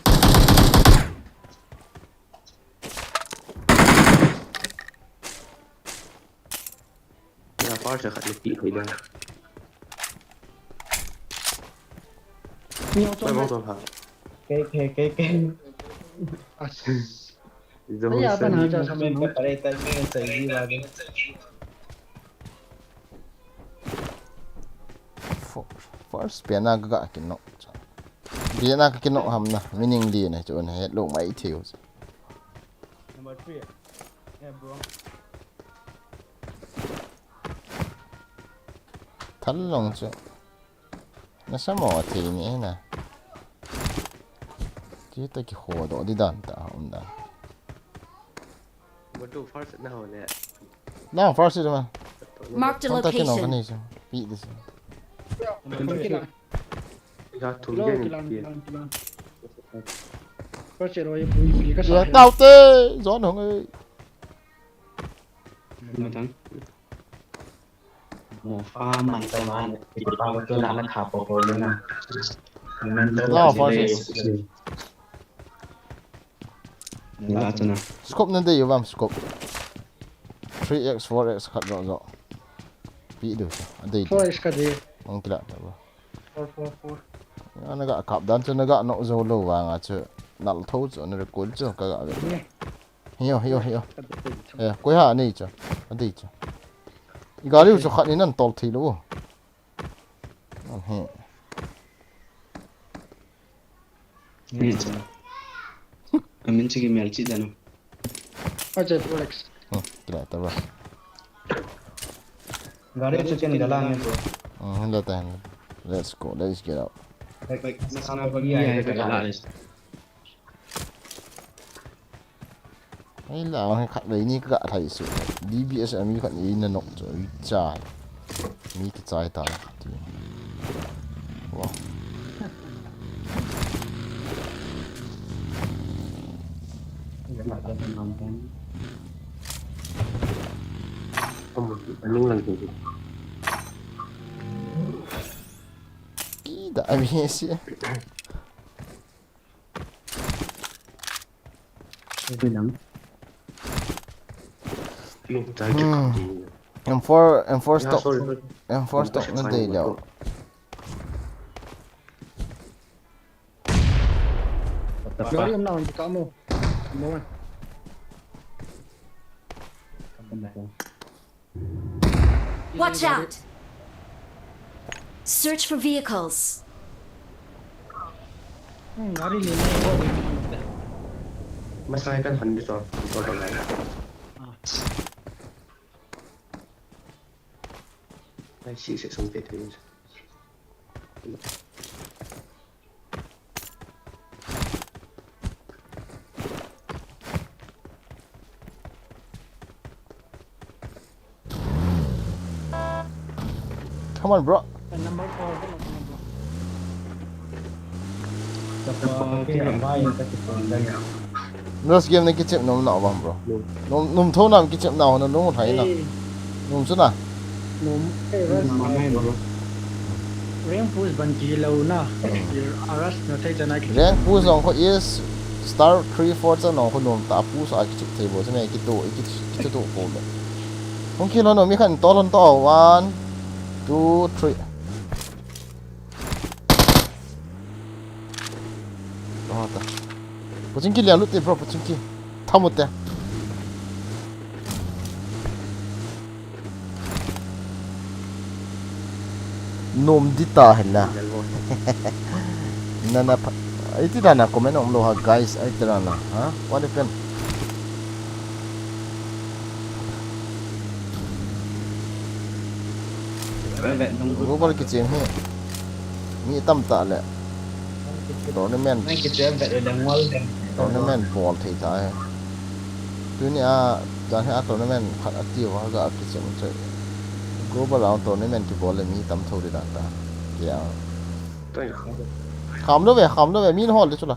Ya par sa khat ni pi thei da. Ni cho. Ko ba to ha. Ke ke ke ke. Zo. Ya pa na cha sa. Men ka pare ta men sa ji ba de. First pian a ka ga kin no. Pian a ka kin no ham na. Meaning di na chu na het lo mai thiu. Number three. Yeah, bro. Thal long chu. Na sa mo thei ni na. Chi ta ki kho do di dan ta um dan. Mo tu first na ho le. Na first is ma. Marked a Kon ta ki no ka location. ni chu. Pi di chu. Ya thum Kilo den kilan ni. Kilan kilan. Ko che roi pui pui ka sa. Ya tau te. Zon hong ei. Mo tang. Mo fa man ta man. Ki pa ko tu na na kha po ko na. Man ta No, si first le. is. Na ta na. Scope na dei u vam scope. Three X, four X khat zo zo. Pi du chu. A dei. Four X ka de. Ong kila ta ba. Four four four. Ya na ga kap dan chu na ga no zo lo vang a chu. Nal tho chu na recall chu ka ga ve. Ni. Hiyo hiyo hiyo. Ka de. Eh, koi ha nei chu. A dei chu. I gari u chu khat ni nan tol thei lo. An he. Ni cha. Amin chi ki mel chi da no. Acha four X. Hmm, kila ta ba. Gari chu chen da la ni bro. Hmm, la ta. Let's go. Let's get out. Like, like, sana ba mi ai ka la. Ai la ang khat lei ni ka thai su. D B S ami khat ni na nok chu i chai. Mi ki chai ta. Wa. Ida amisi. Bilang. M four, M four stock. M four stock na dei leo. Lori um na hon ka mo. Mo. Watch out! Search for vehicles. Hmm, gari le le. Masai kan han di to. Di to lai. Ah. Ai si se sum te te. Come on, bro. Number four. Last game na kichep nom na bang, bro. Nom, nom tho na kichep na ho na nom thai na. Nom su na. Nom, eh, rush. Rank push ban kilo na. Rush na thei chana ki. Rank push jong kho is star three four cha nong kho nom ta push a kichep thei bo cha me kito, kito, kito ko me. Hung kilo no mi khan tol hon to. One, two, three. Pochinki lian lut te, bro, pochinki. Thamu te. Nom di ta hela. Nana pa. Ai ti dana comment um lo ha, guys, ai ti dana. Ha? What happened? Global kichem hi mi tam ta le. Tournament. Tournament bol thei ta he. Tuni a, jan hi a tournament khat a ti uva ga kichem chu. Global round tournament kibol le mi tam tho di dan ta. Kia. Kham lo ve, kham lo ve, min hol di chu la.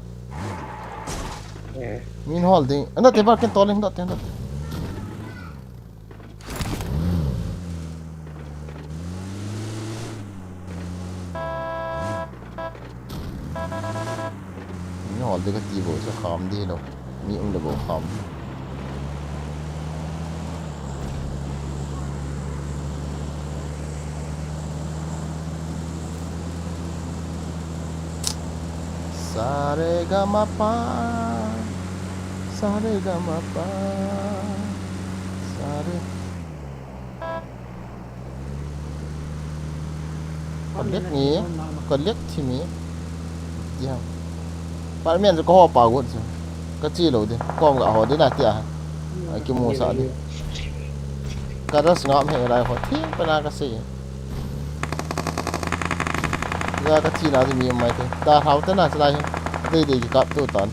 Min hol ding. Anda te bar ken toling da te anda. Min hol de kati bo, sa kham de lo. Mi um le bo kham. Sa re ga ma pa. Sa re ga ma pa. Sa re. Collect ni, collect thi mi. Ti ham. Par men ko ho pa gun su. Ka chi lo de. Kom ga ho de na ti a. A ki mu sa de. Ka das ngam he lai ho. Thi pa na ka se. Ya ka chi na de mi mai te. Ta hau te na sa lai. Dei dei ki kap tu tan.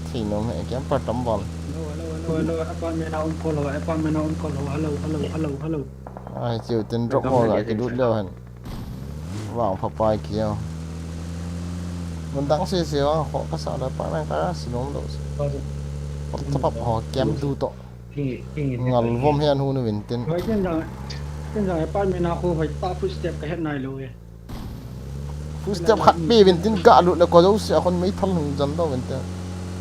Thi nom he, camper tam bol. Hello, hello, hello, hello. Apartment a um call ho, apartment a um call ho. Hello, hello, hello, hello. Ai, chiu tin drop mo ga ki lut leo hen. Vang pha pai kio. Mun dang se se vang ho ka sa la apartment ka si nom lo. Pop top ho kem du to. Ngal vom hen hu nu vin tin. Hoi tin jang. Tin jang apartment a khu hoi ta footstep ka het nai lo e. Footstep khat pe vin tin ga lut le ko jo se a kon mei thal hung jan do vin tin.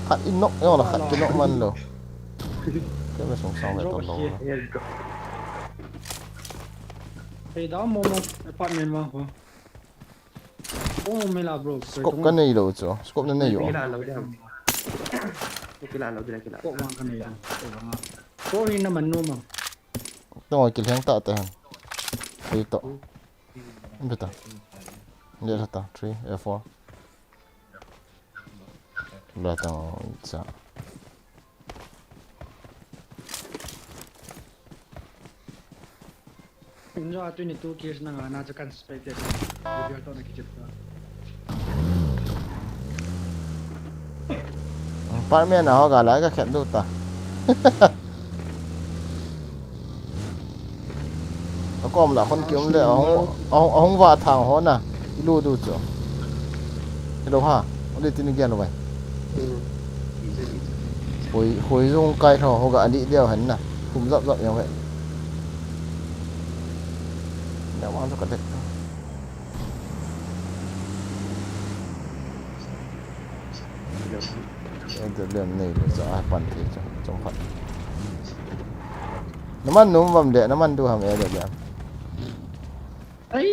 Khat in nok yo la khat ki nok man lo. Ke me song sang ve to lo. Hey, da mo mo apartment ma ko. Oh, me la bro. Scope ka nei lo chu. Scope na nei yo. Kila lo de. Kila lo de, kila. Ko ma ka nei lo. Ko ma. Ko hi na man no ma. Tong ki lheng ta te han. Hei to. Beta. Le ta three, a four. La ta cha. Injo a twenty-two kills na nga na cha kan spectate. Video to na kichip ta. Apartment a ho ga la ka khet du ta. Akom la kon ki um le ahung, ahung, ahung va thang ho na. Ilu du chu. Hello ha. Ole tin gen lo bai. Hmm. Hoi, hoi jong kai tho, hoga ali deu hen na. Kum jap jap jong ve. Deu ang jong ka det. Ei, deu lem nei le, cha a pan thei cha, chom phat. Naman nom vam le, naman du ham e, deu lem. Ai!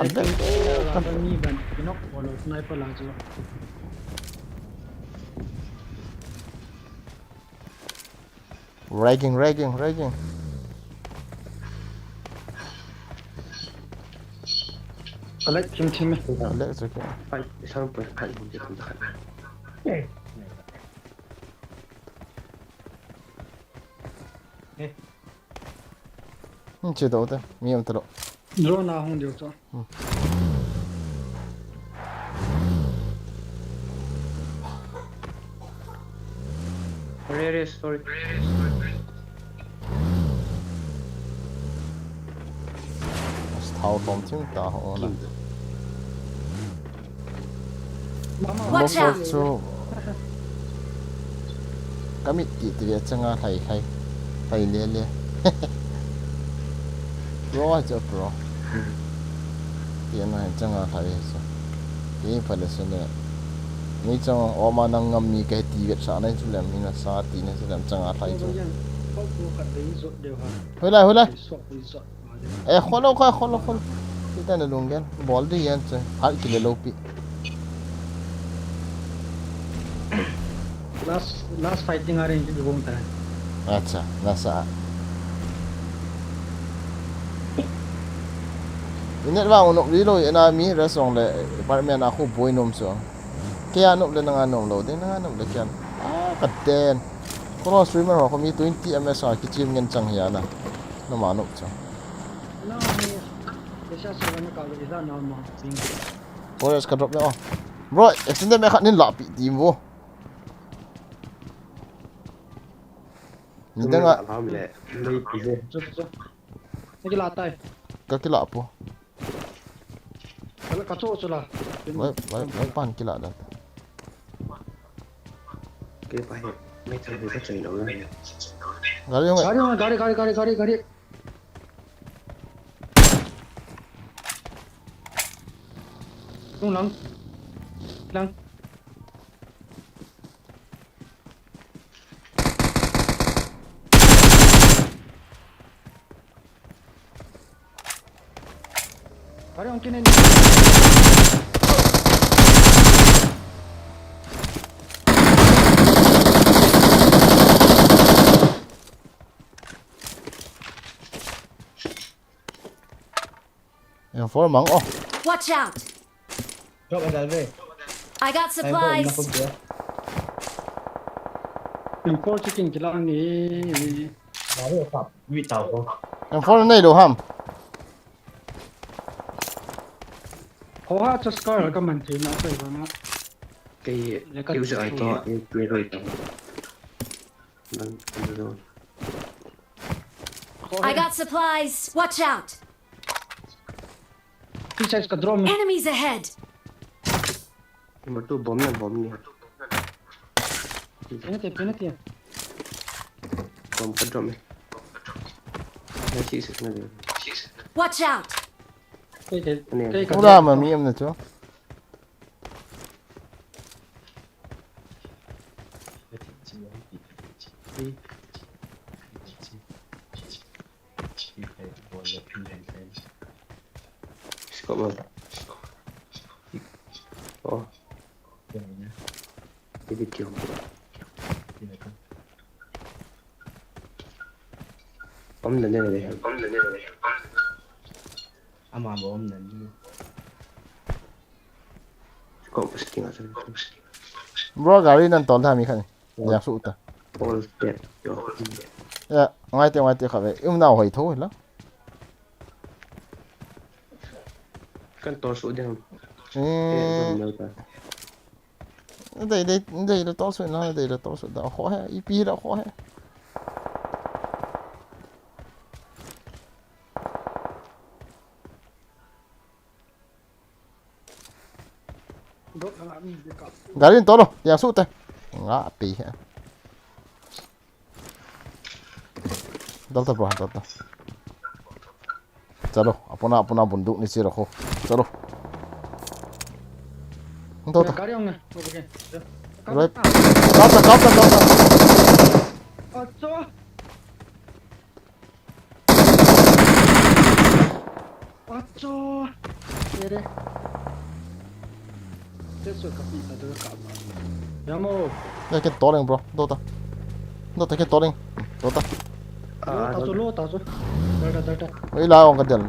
Abel. Sniper la, ni ban, kinok polo sniper la chu. Ragging, ragging, ragging. Collect, team, team. Collect, it's okay. Fight, isang pa, fight, fight, fight. Eh. Eh. Hmm, che do te, mi um ta lo. Drone a hung diu chu. Hmm. Re, re, sorry. Thao tom thim ta ho na. Watch out! Chu. Ka mit ti ti ve changa hlai hlai. Hlai le le. Pro a chu pro. Ti na changa hlai chu. Ti pha le se ne. Ni chang oma nang ngam mi ka ti vet sa nai chu lem, mi na sa ti nai chu lem changa hlai chu. Hoi lai, hoi lai. Eh, kholo, kholo, kholo, kholo. Kita na lung gen. Bol di yan che. Hal kile lo pi. Last, last fighting a ring ki bong ta. Acha, nasa. Inet va unok ri lo, ena mi restaurant le apartment a khu boi nom so. Kei a nom le nanga nom lo, de nanga nom le kian. Ah, ka ten. Kholo streamer ho, kho mi twenty M S a kichim ngen chang hi ana. Noma nom cho. Forest ka drop le o. Bro, extended me khat nin la pi ti mo. Ni dang a. Lam le. Lei pi le. Chu, chu, chu. Ka kila tai. Ka kila po. Ka, ka chu chu la. Vai, vai, vai pan kila da. Ke pa he. Mai thai ka chai lo na. Gari hung. Gari, gari, gari, gari, gari, gari. Tung lang. Lang. Gari hung kine ni. M four mang o. Watch out! Drop a dal ve. I got supplies. Ai, ko na ko dia. M four chicken kila ni. Baru kap, wi tau ko. M four nei lo ham. Ko ha cha scar ka man thei na kai ba na. Kei, le ka kei u cha ai to, e, kei roi to. Nang, nang, nang. I got supplies. Watch out! Precise ka drone. Enemies ahead! Number two, bomb na, bomb ni. Pina te, pina te. Bomb ka drone. Na si se na de. Watch out! Kei, kei, kei ka drone. Ura ma mi am na cho. Scope mana? Oh. Ini dia. Om dan dia ni. Ama ba om dan dia. Scope skin asa. Bro, gari nan tol tha mi khat ni. Yang su ta. All dead. Yo. Ya, ngai te, ngai te kha ve. Um nau hoi tho la. Kan tor su ding. Eh. Eh, dum ta. Dei, dei, dei le tor su na, dei le tor su da. Ho he, ipi da ho he. Gari in tolo, yang su te. Nga, ape he. Dal ta bro, dal ta. Chalo, apuna, apuna bunduk ni chira kho. Chalo. Dal ta. Gari hung na, okay. Right. Dal ta, dal ta, dal ta. Acha. Acha. Ere. Te so kapi ta do ka ba. Yamo. Ya ke toring bro. Dota. Dota ke toring. Dota. Lo ta so, lo ta so. Dal ta, dal ta. Oi la ong ka del.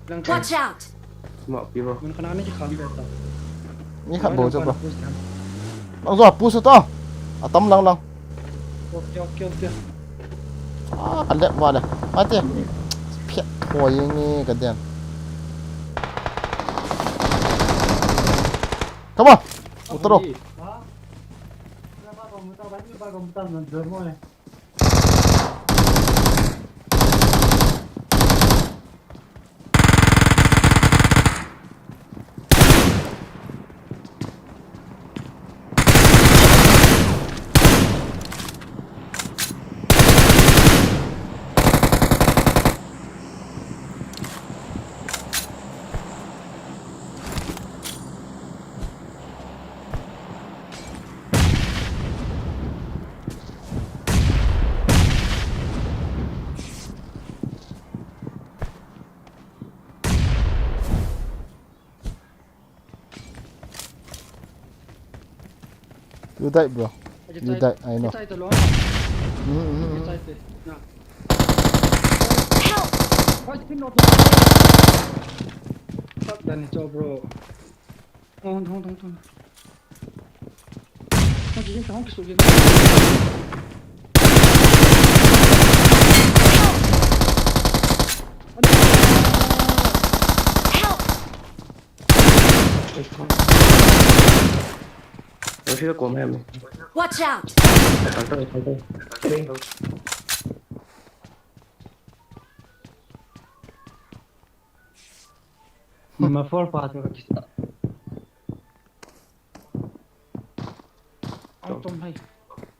Lang ta. Watch out! Ma pi ho. Mun kana ni ki kham ta. Ni khat bou chu bro. Push dan. Lang zo push ta. Atam lang lang. Okay, okay, okay. Ah, ka lep vale. Mate. Phiat poi nge ka den. Come on. Utro. You died, bro. You died, I know. Mm, mm, mm. Help! Bro. Help! Watch out! Ma four pa to kisa. Ang tom hai.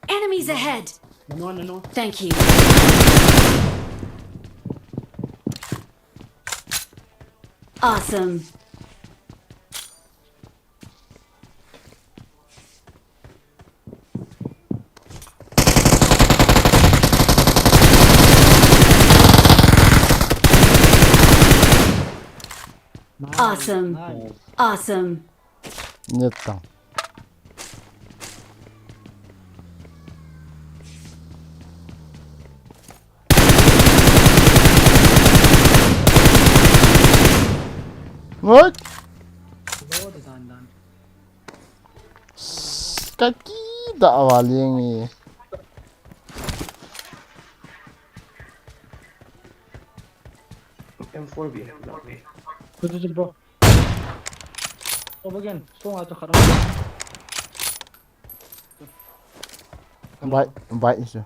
Enemies ahead! Nano, nano. Thank you. Awesome. Awesome. Awesome. Nyetang. What? Kaki da awali ngi. M four B. Tutu tu bro. Over again. Song ato kharang. Bye, bye isu.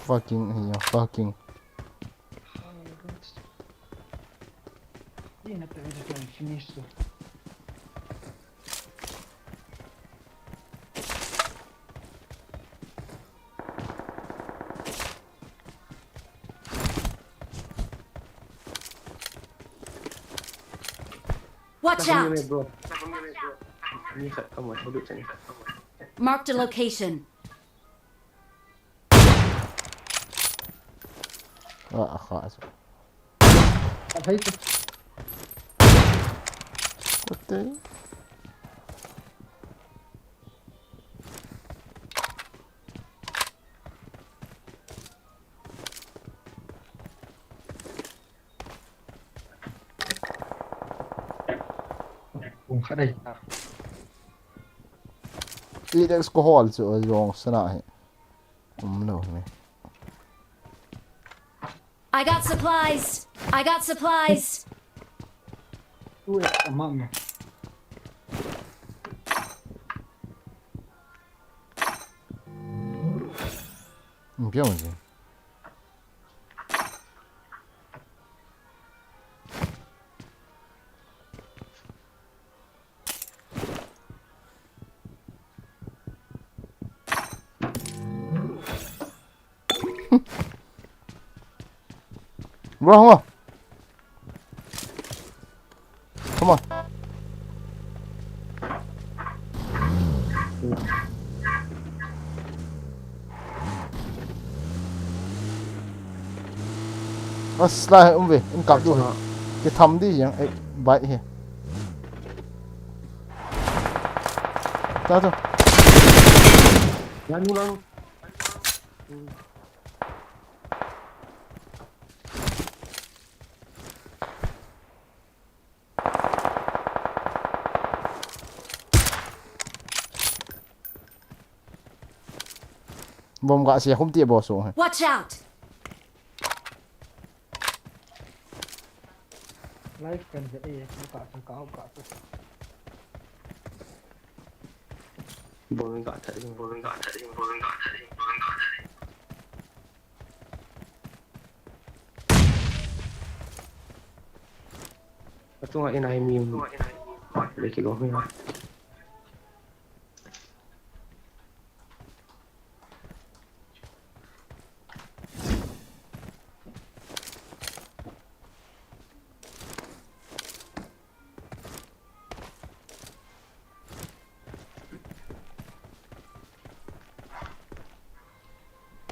Fucking, yeah, fucking. Watch out! Marked a location. Ah, ah, ah. What the? Kung kha dai. Eight X ko hol chu a jong sana hi. Um lo ni. I got supplies. I got supplies. Two X amang. Biang je. Bro, hung o. Come on. As, lai um ve, in kap diu hi. Kitham di jeng, eh, bike hi. Ta tu. Lanu, lanu. Bom ga sia khum ti bo so. Watch out! Life kan je e, ka ka ka ka. Bom ga ta, bom ga ta, bom ga ta, bom ga ta. Atunga ina hi mi um. Le ki lo hi.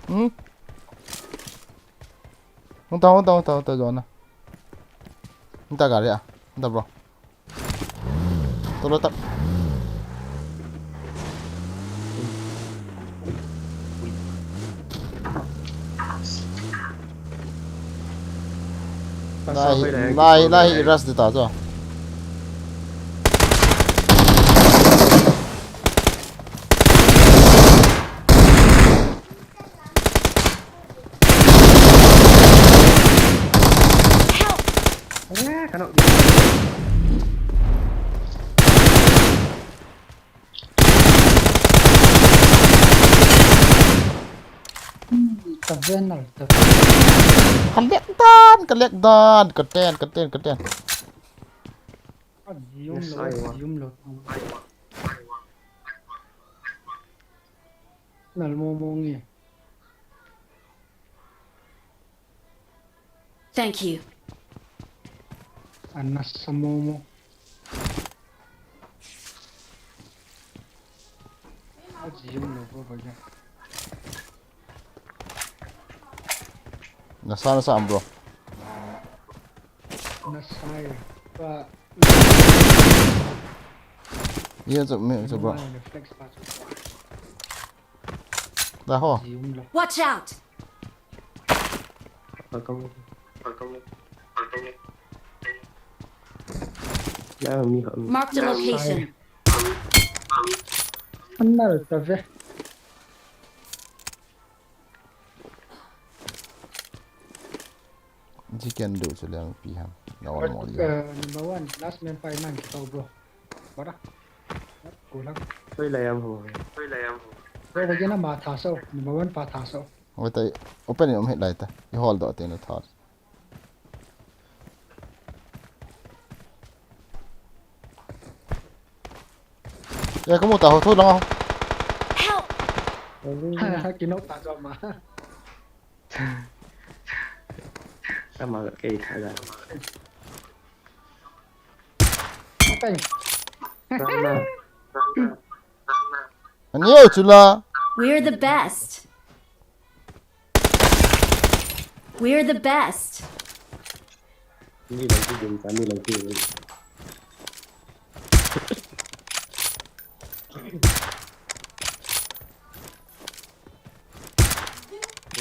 Hmm? Hung ta, hung ta, hung ta, hung ta, John. Hung ta gari a. Hung ta, bro. Tolo ta. Lai, lai, lai, rush di ta, jo. Help! Eh, kano. Hmm, ka venal ta. Ka lek dan, ka lek dan, ka ten, ka ten, ka ten. A, zoom lo, zoom lo. Nal mo mo nge. Thank you. Ana sa mo mo. A, zoom lo ko ba ya. Nasa, nasa, bro. Nasa ya. Pa. Iya, tu, mi, tu, bro. Reflex pa tu. Dah, ho. Zoom lo. Watch out! Marked a location. Anal ta ve. Ji ken do chu leng pi ham. Na on mo ya. Number one, last man pa iman ki tau, bro. Bara. Kulang. Hoi lai am ho. Hoi lai am ho. Bro, ba jana ma tha so. Number one pa tha so. Wait, open in um hit lai ta. I hold do te na tha. Ya, kamu ta ho, tho lang ho. Help! Kino ta jo ma. Sama ka kei tha ga. Kai. Ani yo chula. We're the best. We're the best. Ni lang tu ding, kami lang tu.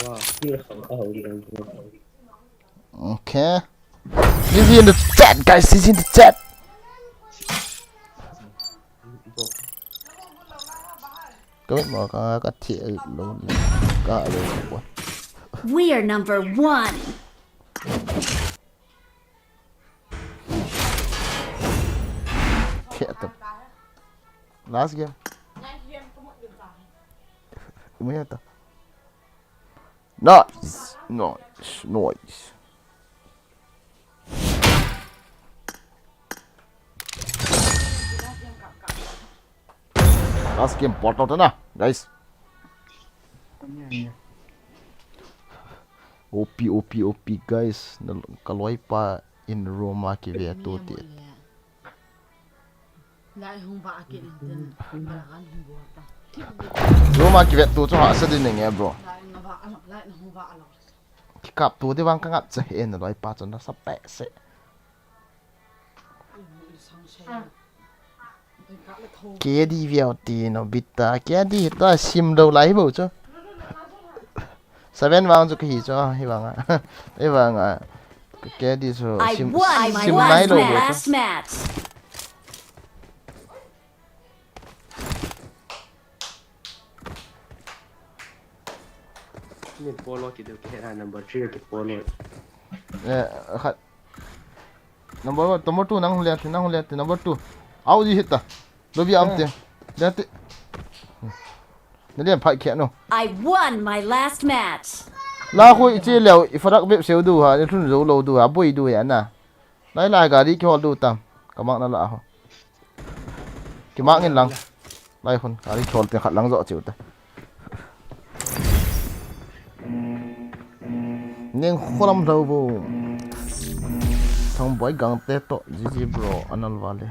Wow, ni lang tu. Okay. He's in the chat, guys. He's in the chat. Ka mit mo ka, ka thi lo, ka lo ko. We are number one. Thi ta. Last game. Mo ya ta. Nice, nice, nice. Last game bot out na, guys. O P, O P, O P, guys. Na, ka loipa in room a kive tu ti. Room a kive tu chu hahsa ding nge, bro. Kikap tu di vang ka ngap cha he na loipa chu nasa peh se. K D viau ti no bita. K D ta sim lou lai bou chu. Seven vang chu kahi chu, hi vang a. Hi vang a. K D chu I sim, won my sim last lai lou ma- bou chu. Last match. Ni polo ki deu ki hera number three ki polo. Eh, khat. Number one, number two, nang hule, nang hule, number two. Au di hit ta. Lobby am te. Dia te. Na lian phai khe no. I won my last match. La khu i che leo, i farak bep seu du ha, ni thun zo lo du ha, boi du ya na. Lai lai gari ki hol du tam. Ka mak na la ho. Ki mak ngin lang. Lai hun, gari ki hol te khat lang zo cheu ta. Ning kholam lo bo. Thang boi gang te to, G G bro, anal vale.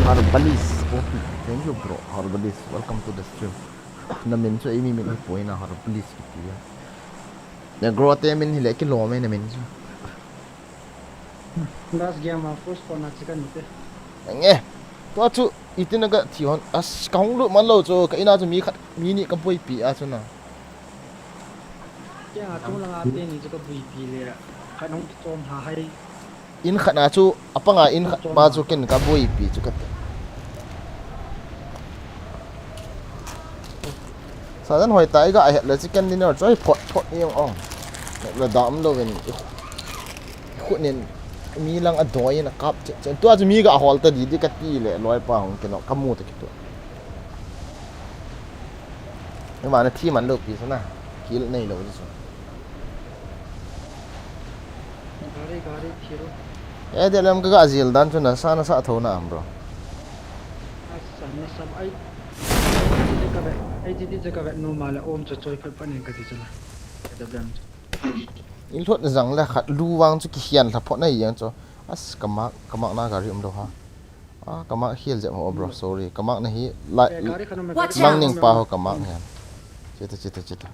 Harbalis, O P. Thank you, bro. Harbalis, welcome to the stream. Na min chu ei mi min hi poina Harbalis kiti ya. Na gro te min hi le ki lo me na min chu. Last game a first corner chicken te. Nge. Tua chu itin aga thi hon. As ka hung lut man lo chu ka ina chu mi khat mi ni ka buipi a chu na. Kei a tung langa te ni chu ka buipi le. Khat hung kichom ha hai. In khat na chu apanga in khat ma chu ken ka buipi chu ka te. Sajan hoi ta i ga het le chicken dinner chu ai phot phot ni ong ong. Le dam lo ven i khu-, i khut nin mi lang a doi in a kap che che. Tua chu mi ga hol ta di di ka ti le loi pa hong kino ka mu ta ki tu. Ni ma na thi man lo pi sa na. Kil nei lo di su. Gari, gari, thiro. Eh, de lem ka ga zil dan chu na sa na sa tho na am, bro. Asa, na sa, ai, ai, ti ka ve, ai, ti, ti ka ve, no ma le, om cho choi phat phat nen ka ti chu la. Ka de lem chu. In thot zang le khat lu vang chu ki hian la phot na yang chu. As ka mak, ka mak na gari um lo ha. Ah, ka mak hial jep ho, bro. Sorry. Ka mak na hi, la, eh, gari khan um, Watch out! Lang ning pa ho ka mak hian. Chita, chita, chita.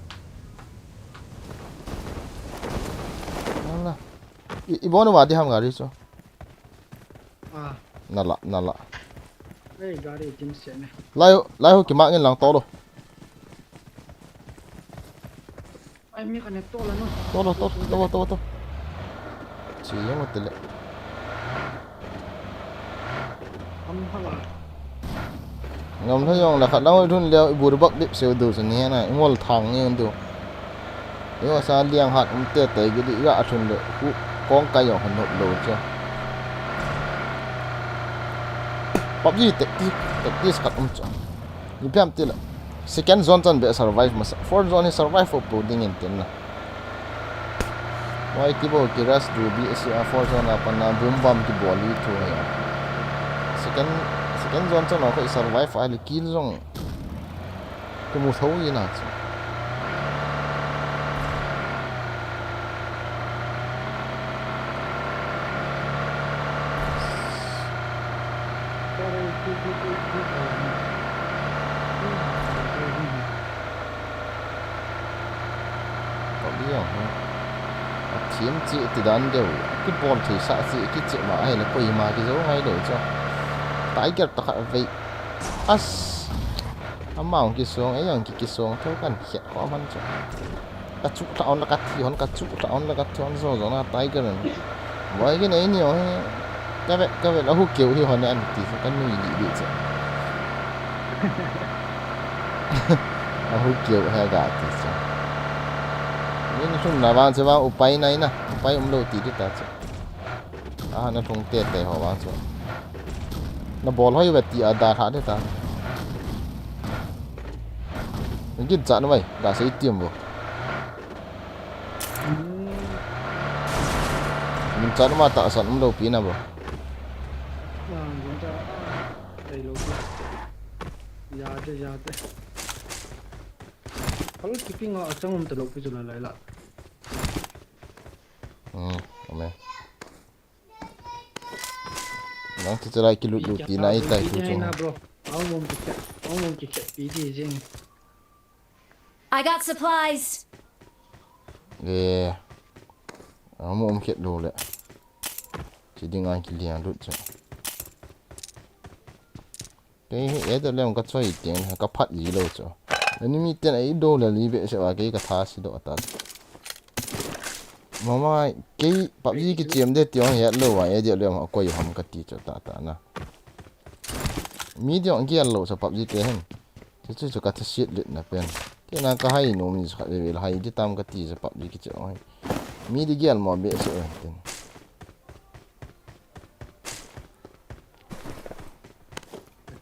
Nala. I, i bon wa di ham gari chu. Ah. Nala, nala. Ei, gari tim se ne. Lai, lai ho ki mak ngin lang to lo. Ai, mi kane to la no. To lo, to, to, to, to. Chi yang te le. Am hala. Ngam tha jong la khat lang thun le i bur bak dip seu du chu ni na, i ngol thang ni du. Yo sa liang hat um te te gi di ga thun le khu kong ka jong han nop lo chu. PUBG te ti, te ti skat um chu. Ni piam ti la. Second zone chan be survive masa. Fourth zone hi survive po ding in tin na. Wai ti bo ki rush du bi si a fourth zone a pan na boom bam ki bol li thu ya. Second, second zone chan ko i survive a li kill zong. Ki mu tho i na chu. Ka liang ho. A thiam chi ti dan deu. Ki bol thei sa chi ki chi ma ai le koi ma ki zo ngai lo chu. Tiger ta kha vei. As. Amang ki song, ei ang ki ki song tho kan hiat ko man chu. Ka chu ta on la ka thi hon, ka chu ta on la ka thi hon zo zo na Tiger an. Boi ki nei ni o he. Ka ve, ka ve la hu keu hi hon an ti chu ka nui li li chu. A hu keu he ga ti chu. Ni ni sun na vang chu vang upai nai na, upai um lo ti ti ta chu. A, na thung te te ho vang chu. Na bol hoi ve ti a da tha de ta. Ni gin cha na mai, ga sei tiam bo. Min cha na ma ta san um lo pi na bo. Vang gin cha, ah, tei lo pi. Ya de, ya de. Hal kiping a chang um talou pi chu la lai la. Hmm, amen. Nang ti chalai kilut lut ti nai tai tu chung. Bro. Ang mum ki khet, ang mum ki khet pi di jing. I got supplies. Eh. Ang mum khet lou le. Chi ding ai kiliang lut cha. Kei hi A W M ka choi teng le ka phat ji lou chu. Enemy ten ei do le li behseh a kei ka tha si doh ta. Mama kei PUBG kichem de ti hung het lou a A W M a koi ham ka ti chu ta ta na. Mi di hung gel lou chu PUBG te hin. Chu chu chu ka tha siat lut na pen. Te na ka hai nom ni chu khat ve ve hai di tam ka ti chu PUBG kichem a. Mi di gel mo behseh a ten.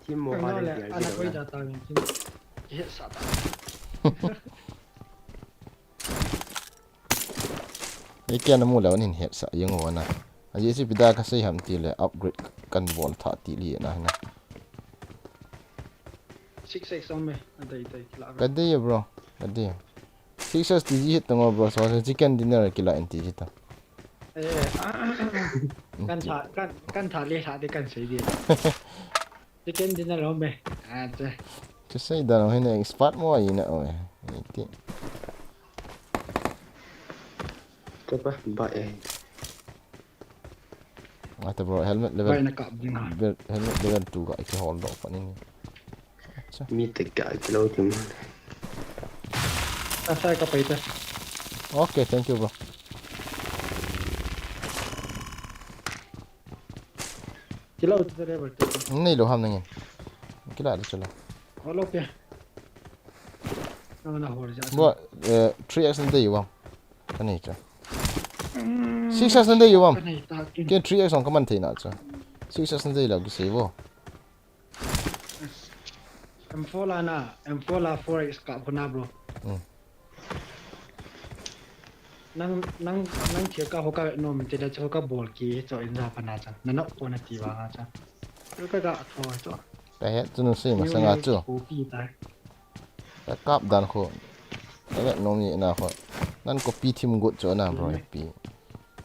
Team mo ha le ana koi da ta min team. Ye sa ta. Ei kia na mu le nin het sa jeng o na. A ji si pi da ka sei ham ti le upgrade kan bol tha ti li na na. Six X om me. Adai dai kila. Ka dei bro. Ka dei. Six X T G hit tang o bro. So chicken dinner kila N T G ta. Eh, kan tha, kan, kan tha le tha de kan sei de. Chicken dinner om me. Ah, che. Che sei da no hin expert mo ai na o. Ti. Ka pa ba e. Ata bro, helmet level. Bai na kap ding ha. Level, helmet level two ka ki hold off ani. Acha. Mi te ka ki lo ti man. Asa ka pai ta. Okay, thank you bro. Kilo te level two. Nei lo ham nangin. Kila de chalo. Holo pe. Nang na hol ja. Bo, eh, three X na dei u am. Ka nei cha. Six X na dei u am. Ka nei ta kin. Ke three X ong ka man thei na cha. Six X na dei lo ki sei bo. M four la na, M four la four X ka bona bro. Hmm. Nang, nang, nang thia ka ho ka nom te da cho ka bol ki cho in ja pa na cha. Na nok ko na ti ba nga cha. Ka ka ga tho cho. Ka het chu nu sei ma sanga chu. Copy ta. Ka kap dan kho. Ka vet nom ni na kho. Nan copy thim got cho na bro pi.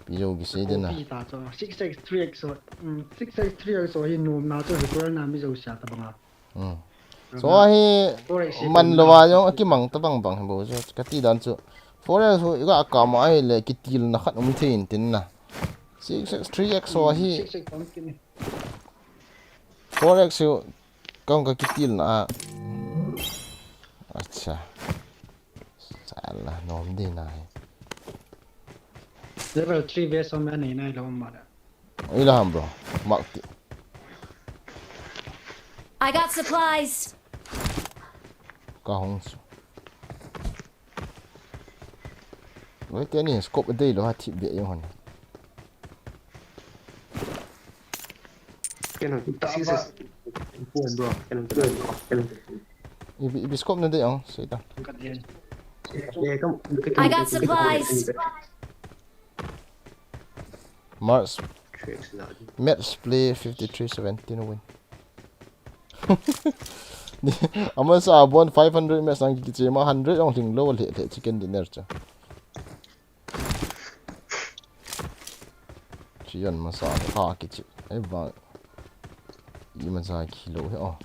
Pi jo ki sei de na. Copy ta cho. Six X three X so. Mm, six X three X so hi nom na cho recoil na mi jo sia ta banga. Hmm. So hi man lo wa jong aki mang ta bang bang bo jo. Ka ti dan chu. Four X so i ga ka ma hi le ki til na khat um thei in tin na. Six X three X so hi. Six X pang kin. Four X so Kong ka kitil na a. Acha. Sala, nom di na hi. Level three vest om ani nai lo ma da. Ila ham bro. Mak ti. I got supplies. Ka hong su. Loi te ni scope dei lo ha thip be jong hon. Keno, ta six ba. Bro, keno, keno, keno. Ibi, ibi scope na dei ong, sei ta. Eh, kam, kam, I got supplies. Mars. Match play fifty-three seventeen win. Ama sa bon five hundred match ang kiche ma hundred ong hling lo le le chicken dinner cha. Chian masa ka kichi. Ai ba. I masa kilo he oh.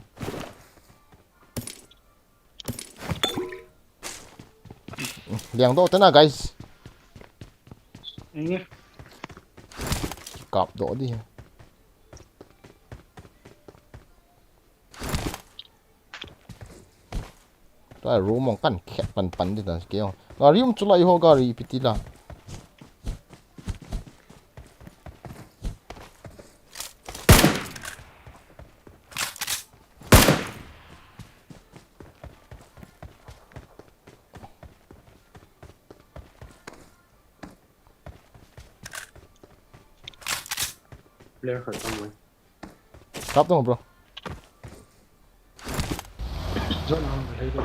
Liang do tena guys. Enge. Kap do di. Tua room ong kan khet pan pan di dan keo. Gari um chula iho gari ipi ti la. Player khat tam mai. Kap tong bro. Zone ang hei do.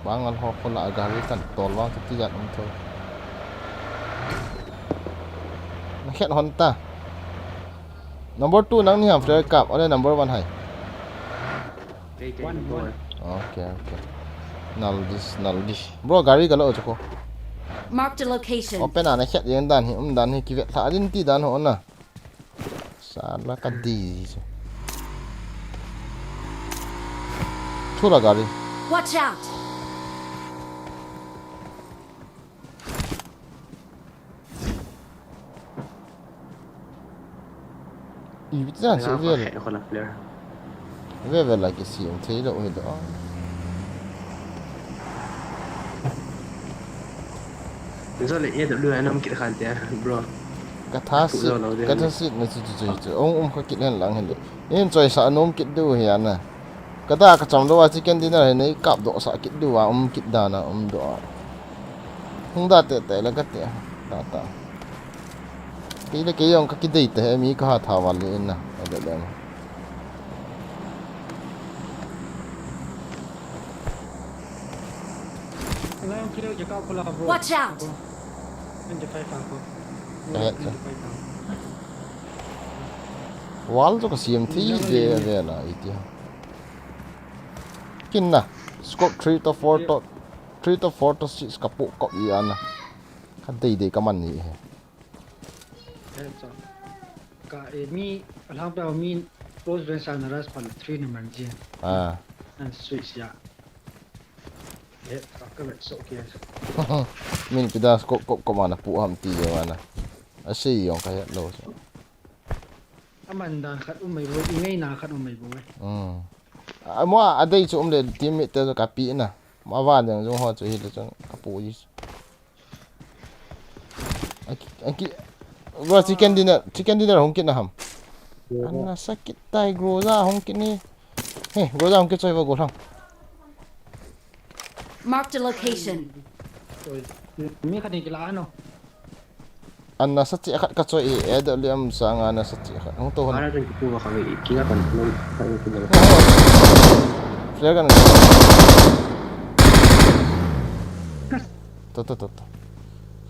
Bang an ho ko la gari kan tol wang ti jan um tho. Khet hon ta. Number two nang ni ham flare kap, ole number one hai. One, one. Okay, okay. Nal dis, nal dis. Bro, gari galo choko. Marked a location. Open ana khet yang dan hi, um dan hi kivet tha din ti dan ho na. Sala ka di. Chula gari. Watch out! Ibi jan se vel. Khet hon a flare. Ve ve la ki siam thei lo hi do. Zo le A W an um kit khan te bro. Ka tha si, ka tha si na chu chu chu chu. Ong um kha kit hen lang hen le. In choi sa nom kit du hi ana. Ka da ka cham do a chicken dinner hi nei kap do sa kit du a um kit da na um do a. Hung da te te la ka te. Ta ta. Kei le kei jong ka kidei te he mi ka ha tha val le in na. A de le. Watch out! Ka het cha. Wall chu ka siam thei ve ve la i ti. Kin na. Scope three to four to, three to four to six ka pu kop i ana. Ka dei dei ka man ni he. Ka e mi alang pa mi close range sa na ras pan three number ji. Ah. An switch ya. He ka ka vet so ke. Min pida scope kop kop mana pu ham ti ye mana. A sei jong ka het lo so. Aman dan khat um mai bo, i ngai na khat um mai bo. Mm. A mo a dei chu um le teammate te ka pi na. Ma van jong jong ho chu hi le chun ka pu ji. Aki, aki. Bro, chicken dinner, chicken dinner hung kit na ham. Ana sakit tai Groza hung kit ni. He, Groza hung kit choi va go thang. Marked a location. Mi khat ni kila ano. Ana sa chi khat ka choi e, A W M sa nga ana sa chi khat. Hung to hon. Ara rin ku ba kami kila kan lo kan ku ba. Flare gun. To to to to.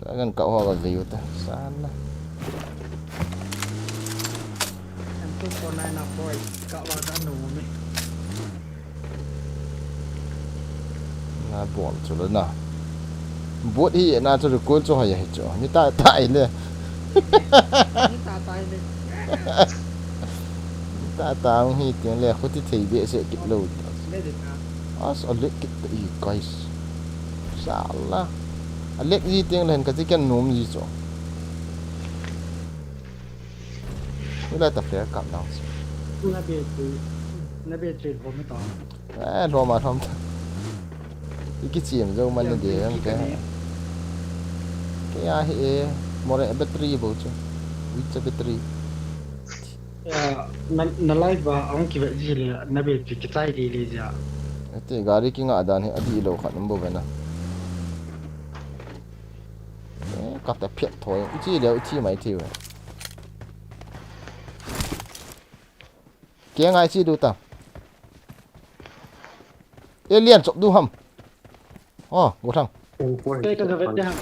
Flare gun ka ho ga vei uta. Sana. An tu ko nai na boy ka wa da no mi. Na bol chu le na. Bot hi na chu recoil chu hoi hi chu. Ni ta ta i le. Ni ta ta i le. Ni ta ta hi ti le khuti thei be se kit lo. Le de ta. As a leg kit i guys. Sala. A leg ji ting len ka ti ken nom ji chu. Ni la ta flare kap nang. Na be tu. Na be tu ho mi ta. Eh, hlawm a hlawm ta. I kichiam zo man na de ang ke. Ke a hi e, more battery bo chu. Which battery? Ya, na na live ba ang ki ba ji le na be ki ki tai de le ja. Ate gari ki nga dan hi adi lo khat um bo ve na. Eh, ka ta phiat thoi. I chi le i chi mai thi ve. Ke ngai chi du ta. Alien chop du ham. Oh, go thang. Kai ka ga vet de ham.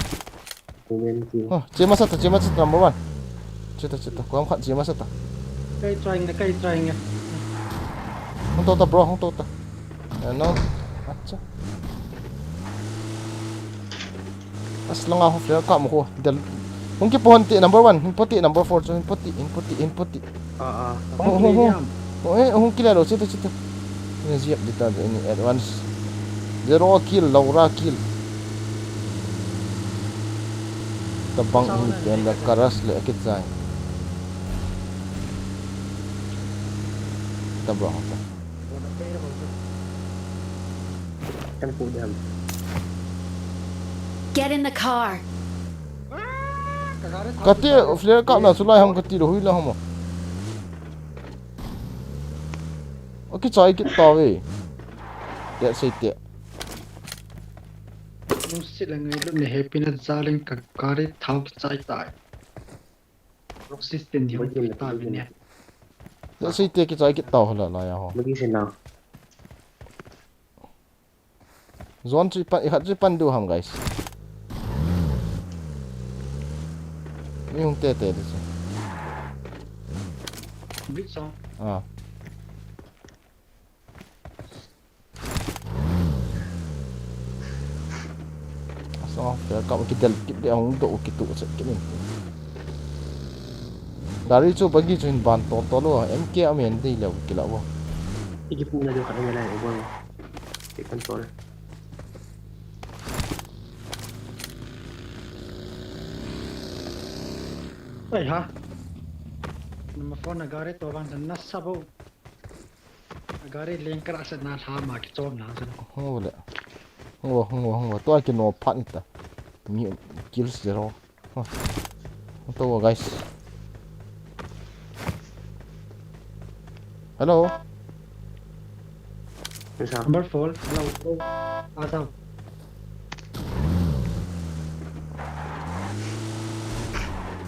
Oh, che masa ta, che masa ta number one. Che ta, che ta. Ko ham khat che masa ta. Kai trying, kai trying. Hung to ta bro, hung to ta. Eh, no. Acha. As langa ho flare kap mo ko. Del. Hung ki pohon ti number one, hung poti number four chu, hung poti, hung poti, hung poti. Ah ah. Ho ho ho. Ho eh, hung kila lo, chita chita. Ni ziap di ta ni advance. Zero kill, Laura kill. Tabang hung pen la karas le kichai. Tabang ta. Kan pu de ham. Get in the car. Kati flare kap na chu lai ham kati lo hui la ham. Okay, chai kit ta ve. Te sei te. Nung sit la ngai lut ne happy na zaling ka gari thap chai tai. Rock system di hong ta mi ne. Te sei te ki chai kit ta ho la la ya ho. Magi se na. Zone chu i pan, i khat chu i pan diu ham, guys. Mi hung te te di chu. Bridge song. Ah. Asa, kaya ka kidel kit de hung do kit tu se kit in. Gari chu bagi chu hin ban to to lo, M K amen dei le kila bo. Iki pu na jo khat ngai lai bo. Ki kan to le. Ai ha. Number four na gari to ban na sabo. Gari leng kara se na lha ma ki chom na se. Hung le. Hung hung hung. Tua ki no phat ni ta. Mi kills zero. Huh. Tua guys. Hello. Number four. Hello. Asa.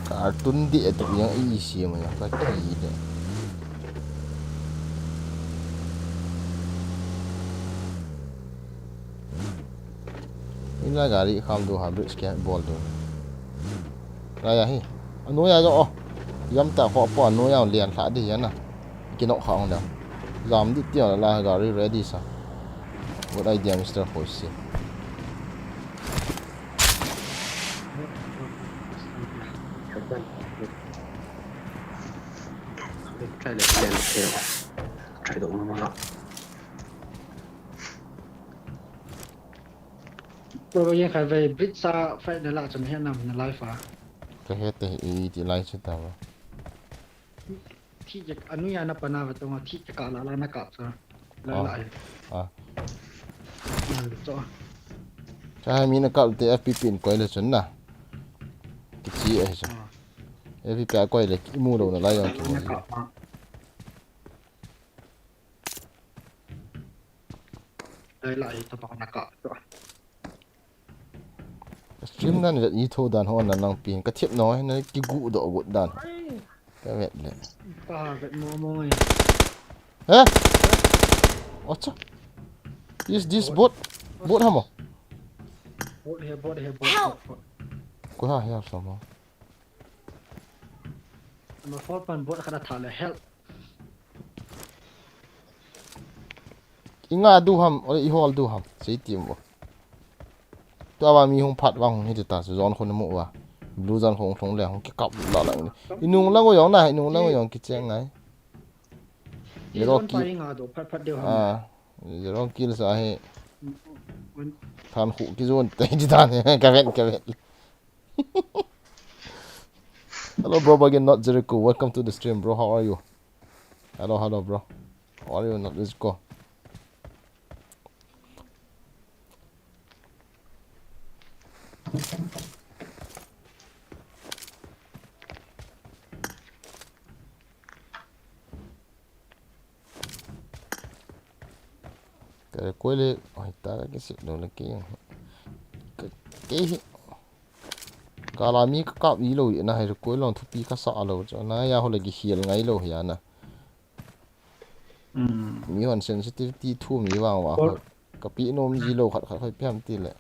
Cartoon di itu yang isi mo yang ka ki de. Ina gari kham do ha bridge ke bol do. Raya hi. Anu ya jo. Yam ta kho po anu ya lian lha di ya na. Kino kha ong da. Jam di ti la gari ready sa. Good idea, Mister Hoshi. Try le, try le, try le. Try do mo la. Bro, ye khai ve bridge sa fight na la chun he nam na life a. Ka he te i ti lai chu ta ba. Thi je anu ya na pana va tonga thi je ka la la na ka sa. La la. Ah. Na le cho. Cha mi na ka te F P P in koi le chun na. Ki chi e chu. Ah. F P P a koi le ki mu lo na la ya ki mo. Na ka ma. Dai la hi tabang na ka to. Stream dan i tho dan ho na nang pin ka thip no na ki gu do gu dan. Ka vet le. Ka vet mo mo ngai. Eh? Ocha. Is this bot? Bot hamo? Bot he, bot he, bot, bot, bot. Ko ha he sa mo. Ma for pan bot kha da tha le help. I nga du ham, o i hol du ham, sei ti mo. Tua ba mi hung phat vang hung hi ta, zone khun mu wa. Blue zone khun thong le hung ki kap la la. I nung lang o yong na, i nung lang o yong ki cheng ngai. Zero kill. Nga do phat phat deu ham. Ah, zero kill sa hi. Than khu ki zone te ji dan ka vet, ka vet. Hello, bro, again, not Jericho. Welcome to the stream, bro. How are you? Hello, hello, bro. How are you? Not Jericho. Ka koi le, oi, ta ka kisi lo le ke. Ka, ke hi. Ka la mi ka kap i lo i na hai koi lo thupi ka sa lo cha. Na ya ho le ki hial ngai lo hi ana. Hmm. Mi hon sensitivity thu mi vang wa ho. Ka pi nom ji lo khat khat hoi piam ti le.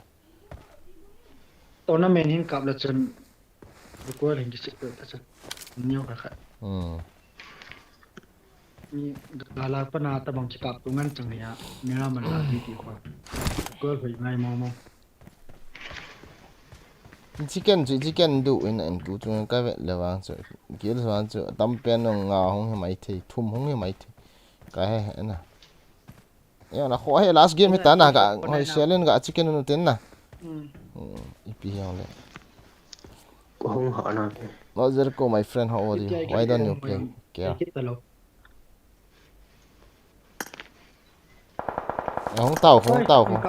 Tournament hin kap le chun. Recoil hin kisik ta chun. Neo khat khat. Hmm. Ni gala pana tabang kikap tu ngan chang ya. Mira man la ti ti ko. Recoil hoi ngai mo mo. Chicken chu, chicken du in en tu chu ka vet le vang chu. Kil vang chu tam pen nong nga hong he mai thei, thum hong he mai thei. Ka he he na. Yo na kho he last game he ta na ka, hoi selin ka chicken nu ten na. Hmm. Hmm, ipi he le. Ko hung ha na. Not Jericho, my friend, how are you? Why don't you play? Kya? Hong tao, hong tao, hong.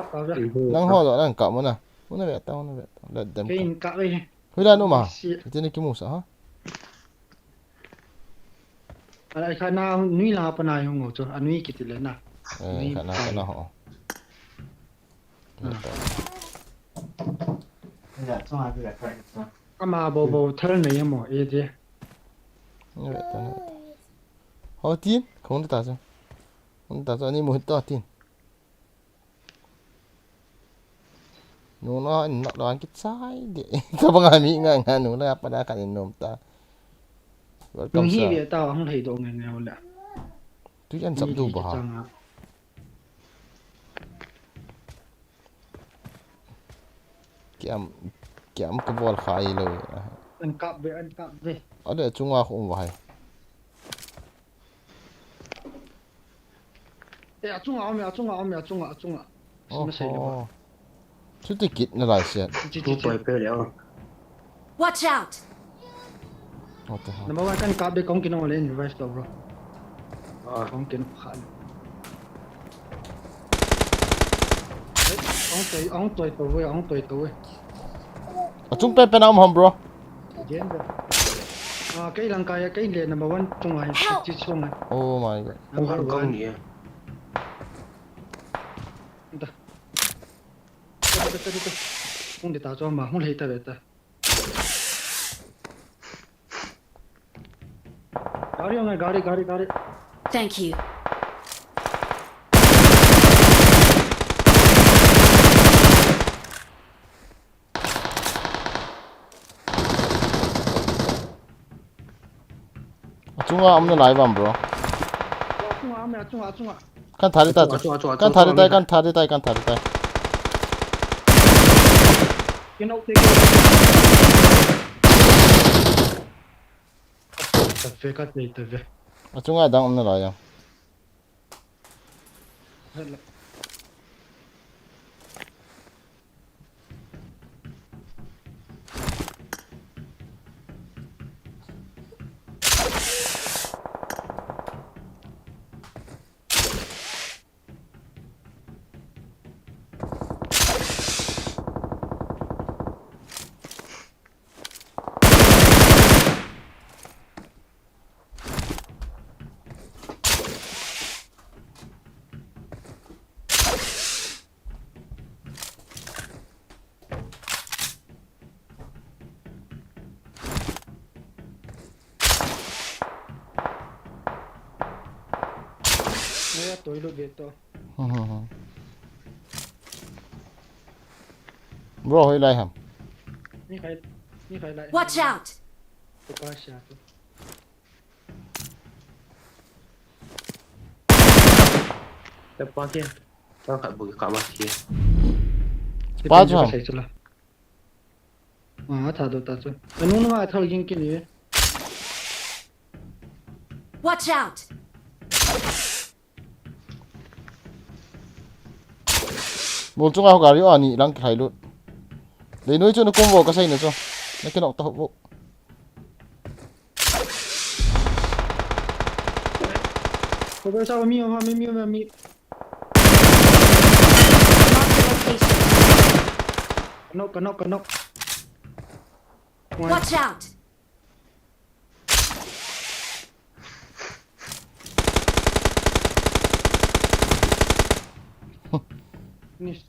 Nang ho lo, nang kap mo na. Mo na ve tao, mo na ve tao. Let them kap. Hui la no ma. Iti ni kimu sa ha. Ala kha na nui la pa na hong chu. Anui kiti le na. Eh, kha na, kha na ho. Ama bo bo thal nei mo e je. Ni ve ta, ni ve ta. Ho tin, khong ta sa. Khong ta sa ni mo ta tin. Nu na in na lo an ki chai de. Ta bang a mi nga nga nu la pa da ka ni nom ta. Welcome, sir. Hung hi ve ta, hung lhai doh nge nge le. Tui an chap du ba ha. Kiam, kiam ka bol kha i lo. An kap ve, an kap ve. Ale chunga khu um va hai. Eh, achunga um, achunga um, achunga, achunga. Sina sei le ba. Chuti kit na lai sia. Chi, chi, chi, chi. Watch out! What the hell? Number one kan kap de kong kin ong le revive to, bro. Ah. Kong kin kha le. Eh, ong toi, ong toi to ve, ong toi to ve. Achung pen pen a um ham, bro? Again, bro. Ah, kei lang kai, kei le number one chung ai, help! Chi chung ai. Oh my God. Number one. Kong ni. Da. Hung de ta chu ama, hung lhai ta ve ta. Gari hung e, gari, gari, gari. Thank you. Achunga um na lai vam, bro. Achunga um e, achunga, achunga. Kan thari tai. Achunga, achunga, achunga, kan thari tai, achunga, kan thari tai, kan thari tai. Kino te, kino. Ta ve, ka te, ta ve. Achunga dang um na lai ya. Hala. Naya toilet gate to. Hmm, hmm, hmm. Bro, hoi lai ham? Ni khai, ni khai lai. Watch out! Tupa sha tu. Te pa ke. Tang khat bu ka ma ke. Pa chu ham? Sai chu la. Ah, tha do ta chu. Anu nunga thal ging kini. Watch out! Mol chunga gari ani lang khai lut. Leinoi chu na kum vo ka sei na chu. Na kinok ta vo. Ko ba sa mi ma mi mi ma mi. Mark the location. Knock, knock, knock. Watch out! Finish.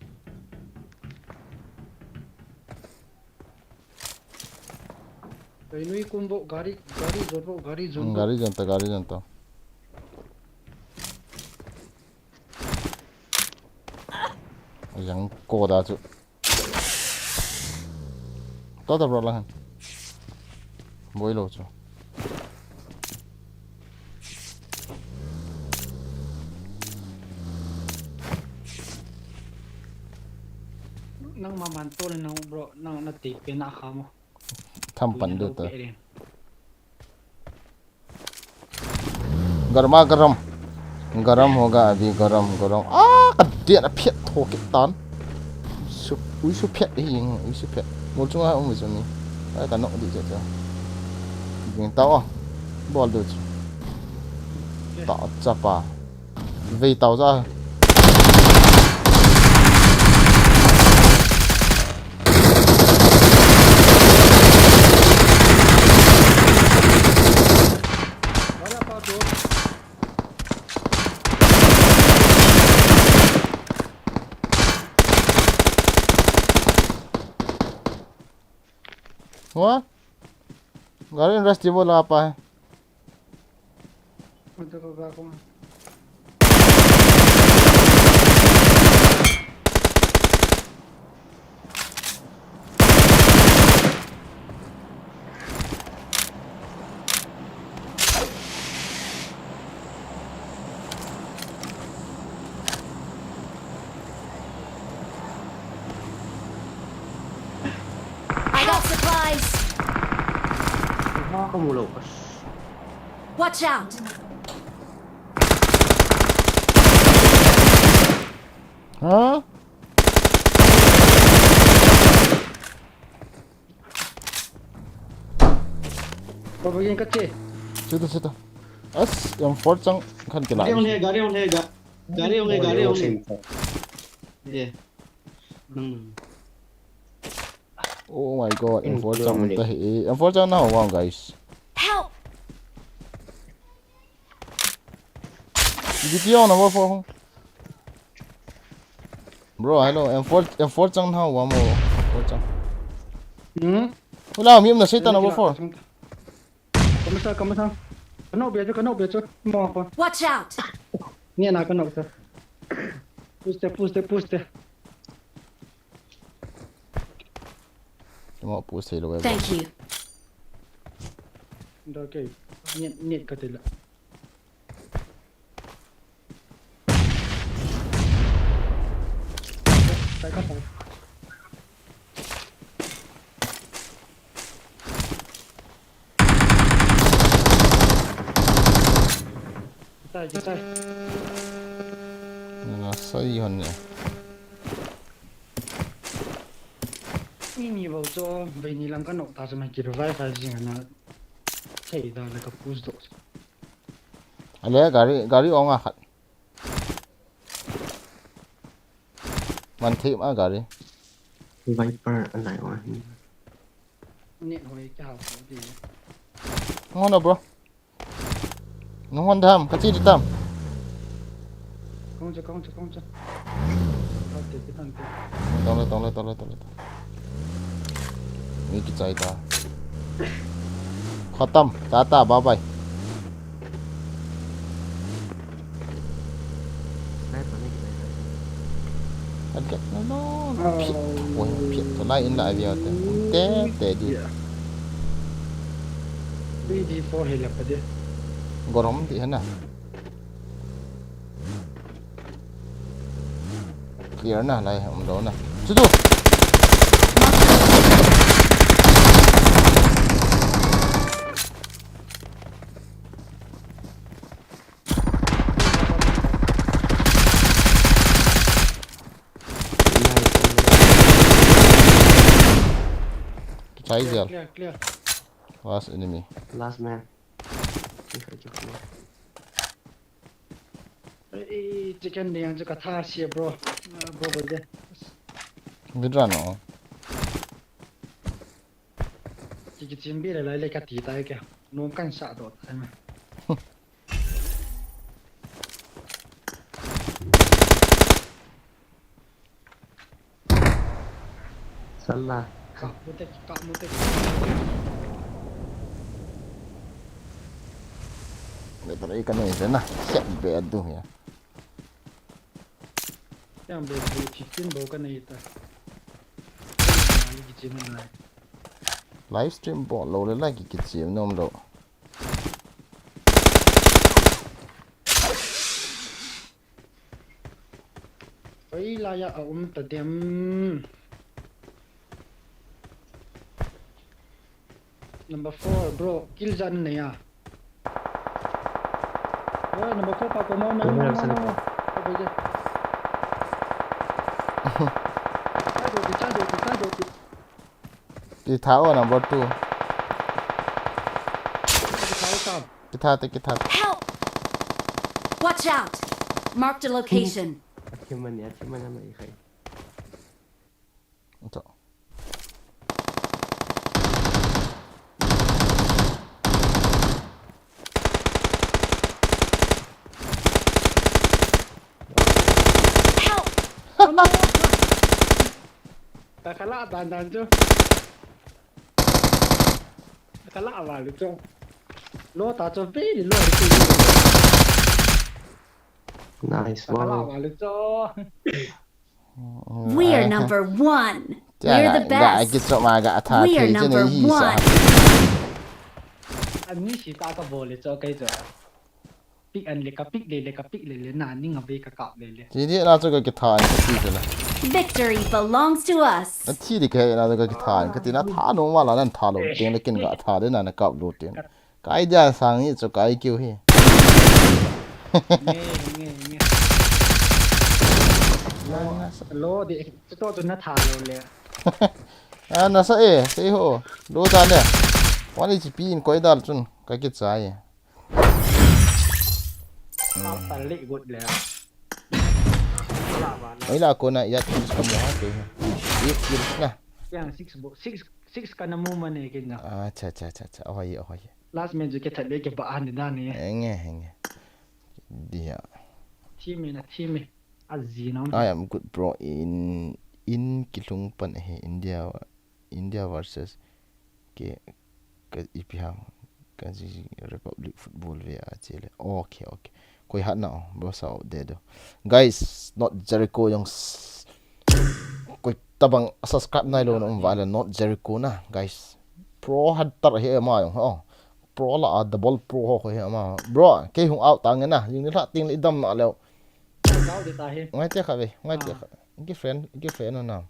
Leinoi kum vo, gari, gari jon vo, gari jon vo. Hmm, gari jon ta, gari jon ta. Yang ko da chu. To ta bro lang. Boi lo chu. Nang ma man to le nang bro, nang na ti pe na kha mo. Tham pan du ta. Garma garam. Garam hoga abhi garam, garam. Ah, ka dia na phiat tho kit tan. Su, ui su phiat hi, ui su phiat. Mol chunga um chu ni. Ai ka nok di cha cha. Ding tao. Bol du chu. Ta chapa. Vei tao ja. What? Gari industry bola apa hai? Untung ko ba ko. Guys! Aha, kamu lou. Watch out! Ha? Pabagin ka che. Chuta, chuta. As, M four chang khan kila. Gari hung he, gari hung he, ga-, gari hung he, gari hung he. Yeah. Hmm. Oh my God, M four chang ta hi. M four chang na ho, guys. Help! G T O number four ho. Bro, hello, M four, M four chang na ho, mo. M four chang. Hmm? Wala, mi na seta number four. Kamasa, kamasa. Kano bia chu, kano bia chu. Mo ko. Watch out! Ni na kano chu. Push te, push te, push te. Mo push te lo. Thank you. Da ke. Ni, ni ka te la. Kitai, kitai. Nga sai hon ne. Ni ni bou cho, bei ni lang ka nok ta cho mai ki revive jing na. Thei da le ka push do. Ale gari, gari ong a khat. Man thei ma gari. Viper anai wa hi. Ni hoi ka ha ko di. Ngo na bro. Nung hon dam, ka chi di tam. Kong cha, kong cha, kong cha. Tong le, tong le, tong le, tong le. Mi kichai ta. Khatam, tata, bye bye. Agat na lo. Phiat, oi, phiat to lai in lai via te. Te, te di. Three D four hi la pa de. Gorom di hana. Clear na lai, um lo na. Chutu. Kichai jel. Clear, clear. Last enemy. Last man. Ei, chicken ding ang chu ka tha sia, bro. Ah, bro, bro, de. Midran o. Ki, kichim bi le lai le ka ti tai ke. Nung kan sa do tai ma. Sala. Kap mu te, kap mu te, kap mu te. Le tara i ka nei le na. Siap be adu ya. Yang be be fifteen bou ka nei ta. Ni kichim na. Live stream bol lou le lai ki kichim nom lou. Hoilai a um ta dem. Number four, bro, kill jan nei a. Eh, number four pa ko no, no, no, no, no. Ko be je. Chai do, chai do, chai do. Kitha o number two. Kitha o kam. Kitha te, kitha te. Help! Watch out! Marked a location. Achievement ni, achievement na mai khai. Ito. Help! Kakala dan dan chu. Kakala wa lu chu. Lo ta chu very low. Nice, wow. Kakala wa lu chu. We are number one. We're the best. We are number one. Ani si ta ka bol le chu kai chu. Pick an le ka pick le le ka pick le le na ni nga be ka kap le le. Ti di na chu ka kitha an ka ti chu la. Victory belongs to us. Na thi di ke na ka ki tha, ka ti na tha no ma la nan tha lo, tin le kin ga tha de na na kap lo tin. Ka idea sang hi chu ka I Q hi. Nge, nge, nge. Lo, lo di, to to na tha lo le. Ah, na sa e, sa e ho. Lo ta le. One H P in koi dal chun, ka ki cha e. Apa le good le. Oi la kona ya tu ka mo ha ke. Ye ye na. Yang six bo, six, six ka na mu ma ne ke na. Ah, cha, cha, cha, cha. Ahoi, ahoi. Last match ke that le ke ba an da ne. Enge, enge. Dia. Team na team. Azi na. I am good, bro. In, in kilung pan he India, India versus ke, ke ipi ham, ka ji Republic football ve a chele. Okay, okay. Koi hat na o, bro, sao de do. Guys, Not Jericho jong s-, koi tabang subscribe nai lo na um va le Not Jericho na, guys. Pro hat tar he ma jong ho. Pro la a double pro ho ko he ma. Bro, kei hung out ta nge na. Jing ni la ting le dam na leo. Kau de ta he. Ngai te kha ve, ngai te kha. Ki friend, ki friend na.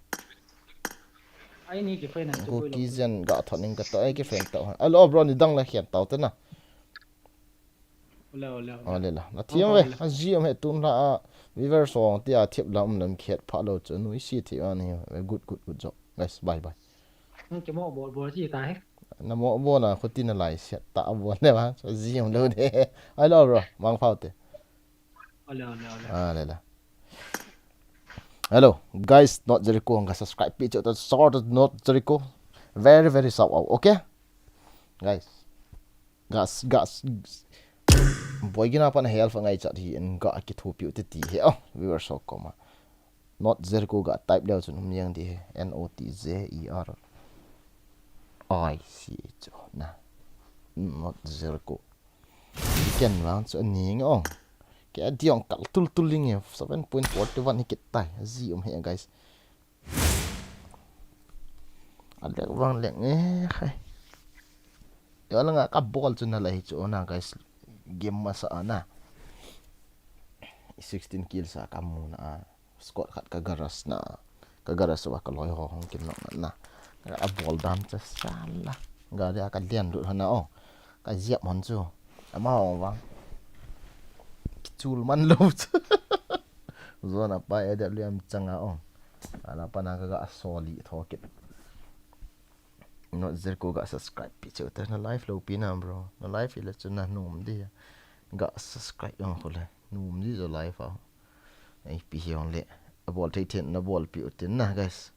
Ai ni ki friend na chu Go koi lo. Ki zen ga thon ning ka ta ai ki friend ta. Alo bro ni dang la khian tau te na. Ole, ole, ole. Ole la. Na thiam ve. A ji am he tun la a. Viver song ti a thiap lam lam khiat pha lo chu nui si thi a ni. Good, good, good job. Guys, bye bye. Nang ke mo bol bol ji ta he. Na mo bol na khuti na lai siat ta bol ne ba. So ji am lo de. Alo bro. Mang phau te. Ole, ole, ole. Ah, le la. Hello, guys, Not Jericho, nga subscribe pi chota sort of Not Jericho. Very, very shout out, okay? Guys. Gas, gas. Boy gina pan hel fa ngai chat hi en ga ki thu piu te ti he. Oh, we were so coma. Not Jericho ga type leo chun um yang di he. N O T J E R I C H O na. Not Jericho. Ken vang chu ani nge ong. Ke a diong kal tul tul ling e, seven point four one hi kit tai. A ji um he, guys. A lek vang lek nge khai. Yo la nga ka bol chu na lai chu na, guys. Game masa na. Sixteen kills a ka mu na a. Squad khat ka garage na. Ka garage wa ka loi ho hong kim nok na. Ka a bol dan cha sala. Gari a ka lian lut hana o. Ka jiap hon chu. Ama hong vang. Kichul man lo chu. Zona pa A W M changa o. Ala pana ka ga soli tho kit. Not Jericho ga subscribe pi cheu te na live lo pi na bro. Na live ila chu na num di. Ga subscribe ang khole. Num di jo live a. Ai pi hiong le. A bol thei then na bol pi utin na, guys.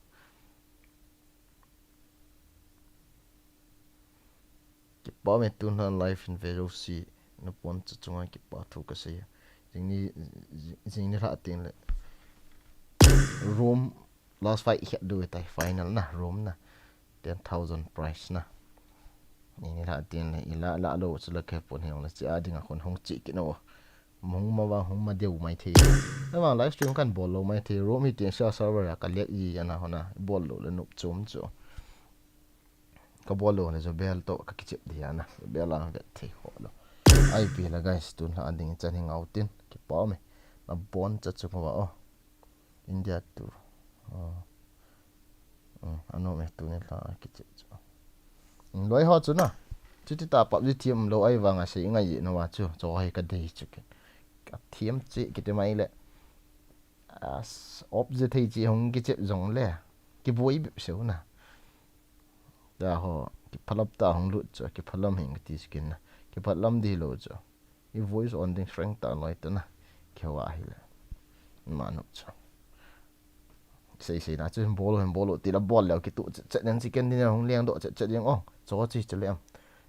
Kipa me tun na live in ve lo si. Na pon chu chunga kipa thu ka sei. Jing ni, jing ni la ting le. Room Last fight i khet du tai final na, room na. Ten thousand prize na. Ni ni la tin le, i la, la lo chu la ke pon hiong la chi a ding a khun hong chi ki no. Hung ma vang hung ma deu mai thei. Na vang live stream kan bol lo mai thei. Room hi tin sia server a ka lek i ana hona bol lo le nup chum chu. Ka bol lo le jo bel to ka kichep dia na. Bel a vet thei ho lo. I P la guys tun la ding chan hi ngau tin. Kipa me. Na bon cha chu ko va o. India tu. Oh. Hmm, ano me tu ni la kichep chu. Hmm, loi ho chu na. Chuti ta pap ji thiam lo ai vang a sei ngai no wa chu. Cho hai ka dei chu ke. Ka thiam chi kiti mai le. As op je thei chi hong kichep jong le. Kiboi bep seu na. Ta ho, kiphalam ta hong lut chu, kiphalam hing kati skin na. Kiphalam di lo chu. I voice on ding frank ta loi ta na. Kewa hi le. Ma no chu. Sei sei na chu bol hen bol ti la bol le kitu chet chet nen chicken dinner hong leng do chet chet ding ong. Cho chi che le am.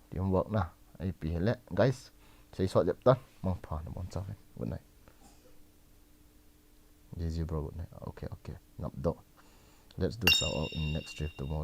Teamwork na. I P le. Guys, sei so jep ta. Mang pha na bon cha. Good night. G G bro, good night. Okay, okay. Nap do. Let's do shout out in next stream tomorrow.